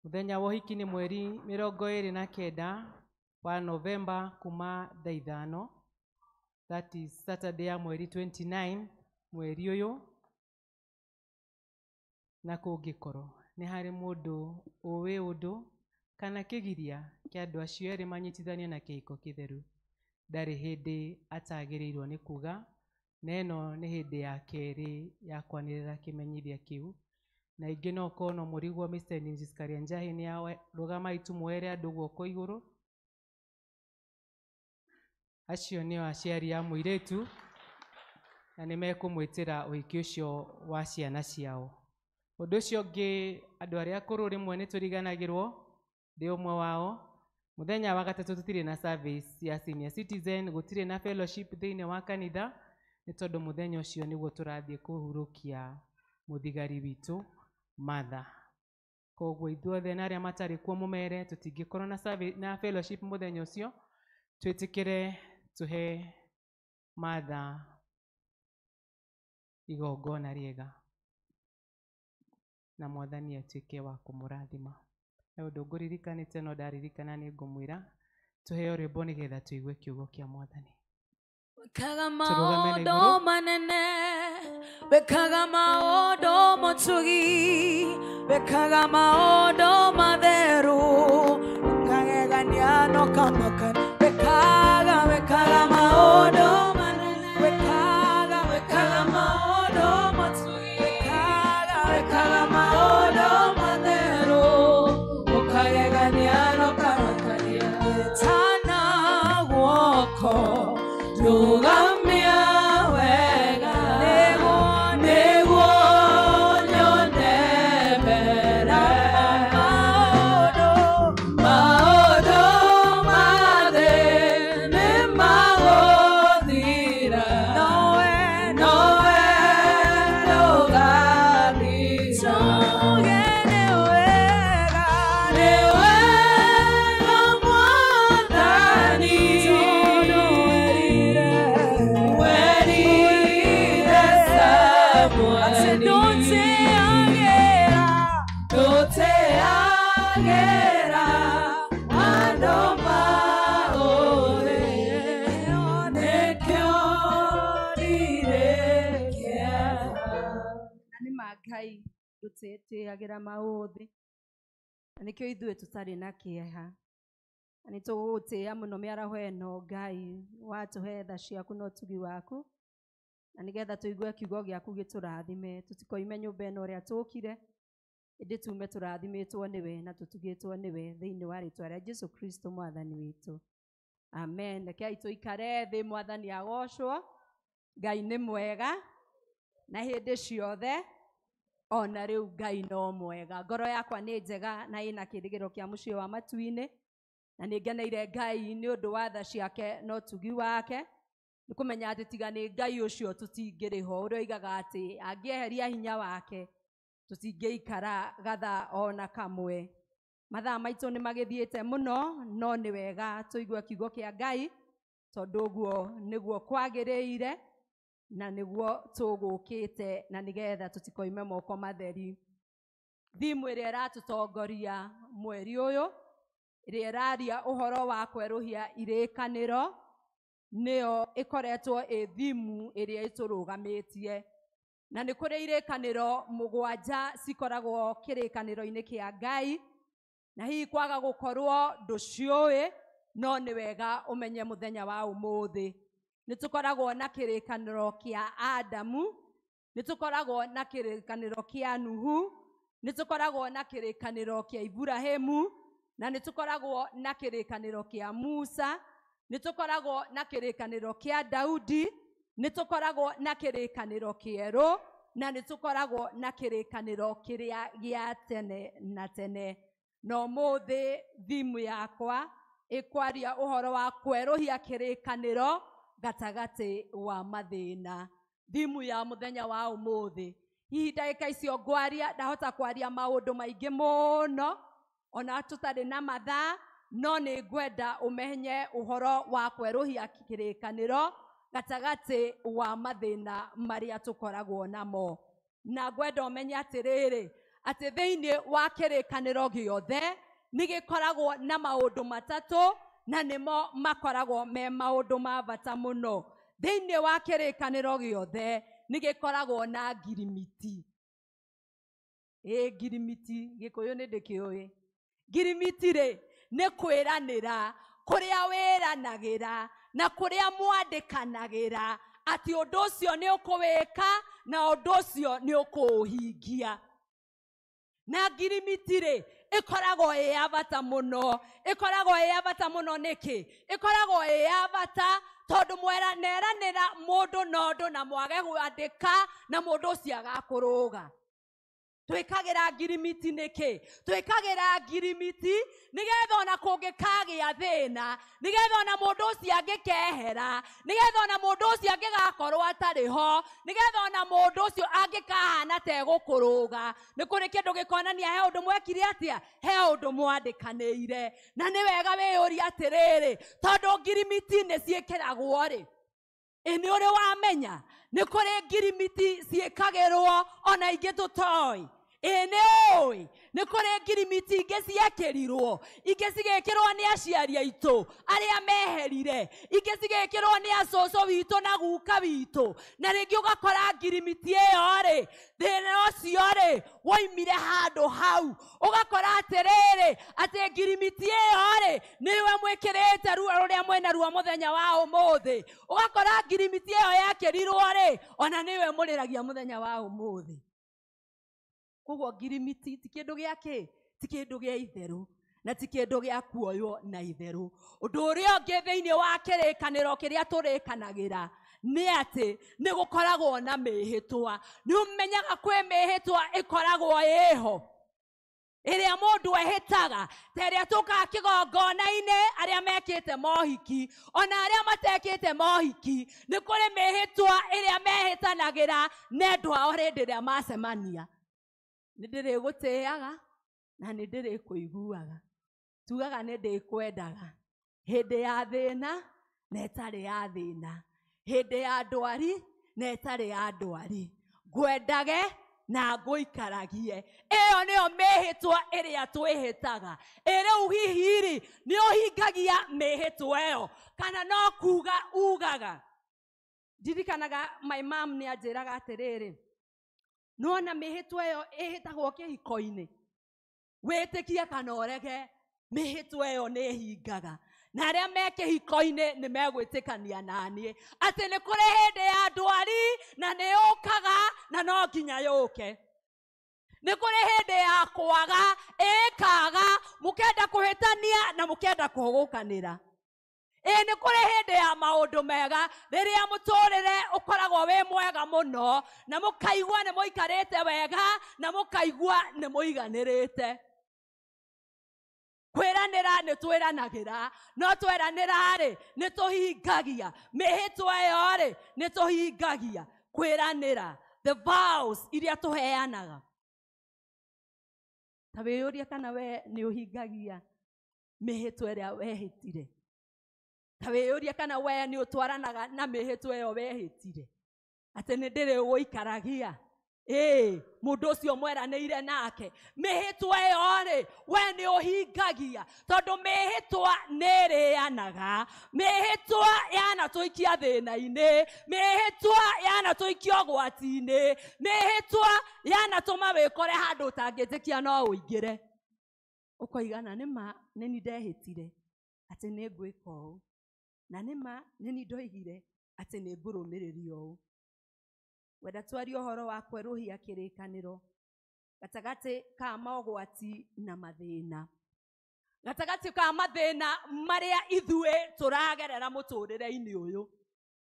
Mũthenya wa ũhiki nĩ mweri 29 wa Novemba kuma thaa 5. That is Saturday ya mweri 29 mweri ũyũ. Na kũngĩkorwo nĩ harĩ mũndũ ũĩ ũndũ kana kĩgiria kĩa andũ acio erĩ manyitithanio na kĩhiko kĩtheru, ndarĩ hĩndĩ atagĩrĩirwo nĩ kuga, na ĩno nĩ hĩndĩ ya kerĩ ya kwanĩrĩra kĩmenyithia kĩu. Na ingĩ no ũkorwo no mũrigwo Mr. and Mrs. Karianjahi nĩ arũgama itu muoere andũ guoko igũrũ. Acio nĩo aciari a mũirĩtu, na nĩ mekũmwĩtĩra ũhiki ũcio wa ciana ciao. Ũndũ ũcio ũngĩ, andũ arĩa akũrũ rĩmwe nĩ tũriganagĩrwo, ndĩ ũmwe wao, Muthenya wa gatatu tutire na service ya senior citizen, gutire na fellowship thiini wa kanitha ni tondu muthenya ucio niguo turathie kuhurukia muthigari witu Martha. Koguo ithuothe na aria matari kuo mumere tutingikorwo na service na fellowship muthenya ucio, twitikire tuhe Martha igongona riega na mwathani atuike wa kumurathima. He undu nguririkanite no ndaririkana ni ngumwira tuheo rwimbo nigetha tuigue kiugo kia mwathani. Wekaga Tũrũgame na maũndũ igũrũ. manene, wekaga maũndũ motugi, wekaga maũndũ matheru, ũkagegania na ũkamakania. Wekaga, wekaga maũndũ manene, wekaga, wekaga maũndũ motugi, wekaga, wekaga maũndũ matheru, ũkagegania na ũkamakania. Tana guoko ndũgamia wega, nĩguo nĩguo nyone mbere. Maũndũ maũndũ ma thĩ nĩmagũthira, nowe nowe ndũgathira. Tuge nĩ wega, nĩ wega Mwathani, tondũ werire Samueli ndũteagĩra, ndũteagĩra andũ maũthĩ, nĩkĩo ndirĩ kĩeha. Na nĩ ma Ngai ndũtetĩagĩra maũthĩ, na nĩkĩo ithuĩ tũtarĩ na kĩeha, na nĩ tũgũgũtĩĩa mũno mĩaraho ĩno Ngai watũhe tha ciaku na ũtugi waku, na nĩgetha tũigue kiugo gĩaku gĩtũrathime, tũtikoime nyũmba ĩno ũrĩa tũkire, ĩndĩ tume tũrathimĩtwo nĩwe na tũtugĩtwo nĩwe thĩinĩ wa rĩtwa rĩa Jesu Kristo mwathani witũ, amen. Rekei tũikare thĩ, mwathani agocwo. Ngai nĩ mwega na hĩndĩ ciothe, ona rĩu Ngai no mwega. Ngoro yakwa nĩ njega na ĩna kĩrĩgĩrĩro kĩa mũciĩ wa matu-inĩ, na nĩ ngeneire Ngai nĩ ũndũ wa tha ciake na ũtugi wake, nĩ kũmenya atĩ tiga nĩ Ngai ũcio tũtingĩrĩ ho, ũrĩa oigaga atĩ angĩeheria hinya wake tũtingĩikara gathaa ona kamwe. Mathaa maitũ nĩ magĩthiĩte mũno, no nĩ wega tũigue kiugo kĩa Ngai, tondũ ũguo nĩguo kwagĩrĩire na nĩguo tũgũkĩte, na nĩgetha tũtikoime moko matheri. Thimu ĩrĩa ĩratũtongoria mweri ũyũ, ĩrĩa ĩraria ũhoro wa kwerũhia irĩkanĩro, nĩyo ĩkoretwo ĩ thimu ĩrĩa ĩtũrũgamĩtie. Na nĩ kũrĩ irĩkanĩro mũgwanja cikoragwo kĩrĩkanĩro-inĩ kĩa Ngai, na hihi kwaga gũkorwo ndũciũĩ, no nĩ wega ũmenye mũthenya wa ũmũthĩ. Nĩ tũkoragwo na kĩrĩkanĩro kĩa Adamu, nĩ tũkoragwo na kĩrĩkanĩro kĩa Nuhu, nĩ tũkoragwo na kĩrĩkanĩro kĩa Iburahĩmu, na nĩ tũkoragwo na kĩrĩkanĩro kĩa Musa, nĩ tũkoragwo na kĩrĩkanĩro kĩa Daudi, nĩ tũkoragwo na kĩrĩkanĩro kĩerũ, na nĩ tũkoragwo na kĩrĩkanĩro kĩrĩa gĩa tene na tene. Na ũmũthĩ thimu yakwa ĩkwaria ũhoro wa kwerũhia kĩrĩkanĩro gatagatĩ wa mathĩna. Thimu ya mũthenya wa ũmũthĩ, hihi ndagĩka icio ngwaria ndahota kwaria maũndũ maingĩ mũno ona tũtarĩ na mathaa, no nĩ ngwenda ũmenye ũhoro wa kwerũhia kĩrĩkanĩro gatagatĩ wa mathĩna marĩa tũkoragwo namo. Na ngwenda ũmenye atĩrĩrĩ, atĩ thĩinĩ wa kĩrĩkanĩro gĩothe nĩ gĩkoragwo na maũndũ matatũ, na nĩmo makoragwo me maũndũ ma bata mũno. Thĩinĩ wa kĩrĩkanĩro gĩothe nĩ gĩkoragwo na ngirimiti. Ĩ ngirimiti, Gĩkũyũ nĩ ndĩkĩũĩ. Ngirimiti rĩ, nĩ kwĩranĩra, kũrĩa wĩranagĩra na kũrĩa mwandĩkanagĩra atĩ ũndũ ũcio nĩ ũkũwĩka na ũndũ ũcio nĩ ũkũũhingia. Na ngirimiti rĩ, ĩkoragwo ĩ ya bata mũno. Ĩkoragwo ĩ ya bata mũno nĩkĩ? Ĩkoragwo ĩ ya bata tondũ mweranĩra mũndũ na ũndũ na mwage kwandĩka na mũndũ ũcio agakũrũga. Twĩkagĩra ngirimiti nĩkĩ? Twĩkagĩra ngirimiti nĩgetha ona kũngĩkagĩa thĩna, nĩgetha ona mũndũ ũcio angĩkehera, nĩgetha ona mũndũ ũcio angĩgakorwo atarĩ ho, nĩgetha ona mũndũ ũcio angĩkahana ta egũkũrũga, nĩ kũrĩ kĩndũ gĩkonania he ũndũ mwekire atĩa, he ũndũ mwandĩkanĩire. Na nĩ wega wĩyũrie atĩrĩrĩ, tondũ ngirimiti nĩ ciĩkĩragwo rĩ, ĩ nĩ ũrĩ wamenya nĩ kũrĩ ngirimiti ciĩkagĩrwo ona ingĩ tũtoĩ? Ĩ nĩ ũĩ nĩ kũrĩ ngirimiti ingĩ ciekĩrirwo, ingĩ cigĩkĩrwo nĩ aciari aitũ arĩa meherire, ingĩ cigĩkĩrwo nĩ acũcũ witũ na guka witũ, na rĩngĩ ũgakora ngirimiti ĩyo rĩ, thĩna ũcio rĩ woimire handũ hau. Ũgakora atĩrĩrĩ, atĩ ngirimiti ĩyo rĩ nĩwe mwĩkĩrĩte ruo rũrĩa mwĩna ruo mũthenya wa ũmũthĩ. Ũgakora ngirimiti ĩyo yekĩrirwo rĩ, ona nĩwe mũrĩragia mũthenya wa ũmũthĩ. Koguo ngirimiti ti kĩndũ gĩa kĩ, ti kĩndũ gĩa itherũ, na ti kĩndũ gĩa kuoywo na itherũ. Ũndũ ũrĩa ũngĩ thĩinĩ wa kĩrĩkanĩro kĩrĩa tũrĩkanagĩra nĩ atĩ nĩ gũkoragwo na mĩhĩtwa. Nĩ ũmenyaga kwĩ mĩhĩtwa ĩkoragwo ĩho ĩrĩa mũndũ ehĩtaga, ta ĩrĩa tũkaga kĩgongona-inĩ, arĩa mekĩte mohiki ona arĩa matekĩte mohiki, nĩ kũrĩ mĩhĩtwa ĩrĩa mehĩtanagĩra na endwa ao hĩndĩ ĩrĩa macemania. Nĩ ndĩrĩgũtĩaga na nĩ ndĩrĩkũiguaga, tugaga nĩ ndĩkwendaga hĩndĩ ya thĩna na ĩtarĩ ya thĩna, hĩndĩ ya ndwari na ĩtarĩ ya ndwari, ngwendage na ngũikaragie. Ĩyo nĩyo mĩhĩtwa ĩrĩa twĩhĩtaga. Ĩ rĩu hihi rĩ, nĩ ũhingagia mĩhĩtwa ĩyo kana no kuga ugaga? Ndirikanaga my mom nĩ anjĩraga atĩrĩrĩ, nĩwona mĩhĩtwa ĩyo ĩhĩtagwo kĩhiko-inĩ, wĩtĩkie kana ũrege, mĩhĩtwa ĩyo nĩ ĩhingaga. Na arĩa me kĩhiko-inĩ nĩ megwĩtĩkania naniĩ atĩ nĩ kũrĩ hĩndĩ ya ndwari na nĩ yũkaga na no nginya yũke. Nĩ kũrĩ hĩndĩ ya kwaga, ĩkaga, mũkenda kũhĩtania na mũkenda kũhũgũkanĩra. Ĩ nĩ kũrĩ hĩndĩ ya maũndũ mega, rĩrĩa mũtũrĩre ũkoragwo wĩ mwega mũno, na mũkaigua nĩ mũikarĩte wega, na mũkaigua nĩ mũiganĩrĩte. Kwĩranĩra nĩ twĩranagĩra, no tweranĩra rĩ, nĩ tũhingagia. Mĩhĩtwa ĩyo rĩ, nĩ tũhingagia. Kwĩranĩra, the vows iria tũheanaga. Ta wĩyũrie kana we nĩ ũhingagia mĩhĩtwa ĩrĩa wehĩtire. Ta wĩyũrie kana we nĩ ũtwaranaga na mĩhĩtwa ĩyo wehĩtire, atĩ nĩ ndĩrĩgũikaragia. Ĩ mũndũ ũcio mweranĩire nake, mĩhĩtwa ĩyo rĩ, we nĩ ũhingagia, tondũ mĩhĩtwa nĩ ĩrĩanaga. Mĩhĩtwa yanatũikia thĩna-inĩ, mĩhĩtwa yanatũikia ũgwati-inĩ, mĩhĩtwa yanatũma wĩkore handũ ũtangĩtĩkia no ũingĩre. Ũkoiga na nĩ ma nĩ niĩ ndehĩtire atĩ nĩ ngwĩka ũũ, na nĩ ma nĩ niĩ ndoigire atĩ nĩ ngũrũmĩrĩria ũũ. Wenda twarie ũhoro wa kwerũhia kĩrĩkanĩro gatagatĩ ka mogwati na mathĩna, gatagatĩ ka mathĩna marĩa ithuĩ tũragerera mũtũrĩre-inĩ ũyũ,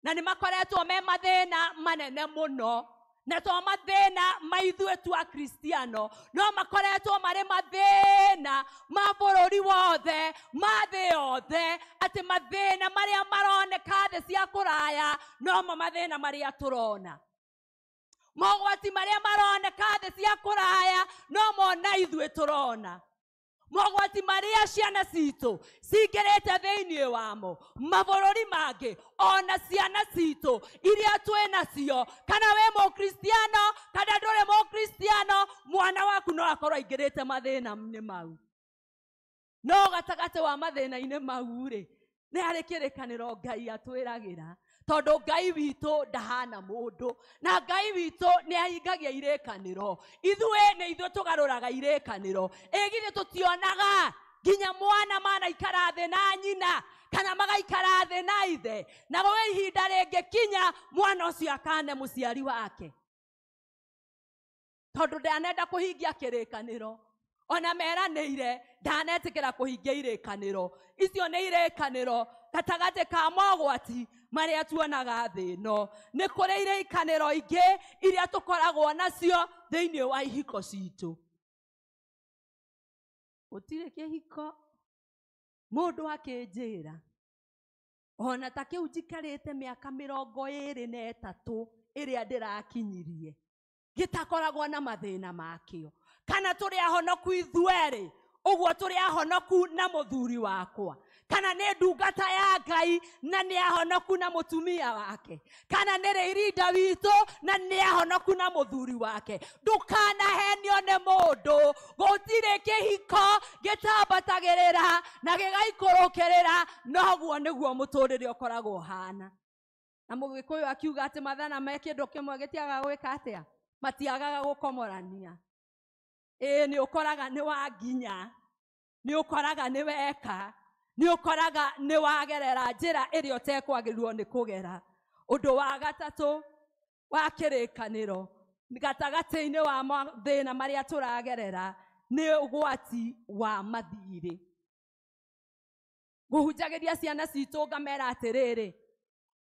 na nĩ makoretwo me mathĩna manene mũno, na to mathĩna ma ithuĩ tu Akristiano, no makoretwo marĩ mathĩna ma bũrũri wothe, ma thĩ yothe, atĩ mathĩna marĩa maroneka thĩ cia kũraya nomo mathĩna marĩa tũrona. Mogwati marĩa maroneka thĩ cia kũraya nomo na ithuĩ tũrona. Mogwati marĩa ciana citũ cingĩrĩte thĩinĩ wamo, mabũrũri mangĩ, ona ciana citũ iria twĩ nacio, kana wĩ mũkristiano kana ndũrĩ mũkristiano, mwana waku no akorwo aingĩrĩte mathĩna-inĩ mau. No gatagatĩ wa mathĩna-inĩ mau rĩ, nĩ harĩ kĩrĩkanĩro Ngai atwĩragĩra, tondũ Ngai witũ ndahana mũndũ, na Ngai witũ nĩ ahingagia irĩkanĩro. Ithuĩ nĩ ithuĩ tũgarũraga irĩkanĩro. Ĩ githĩ tũtionaga nginya mwana manaikara thĩ na nyina kana magaikara thĩ na ithe, na gwĩ ihinda rĩngĩkinya mwana ũcio akane mũciari wake, tondũ ndanenda kũhingia kĩrĩkanĩro. Ona meranĩire ndanetĩkĩra kũhingia irĩkanĩro. Icio nĩ irĩkanĩro gatagatĩ ka mogwati marĩa tuonaga thĩ ĩno, nĩ kũrĩ irĩkanĩro ingĩ iria tũkoragwo nacio thĩinĩ wa ihiko citũ. Gũtirĩ kĩhiko mũndũ akĩnjĩra ona ta kĩu njikarĩte mĩaka 23 ĩrĩa ndĩrakinyirie gĩtakoragwo na mathĩna makĩo. Kana tũrĩ ahonoku ithuerĩ ũguo tũrĩ ahonoku na mũthuri wakwa, kana nĩ ndungata ya Ngai na nĩ ahonoku na mũtumia wake, kana nĩ rĩirinda witũ na nĩ ahonoku na mũthuri wake. Ndũkanahenio nĩ mũndũ. Gũtirĩ kĩhiko gĩtambatagĩrĩra na gĩgaikũrũkĩrĩra, noguo nĩguo mũtũrĩre ũkoragwo ũhana. Na mũgĩkũyũ akiuga atĩ mathana me kĩndũ kĩmwe gĩtiagaga gwĩka atĩa? Matiagaga gũkomorania. Ĩĩ, nĩ ũkoraga nĩ wanginya, nĩ ũkoraga nĩ weka, nĩ ũkoraga nĩ wagerera njĩra ĩrĩa ũtekwagĩrĩirwo nĩ kũgera. Ũndũ wa gatatũ wa kĩrĩkanĩro gatagatĩ-inĩ wa mathĩna marĩa tũragerera nĩ ũgwati wa mathirĩ. Ngũhunjagĩria ciana citũ ngamera atĩrĩrĩ,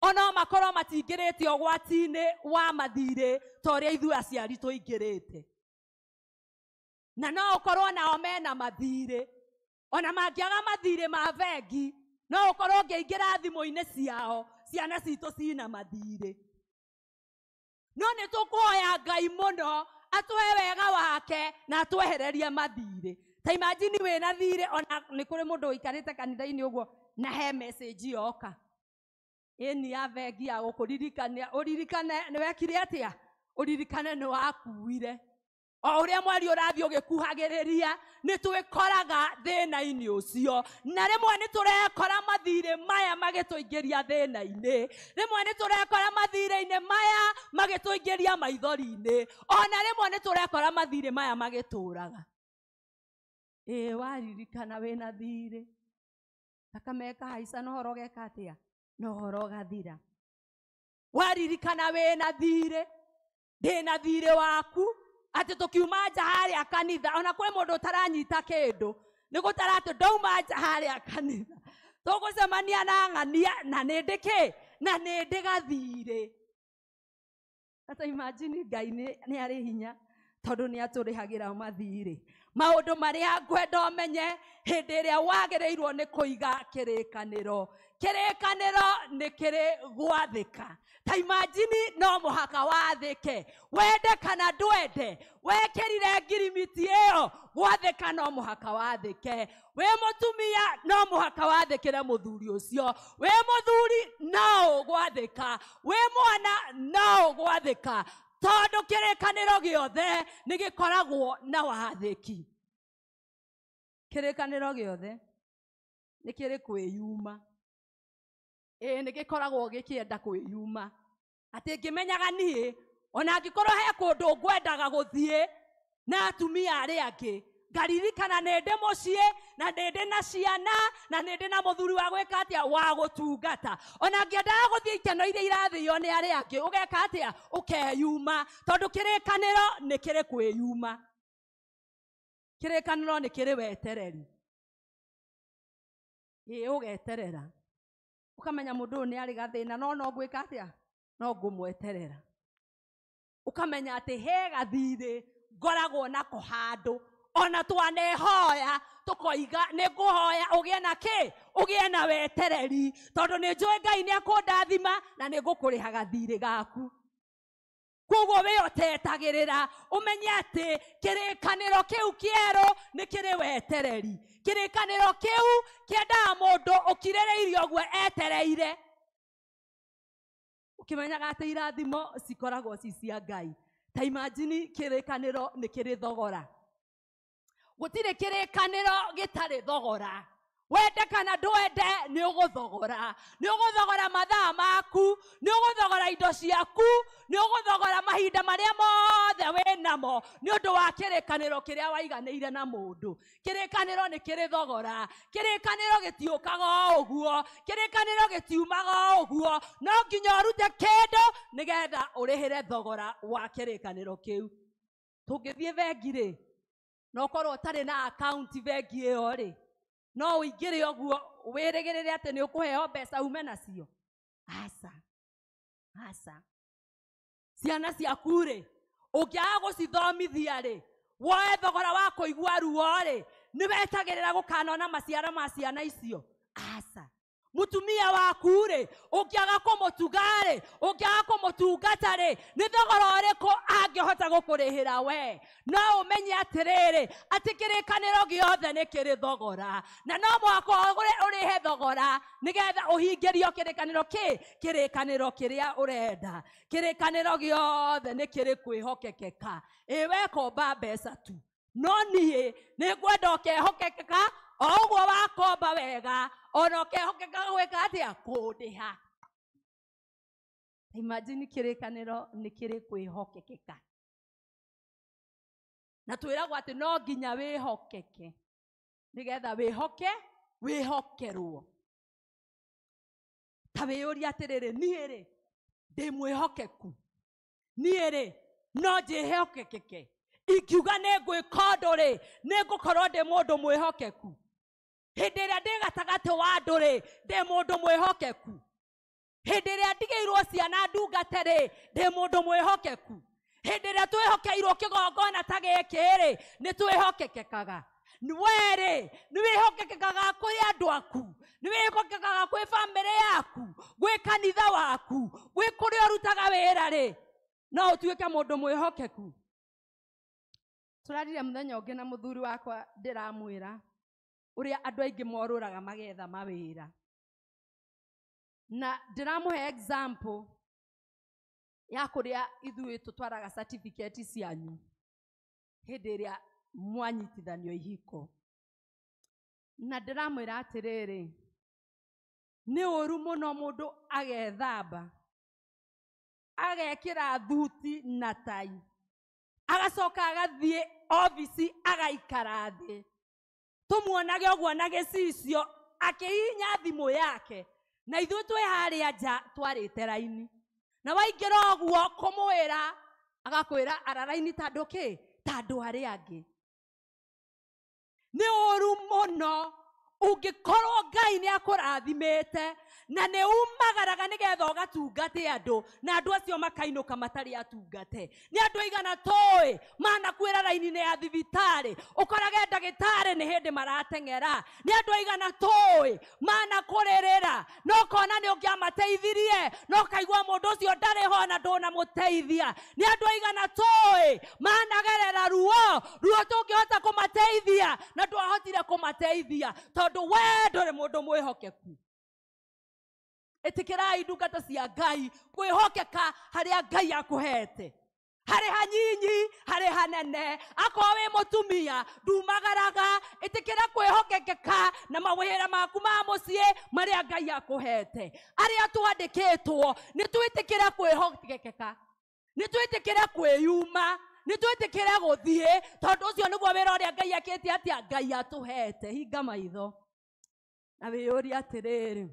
ono makorwo matingĩrĩte ũgwati-inĩ wa mathirĩ ta ũrĩa ithuĩ aciari tũingĩrĩte, na no ũkorwo nao mena mathirĩ. Ona mangĩaga mathirĩ ma bengi, no ũkorwo ũngĩingĩra thimũ-inĩ ciao, ciana citũ cina mathirĩ. No nĩ tũkũhoya Ngai mũno atũhe wega wake na atwehererie mathirĩ. Ta imagine wĩna thirĩ, ona nĩ kũrĩ mũndũ ũikarĩte kanitha-inĩ ũguo na he message yoka ĩni ya bengi ya gũkũririkania, ũririkane nĩ wekire atĩa, ũririkane nĩ wakuire. O ũrĩa mweri ũrathiĩ ũgĩkuhagĩrĩria nĩ twĩkoraga thĩna-inĩ ũcio, na rĩmwe nĩ tũrekora mathirĩ maya magĩtũingĩria thĩna-inĩ, rĩmwe nĩ tũrekora mathirĩ-inĩ maya magĩtũingĩria maithori-inĩ, ona rĩmwe nĩ tũrekora mathirĩ maya magĩtũraga. Ĩĩ, waririkana wĩna thirĩ, thakame ĩkahaica na ũhoro ũgeka atĩa? Na ũhoro ũgathira. Waririkana wĩna thirĩ, ndĩna thirĩ waku, atĩ tũkiuma nja harĩa kanitha, ona kwĩ mũndũ ũtaranyita kĩndũ, nĩ gũtara atĩ ndauma nja harĩa kanitha, tũgũcemania na ng'ania na nĩ ndĩ kĩ? Na nĩ ndĩ gathirĩ. Sasa imagine Ngai nĩ arĩ hinya tondũ nĩ atũrĩhagĩra mathirĩ. Maũndũ marĩa ngwenda ũmenye hĩndĩ ĩrĩa wagĩrĩirwo nĩ kũiga kĩrĩkanĩro. Kĩrĩkanĩro nĩ kĩrĩ gwathĩka. Ta imagine no mũhaka wathĩke, wende kana ndwende, wekĩrire ngirimiti ĩyo, gwathĩka no mũhaka wathĩke. Wĩ mũtumia no mũhaka wathĩkĩre mũthuri ũcio, wĩ mũthuri no ũgwathĩka, wĩ mwana no ũgwathĩka, tondũ kĩrĩkanĩro gĩothe nĩ gĩkoragwo na wathĩki. Kĩrĩkanĩro gĩothe nĩ kĩrĩ kwĩyuma. Ĩĩ, nĩ gĩkoragwo gĩkĩenda kwĩyuma. Atĩ ngĩmenyaga niĩ ona angĩkorwo he kũndũ ngwendaga gũthiĩ na atumia arĩa angĩ, ngaririkana nĩ ndĩ mũciĩ na nĩ ndĩ na ciana na nĩ ndĩ na mũthuri wa gwĩka atĩa, wa gũtungata. Ona ngĩendaga gũthiĩ ikeno iria irathĩo nĩ arĩa angĩ, ũgeka atĩa? Ũkeyuma, tondũ kĩrĩkanĩro nĩ kĩrĩ kwĩyuma. Kĩrĩkanĩro nĩ kĩrĩ wetereri. Ĩĩ, ũgeterera ũkamenya mũndũ ũyũ nĩ arĩ gathĩna, no no ngwĩka atĩa? No ngũmweterera. Ũkamenya atĩ he gathirĩ ngoragwo nako handũ, ona twanehoya tũkoiga nĩ ngũhoya ũgĩe na kĩ? Ũgĩe na wetereri, tondũ nĩ njũĩ Ngai nĩ ekũndathima na nĩ ngũkũrĩha gathirĩ gaku. Koguo wĩ ũtetagĩrĩra ũmenye atĩ kĩrĩkanĩro kĩu kĩerũ nĩ kĩrĩ wetereri. Kĩrĩkanĩro kĩu kĩendaga mũndũ ũkirĩrĩirie ũguo etereire, ũkĩmenyaga atĩ irathimo cikoragwo ci cia Ngai. Ta imagine kĩrĩkanĩro nĩ kĩrĩ thogora. Gũtirĩ kĩrĩkanĩro gĩtarĩ thogora. Wende kana ndwende nĩ ũgũthogora. Nĩ ũgũthogora mathaa maku, nĩ ũgũthogora indo ciaku, nĩ ũgũthogora mahinda marĩa mothe wĩnamo nĩ ũndũ wa kĩrĩkanĩro kĩrĩa waiganĩire na mũndũ. Kĩrĩkanĩro nĩ kĩrĩ thogora. Kĩrĩkanĩro gĩtiũkaga o ũguo, kĩrĩkanĩro gĩtiumaga o ũguo, no nginya ũrute kĩndũ nĩgetha ũrĩhĩre thogora wa kĩrĩkanĩro kĩu. Tũngĩthiĩ bengi rĩ, na ũkorwo ũtarĩ na akaunti bengi ĩyo rĩ, no ũingĩre ũguo wĩrĩgĩrĩre atĩ nĩ ũkũheo mbeca ume nacio. Aca aca, ciana ciaku rĩ, ũngĩaga gũcithomithia rĩ, woe thogora wa kũigua ruo rĩ, nĩ wetagĩrĩra gũkanona maciaro ma ciana icio? Aca. Mutumia waku rĩ, ũngĩaga kũmũtuga rĩ, ũngĩaga kũmũtungata rĩ, nĩ thogora ũrĩkũ angĩhota gũkũrĩhĩra we? No ũmenye atĩrĩrĩ, atĩ kĩrĩkanĩro gĩothe nĩ kĩrĩ thogora, na no mũhaka ũrĩhe thogora nĩgetha ũhingĩrio kĩrĩkanĩro kĩ kĩrĩkanĩro kĩrĩa ũrenda. Kĩrĩkanĩro gĩothe nĩ kĩrĩ kwĩhokekeka. Ĩ wekomba mbeca tu, no niĩ nĩ ngwenda ũkehokekeka o ũguo wakomba wega, ona ũkehokeka gwĩka atĩa? Kũndĩha. Imagine, kĩrĩkanĩro nĩ kĩrĩ kwĩhokekeka, na twĩragwo atĩ no nginya wĩhokeke nĩgetha wĩhoke wĩhokerwo. Ta wĩyũrie atĩrĩrĩ, niĩ rĩ ndĩ mwĩhokeku? Niĩ rĩ no njĩhokekeke? Ingiuga nĩ ngwĩka ũndũ rĩ, nĩ ngũkorwo ndĩ mũndũ mwĩhokeku? Hĩndĩ ĩrĩa ndĩ gatagatĩ wa andũ rĩ, ndĩ mũndũ mwĩhokeku? Hĩndĩ ĩrĩa ndigĩirwo ciana ndungate rĩ, ndĩ mũndũ mwĩhokeku? Hĩndĩ ĩrĩa twĩhokeirwo kĩgongona ta gĩkĩ rĩ, nĩ twĩhokekekaga? We rĩ, nĩ wĩhokekekaga kũrĩ andũ aku, nĩ wĩhokekekaga kwĩ bamĩrĩ yaku, gwĩ kanitha waku, gwĩ kũrĩa ũrutaga wĩra rĩ, no ũtuĩke mũndũ mwĩhokeku? Tũrarire mũthenya ũngĩ na mũthuri wakwa, ndĩramwĩra ũrĩa andũ aingĩ morũraga magetha mawĩra, na ndĩramũhe example ya kũrĩa ithuĩ tũtwaraga certificate cianyu hĩndĩ ĩrĩa mwanyitithanio ihiko, na ndĩramwĩra atĩrĩrĩ, nĩ ũru mũno mũndũ agethamba, agekĩra thuti na tai, agacoka agathiĩ obici agaikara thĩ, tũmuonage ũguo na gĩcicio akĩhihinya thimũ yake, na ithuĩ twĩ harĩa nja twarĩte raini, na waingĩra ũguo kũmwĩra agakwĩra ara raini tondũ kĩ? Tondũ arĩa angĩ. Nĩ ũru mũno ũngĩkorwo Ngai nĩ akũrathimĩte na nĩ umagaraga nĩgetha ũgatungate andũ, na andũ acio makainũka matarĩ atungate. Nĩ andũ aigana tũĩ manakuĩra raini-inĩ ya thibitarĩ, ũkorage ndagĩtarĩ nĩ hĩndĩ marateng'era. Nĩ andũ aigana tũĩ manakũrĩrĩra, no ũkona nĩ ũngĩamateithirie, no ũkaigua mũndũ ũcio ndarĩ ho na ndũnamũteithia. Nĩ andũ aigana tũĩ managerera ruo, ruo tũngĩhota kũmateithia na ndwahotire kũmateithia tondũ we ndũrĩ mũndũ mwĩhokeku. Ĩtĩkĩrai ndungata cia Ngai kwĩhokeka harĩa Ngai akũhete, harĩ hanyinyi harĩ hanene. Akorwo wĩ mũtumia ndumagaraga, ĩtĩkĩra kwĩhokekeka na mawĩra maku ma mũciĩ marĩa Ngai akũhete. Arĩa twandĩkĩtwo nĩ twĩtĩkĩre kwĩhokekeka, nĩ twĩtĩkĩre kwĩyuma, nĩ twĩtĩkĩre gũthiĩ, tondũ ũcio nĩguo wĩra ũrĩa Ngai akĩte atĩa Ngai atũhete. Hinga maitho na wĩyũrie atĩrĩrĩ,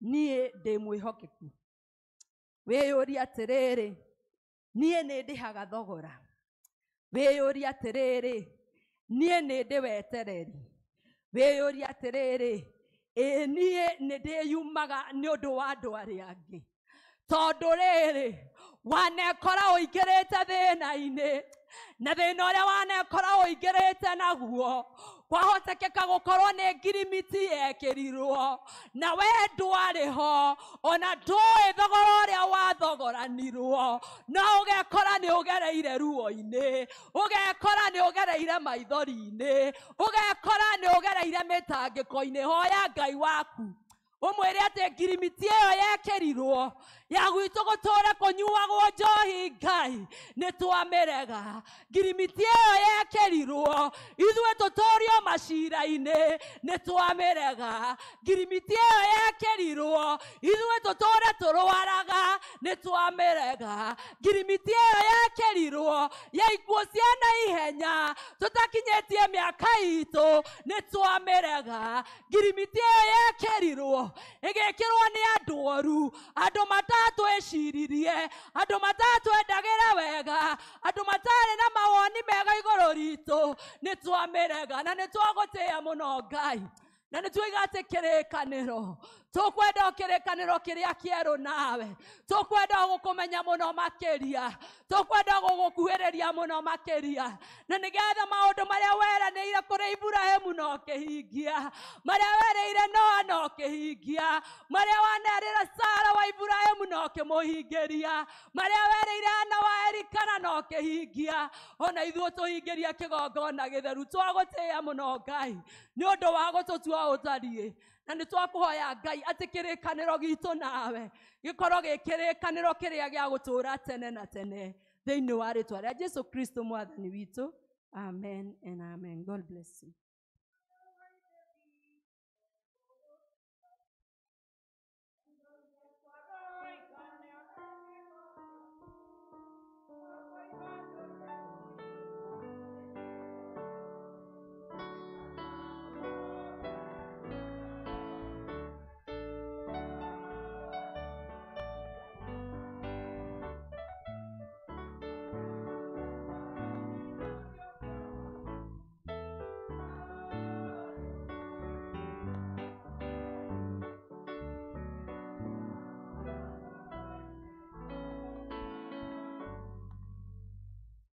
niĩ ndĩ mwĩhokeku? Wĩyũrie atĩrĩrĩ, niĩ nĩ ndĩhaga thogora? Wĩyũrie atĩrĩrĩ, niĩ nĩ ndĩ wetereri? Wĩyũrie atĩrĩrĩ, ĩ niĩ nĩ ndĩyumaga nĩ ũndũ wa andũ arĩa angĩ? Tondũ rĩrĩ, wanekora ũingĩrĩte thĩna-inĩ, na thĩna ũrĩa wanekora ũingĩrĩte naguo kwahotekeka gũkorwo nĩ ngirimiti yekĩrirwo na we ndwarĩ ho, ona ndũĩ thogora ũrĩa wathogoranirwo, no ũgekora nĩ ũgereire ruo-inĩ, ũgekora nĩ ũgereire maithori-inĩ, ũgekora nĩ ũgereire mĩtangĩko-inĩ. Hoya Ngai waku ũmwĩre atĩ ngirimiti ĩyo yekĩrirwo ya gwitũ gũtũre kũnyuagwo njohi, Ngai nĩ twamĩrega. Ngirimiti ĩyo yekĩrirwo ithuĩ tũtũrio macira-inĩ, nĩ twamĩrega. Ngirimiti ĩyo yekĩrirwo ithuĩ tũtũre tũrwaraga, nĩ twamĩrega. Ngirimiti ĩyo yekĩrirwo ya ikuũ cia naihenya tũtakinyĩtie mĩaka itũ, nĩ twamĩrega. Ngirimiti ĩyo yekĩrirwo ĩgĩkĩrwo nĩ andũ oru, andũ matatwĩciririe, andũ matatwendagĩra wega, andũ matarĩ na mawoni mega igũrũ ritũ, nĩ twamĩrega. Na nĩ twagũtĩĩa mũno Ngai, na nĩ tuiga atĩ kĩrĩkanĩro Tũkwenda kĩrĩkanĩro kĩrĩa kĩerũ nawe. Tũkwenda gũkũmenya mũno makĩria. Tũkwenda gũgũkuhĩrĩria mũno makĩria. Na nĩgetha maũndũ marĩa weranĩire kũrĩ Iburahĩmu na ũkĩhingia, marĩa werĩire Noa na ũkĩhingia, marĩa wanerĩra Sara wa Iburahĩmu na ũkĩmũhingĩria, marĩa werĩire Hana wa Elikana na ũkĩhingia, ona ithuĩ tũhingĩria kĩgongona gĩtheru. Twagũtĩĩa mũno Ngai nĩ ũndũ wa gũtũtua ũtariĩ. Na nĩ twakũhoya Ngai atĩ kĩrĩkanĩro gitũ nawe gĩkorwo gĩ kĩrĩkanĩro kĩrĩa gĩa gũtũũra tene na tene thĩinĩ wa rĩtwa rĩa Jesu Kristo mwathani witũ. Amen and amen. God bless you.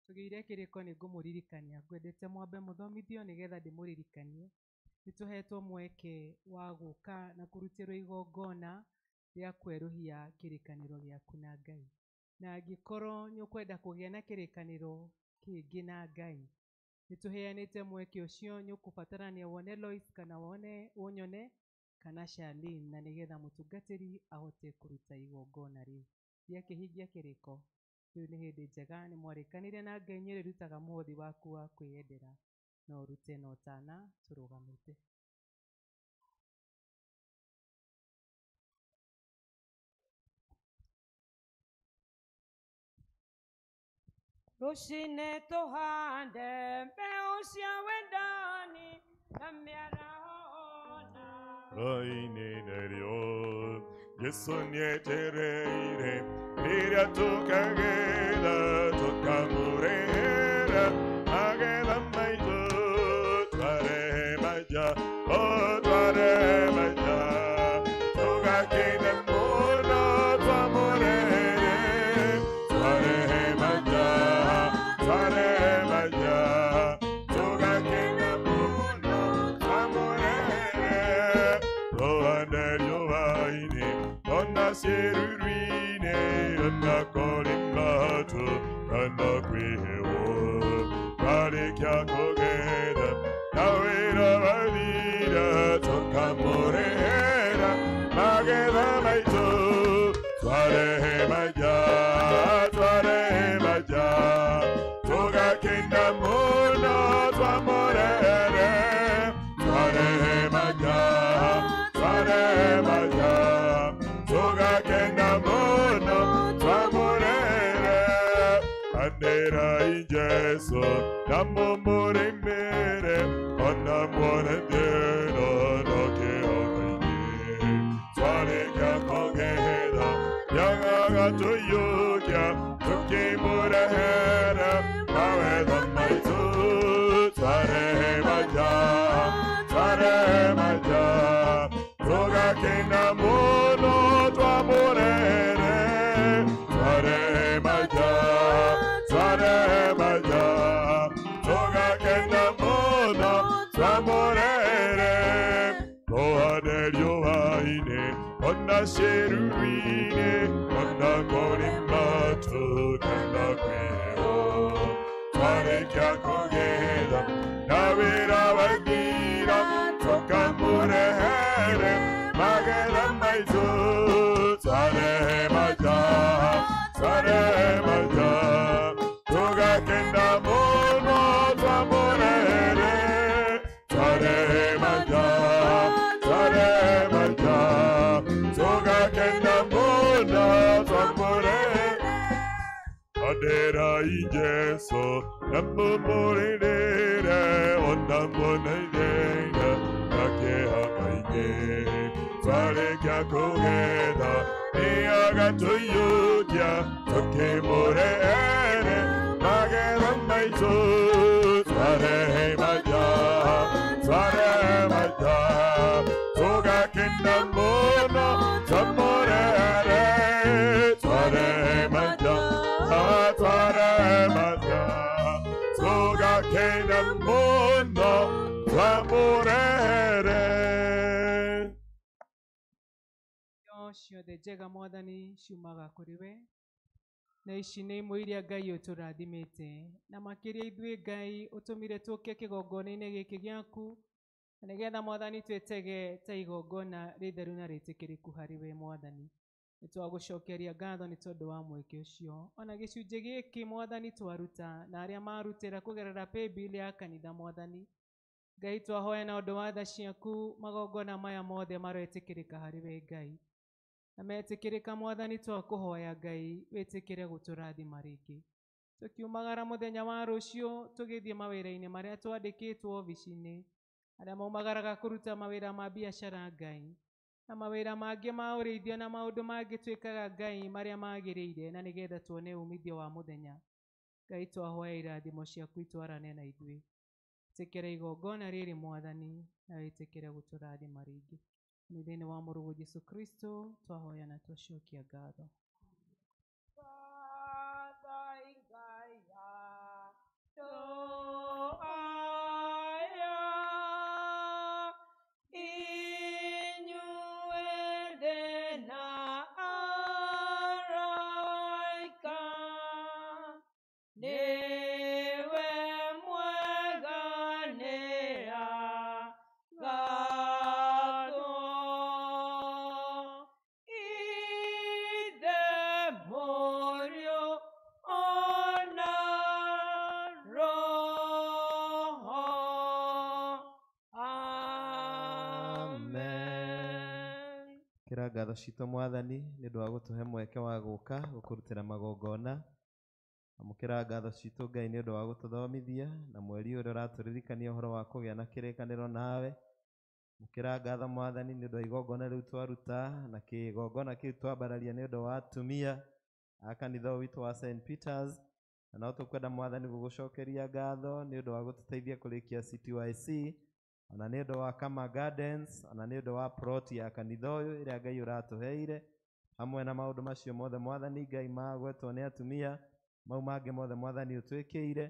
Tũgĩire kĩrĩko nĩ ngũmũririkania ngwendete mwambe mũthomithio nĩgetha ndĩmũririkanie. Nĩ tũhetwo mweke wa gũka na kũrutĩrwo igongona rĩa kwerũhia kĩrĩkanĩro gĩaku na Ngai. Na angĩkorwo nĩ ũkwenda kũgĩa na kĩrĩkanĩro kĩngĩ na Ngai, nĩ tũheanĩte mweke ũcio. Nĩ ũkũbatarania wone Lois kana wone ũnyone kana Charlene, na nĩgetha mũtungatĩri ahote kũruta igongona rĩu rĩakĩhingia kĩrĩko. Rĩu nĩ hĩndĩ njega, nĩ mwarĩkanĩire na Ngai nĩ ũrĩrutaga mũhothi waku wa kwĩyendera, no ũrute na ũtana tũrũgamĩte. Rũcinĩ tũhande mbeũ cia wendani na mĩaraho na Oinĩrĩrio Yesu nĩetereire rĩrĩa tũkagetha tũkamũrehera magetha maitũ twarehe maja o twarehe maja tũgakena mũno twamũrehere twarehe maja twarehe maja tũgakena mũno twamũrehere tũhande riũa-inĩ ona ciĩruru-inĩ ona kũrĩ matu kana kwĩ heho twarĩkia kũgetha na wĩra wathira tũkamũrehera magetha maitũ twarehe maja twarehe maja tũgakena mũno twamũrehere twarehe maja twarehe maja tũgakena mũno twamũrehere anĩra Jesu na mũmũrĩmĩre ona muone thĩna na kĩharo-inĩ twarĩkia kũgetha nĩagatũiyũkia tũkĩmũrehera mawetha maitũ twarehe maja twarehe maja tũgakena mũno twamũrehere twarehe maja twarehe maja tũgakena mũno twamũrehere tũhande riũa-inĩ ona ciĩruru-inĩ ona kũrĩ matu kana kwĩ heho twarĩkia kũgetha na wĩra wathira tũkamũrehere magetha maitũ twarehe maja twarehe maja tũgakena mũno twamũrehere twarehe maja twarehe maja tũgakena mũno twamũrehere Adera Jesu na mũmũrĩrĩre ona mũneithĩre na kĩhaka-inĩ twarĩkia kũgetha nĩagatũiyũkia tũkĩmũrehere magetha maitũ twarehe maja twarehe maja tũgakena mũno Iheo ciothe njega Mwathani ciumaga kũrĩ we, na ici nĩ imwe iria Ngai ũtũrathimĩte, na makĩria ithuĩ Ngai ũtũmire tũke kĩgongona-inĩ gĩkĩ gĩaku, na nĩgetha Mwathani twĩtege ta igongona rĩtheru na rĩtĩkĩrĩku harĩ we Mwathani. Nĩ twagũcokeria ngatho nĩ tondũ wa mweke ũcio. Ona gĩcunjĩ gĩkĩ Mwathani twaruta na arĩa marutĩra kũgerera paybill ya kanitha Mwathani, Ngai twahoya na ũndũ wa tha ciaku magongona maya mothe maroĩtĩkĩrĩka harĩ we Ngai. Na metĩkĩrĩka Mwathani twakũhoya Ngai wĩtĩkĩre gũtũrathima rĩngĩ. Tũkiumagara mũthenya wa rũciũ tũgĩthiĩ mawĩra-inĩ marĩa twandĩkĩtwo obici-inĩ, arĩa maumagaraga kũruta mawĩra ma biacara Ngai, na mawĩra mangĩ ma ũrĩithio na maũndũ mangĩ twĩkaga Ngai marĩa magĩrĩire na nĩgetha tuone umithio wa mũthenya. Ngai twahoya irathimo ciaku itwarane na ithuĩ. Ĩtĩkĩra igongona rĩrĩ Mwathani na wĩtĩkĩre gũtũrathima rĩngĩ. Nĩ thĩinĩ wa mũrũguo Jesũ Kristo twahoya na twacokia ngatho. Kĩra ngatho citũ Mwathani nĩ ũndũ wa gũtũhe mweke wa gũka gũkũrutĩra magongona. Amũkĩra ngatho citũ Ngai nĩ ũndũ wa gũtũthomithia na mweri ũrĩa ũratũririkania ũhoro wa kũgĩa na kĩrĩkanĩro nawe. Amũkĩra ngatho Mwathani nĩ ũndũ wa igongona rĩu twaruta na kĩgongona kĩu twambararia nĩ ũndũ wa atumia a kanitha ũyũ witũ wa St. Peters. Na no tũkwenda Mwathani gũgũcokeria ngatho nĩ ũndũ wa gũtũteithia kũrĩkia CTYC, ona nĩ ũndũ wa Kama Gardens, ona nĩ ũndũ wa plot ya kanitha ũyũ ĩrĩa Ngai ũratũheire, hamwe na maũndũ macio mothe Mwathani Ngai magwetwo nĩ atumia, mau mangĩ mothe Mwathani ũtwĩkĩire.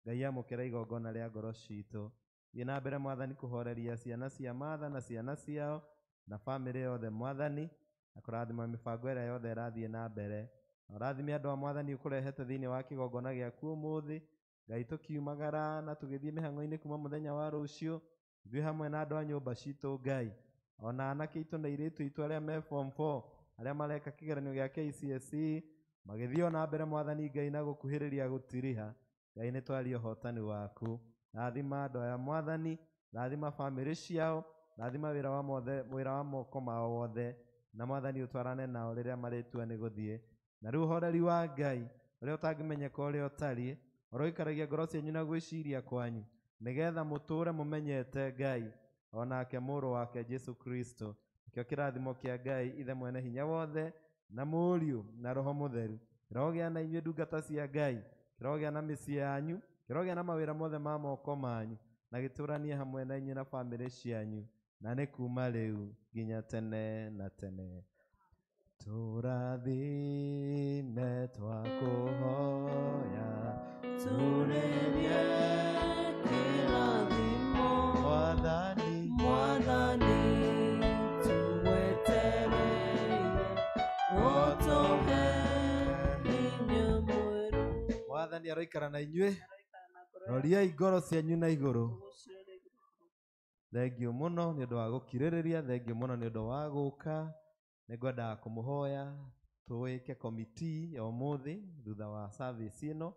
Ngai amũkĩra igongona rĩa ngoro citũ. Thiĩ na mbere Mwathani kũhoreria ciana cia Martha na ciana ciao na bamĩrĩ yothe Mwathani, na kũrathima mĩbango ĩrĩa yothe ĩrathiĩ na mbere. Na ũrathime andũ a Mwathani ũkũrehete thĩinĩ wa kĩgongona gĩaku ũmũthĩ. Ngai tũkiumagara na tũgĩthiĩ mĩhang'o-inĩ kuma mũthenya wa rũciũ, ithuĩ hamwe na andũ a nyũmba citũ Ngai, ona anake aitũ na airĩtu aitũ arĩa me form 4, arĩa mareka kĩgeranio gĩa KCSE, magĩthiĩ ona mbere Mwathani Ngai na gũkuhĩrĩria gũtiriha. Ngai nĩ twaria ũhotani waku. Rathima andũ aya Mwathani, rathima bamĩrĩ ciao, rathima wĩra wa mothe, wĩra wa moko mao wothe, na Mwathani ũtwarane nao rĩrĩa marĩtua nĩ gũthiĩ. Na rĩu ũhoreri wa Ngai ũrĩa ũtangĩmenyeka ũrĩa ũtariĩ, ũroikaragia ngoro cianyu na gwĩciria kwanyu, nĩgetha mũtũũre mũmenyete Ngai onake mũrũ wake Jesu Kristo. Nĩkĩo kĩrathimo kĩa Ngai Ithe mwene hinya wothe na Mũriũ na Roho Mũtheru kĩrogĩa na inyuĩ ndungata cia Ngai, kĩrogĩa na mĩciĩ yanyu, kĩrogĩa na mawĩra mothe ma moko manyu, na gĩtũranie hamwe na inyuĩ na bamĩrĩ cianyu, na nĩ kuma rĩu nginya tene na tene. Tũrathime twakũhoya, tũrĩrie kĩrathimo Mwathani, Mwathani tũwetereire ũtũhe hinya mwerũ. Mwathani aroikara na inyuĩ, roriai ngoro cianyu na igũrũ. Thengiũ mũno nĩ ũndũ wa gũkirĩrĩria, thengiũ mũno nĩ ũndũ wa gũka. Nĩ ngwendaga kũmũhoya tũĩke komiti ya ũmũthĩ thutha wa service ĩno,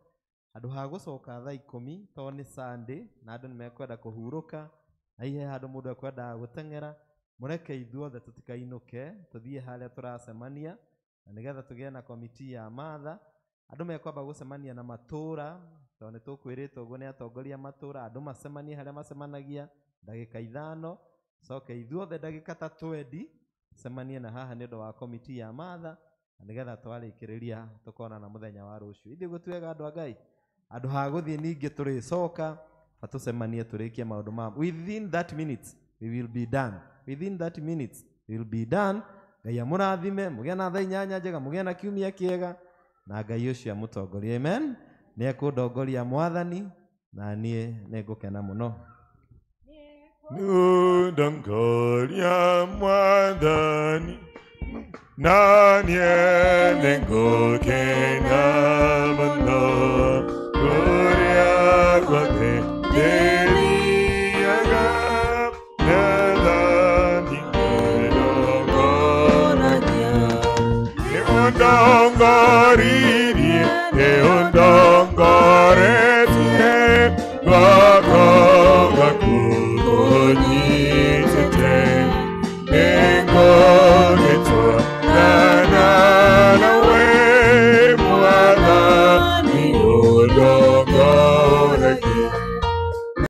handũ ha gũcoka thaa 10 tondũ nĩ Sunday na andũ nĩ mekwenda kũhurũka, na hihi he handũ mũndũ ekwendaga gũteng'era, mũreke ithuothe tũtikainũke, tũthiĩ harĩa tũracemania, na nĩgetha tũgĩe na komiti ya Martha. Andũ mekwamba gũcemania na matũra, tondũ nĩ tũkwĩrĩtwo ũguo nĩ atongoria matũra, andũ macemanie harĩa macemanagia ndagĩka 5, coke ithuothe ndagĩka ta 20 cemanie na haha nĩ ũndũ wa komiti ya Martha, na nĩgetha twarĩkĩrĩria tũkonana mũthenya wa rũciũ. Ithuĩ gũtuĩka andũ a Ngai, handũ ha gũthiĩ ningĩ tũrĩcoka batũcemanie tũrĩkie maũndũ ma within 30 minutes we will be done. Within 30 minutes we will be done. Ngai amũrathime, mũgĩe na thaa 8 njega, mũgĩe na kiumia kĩega, na Ngai ũcio amũtongorie. Amen. Nĩ ekũndongoria Mwathani, na niĩ nĩ ngũkena mũno. Nĩũndongoria Mwathani. Na niĩ nĩngũkena mũno kũrĩa guothe ndĩthiaga, Mwathani nĩũndongoririe, nĩũndongoririe.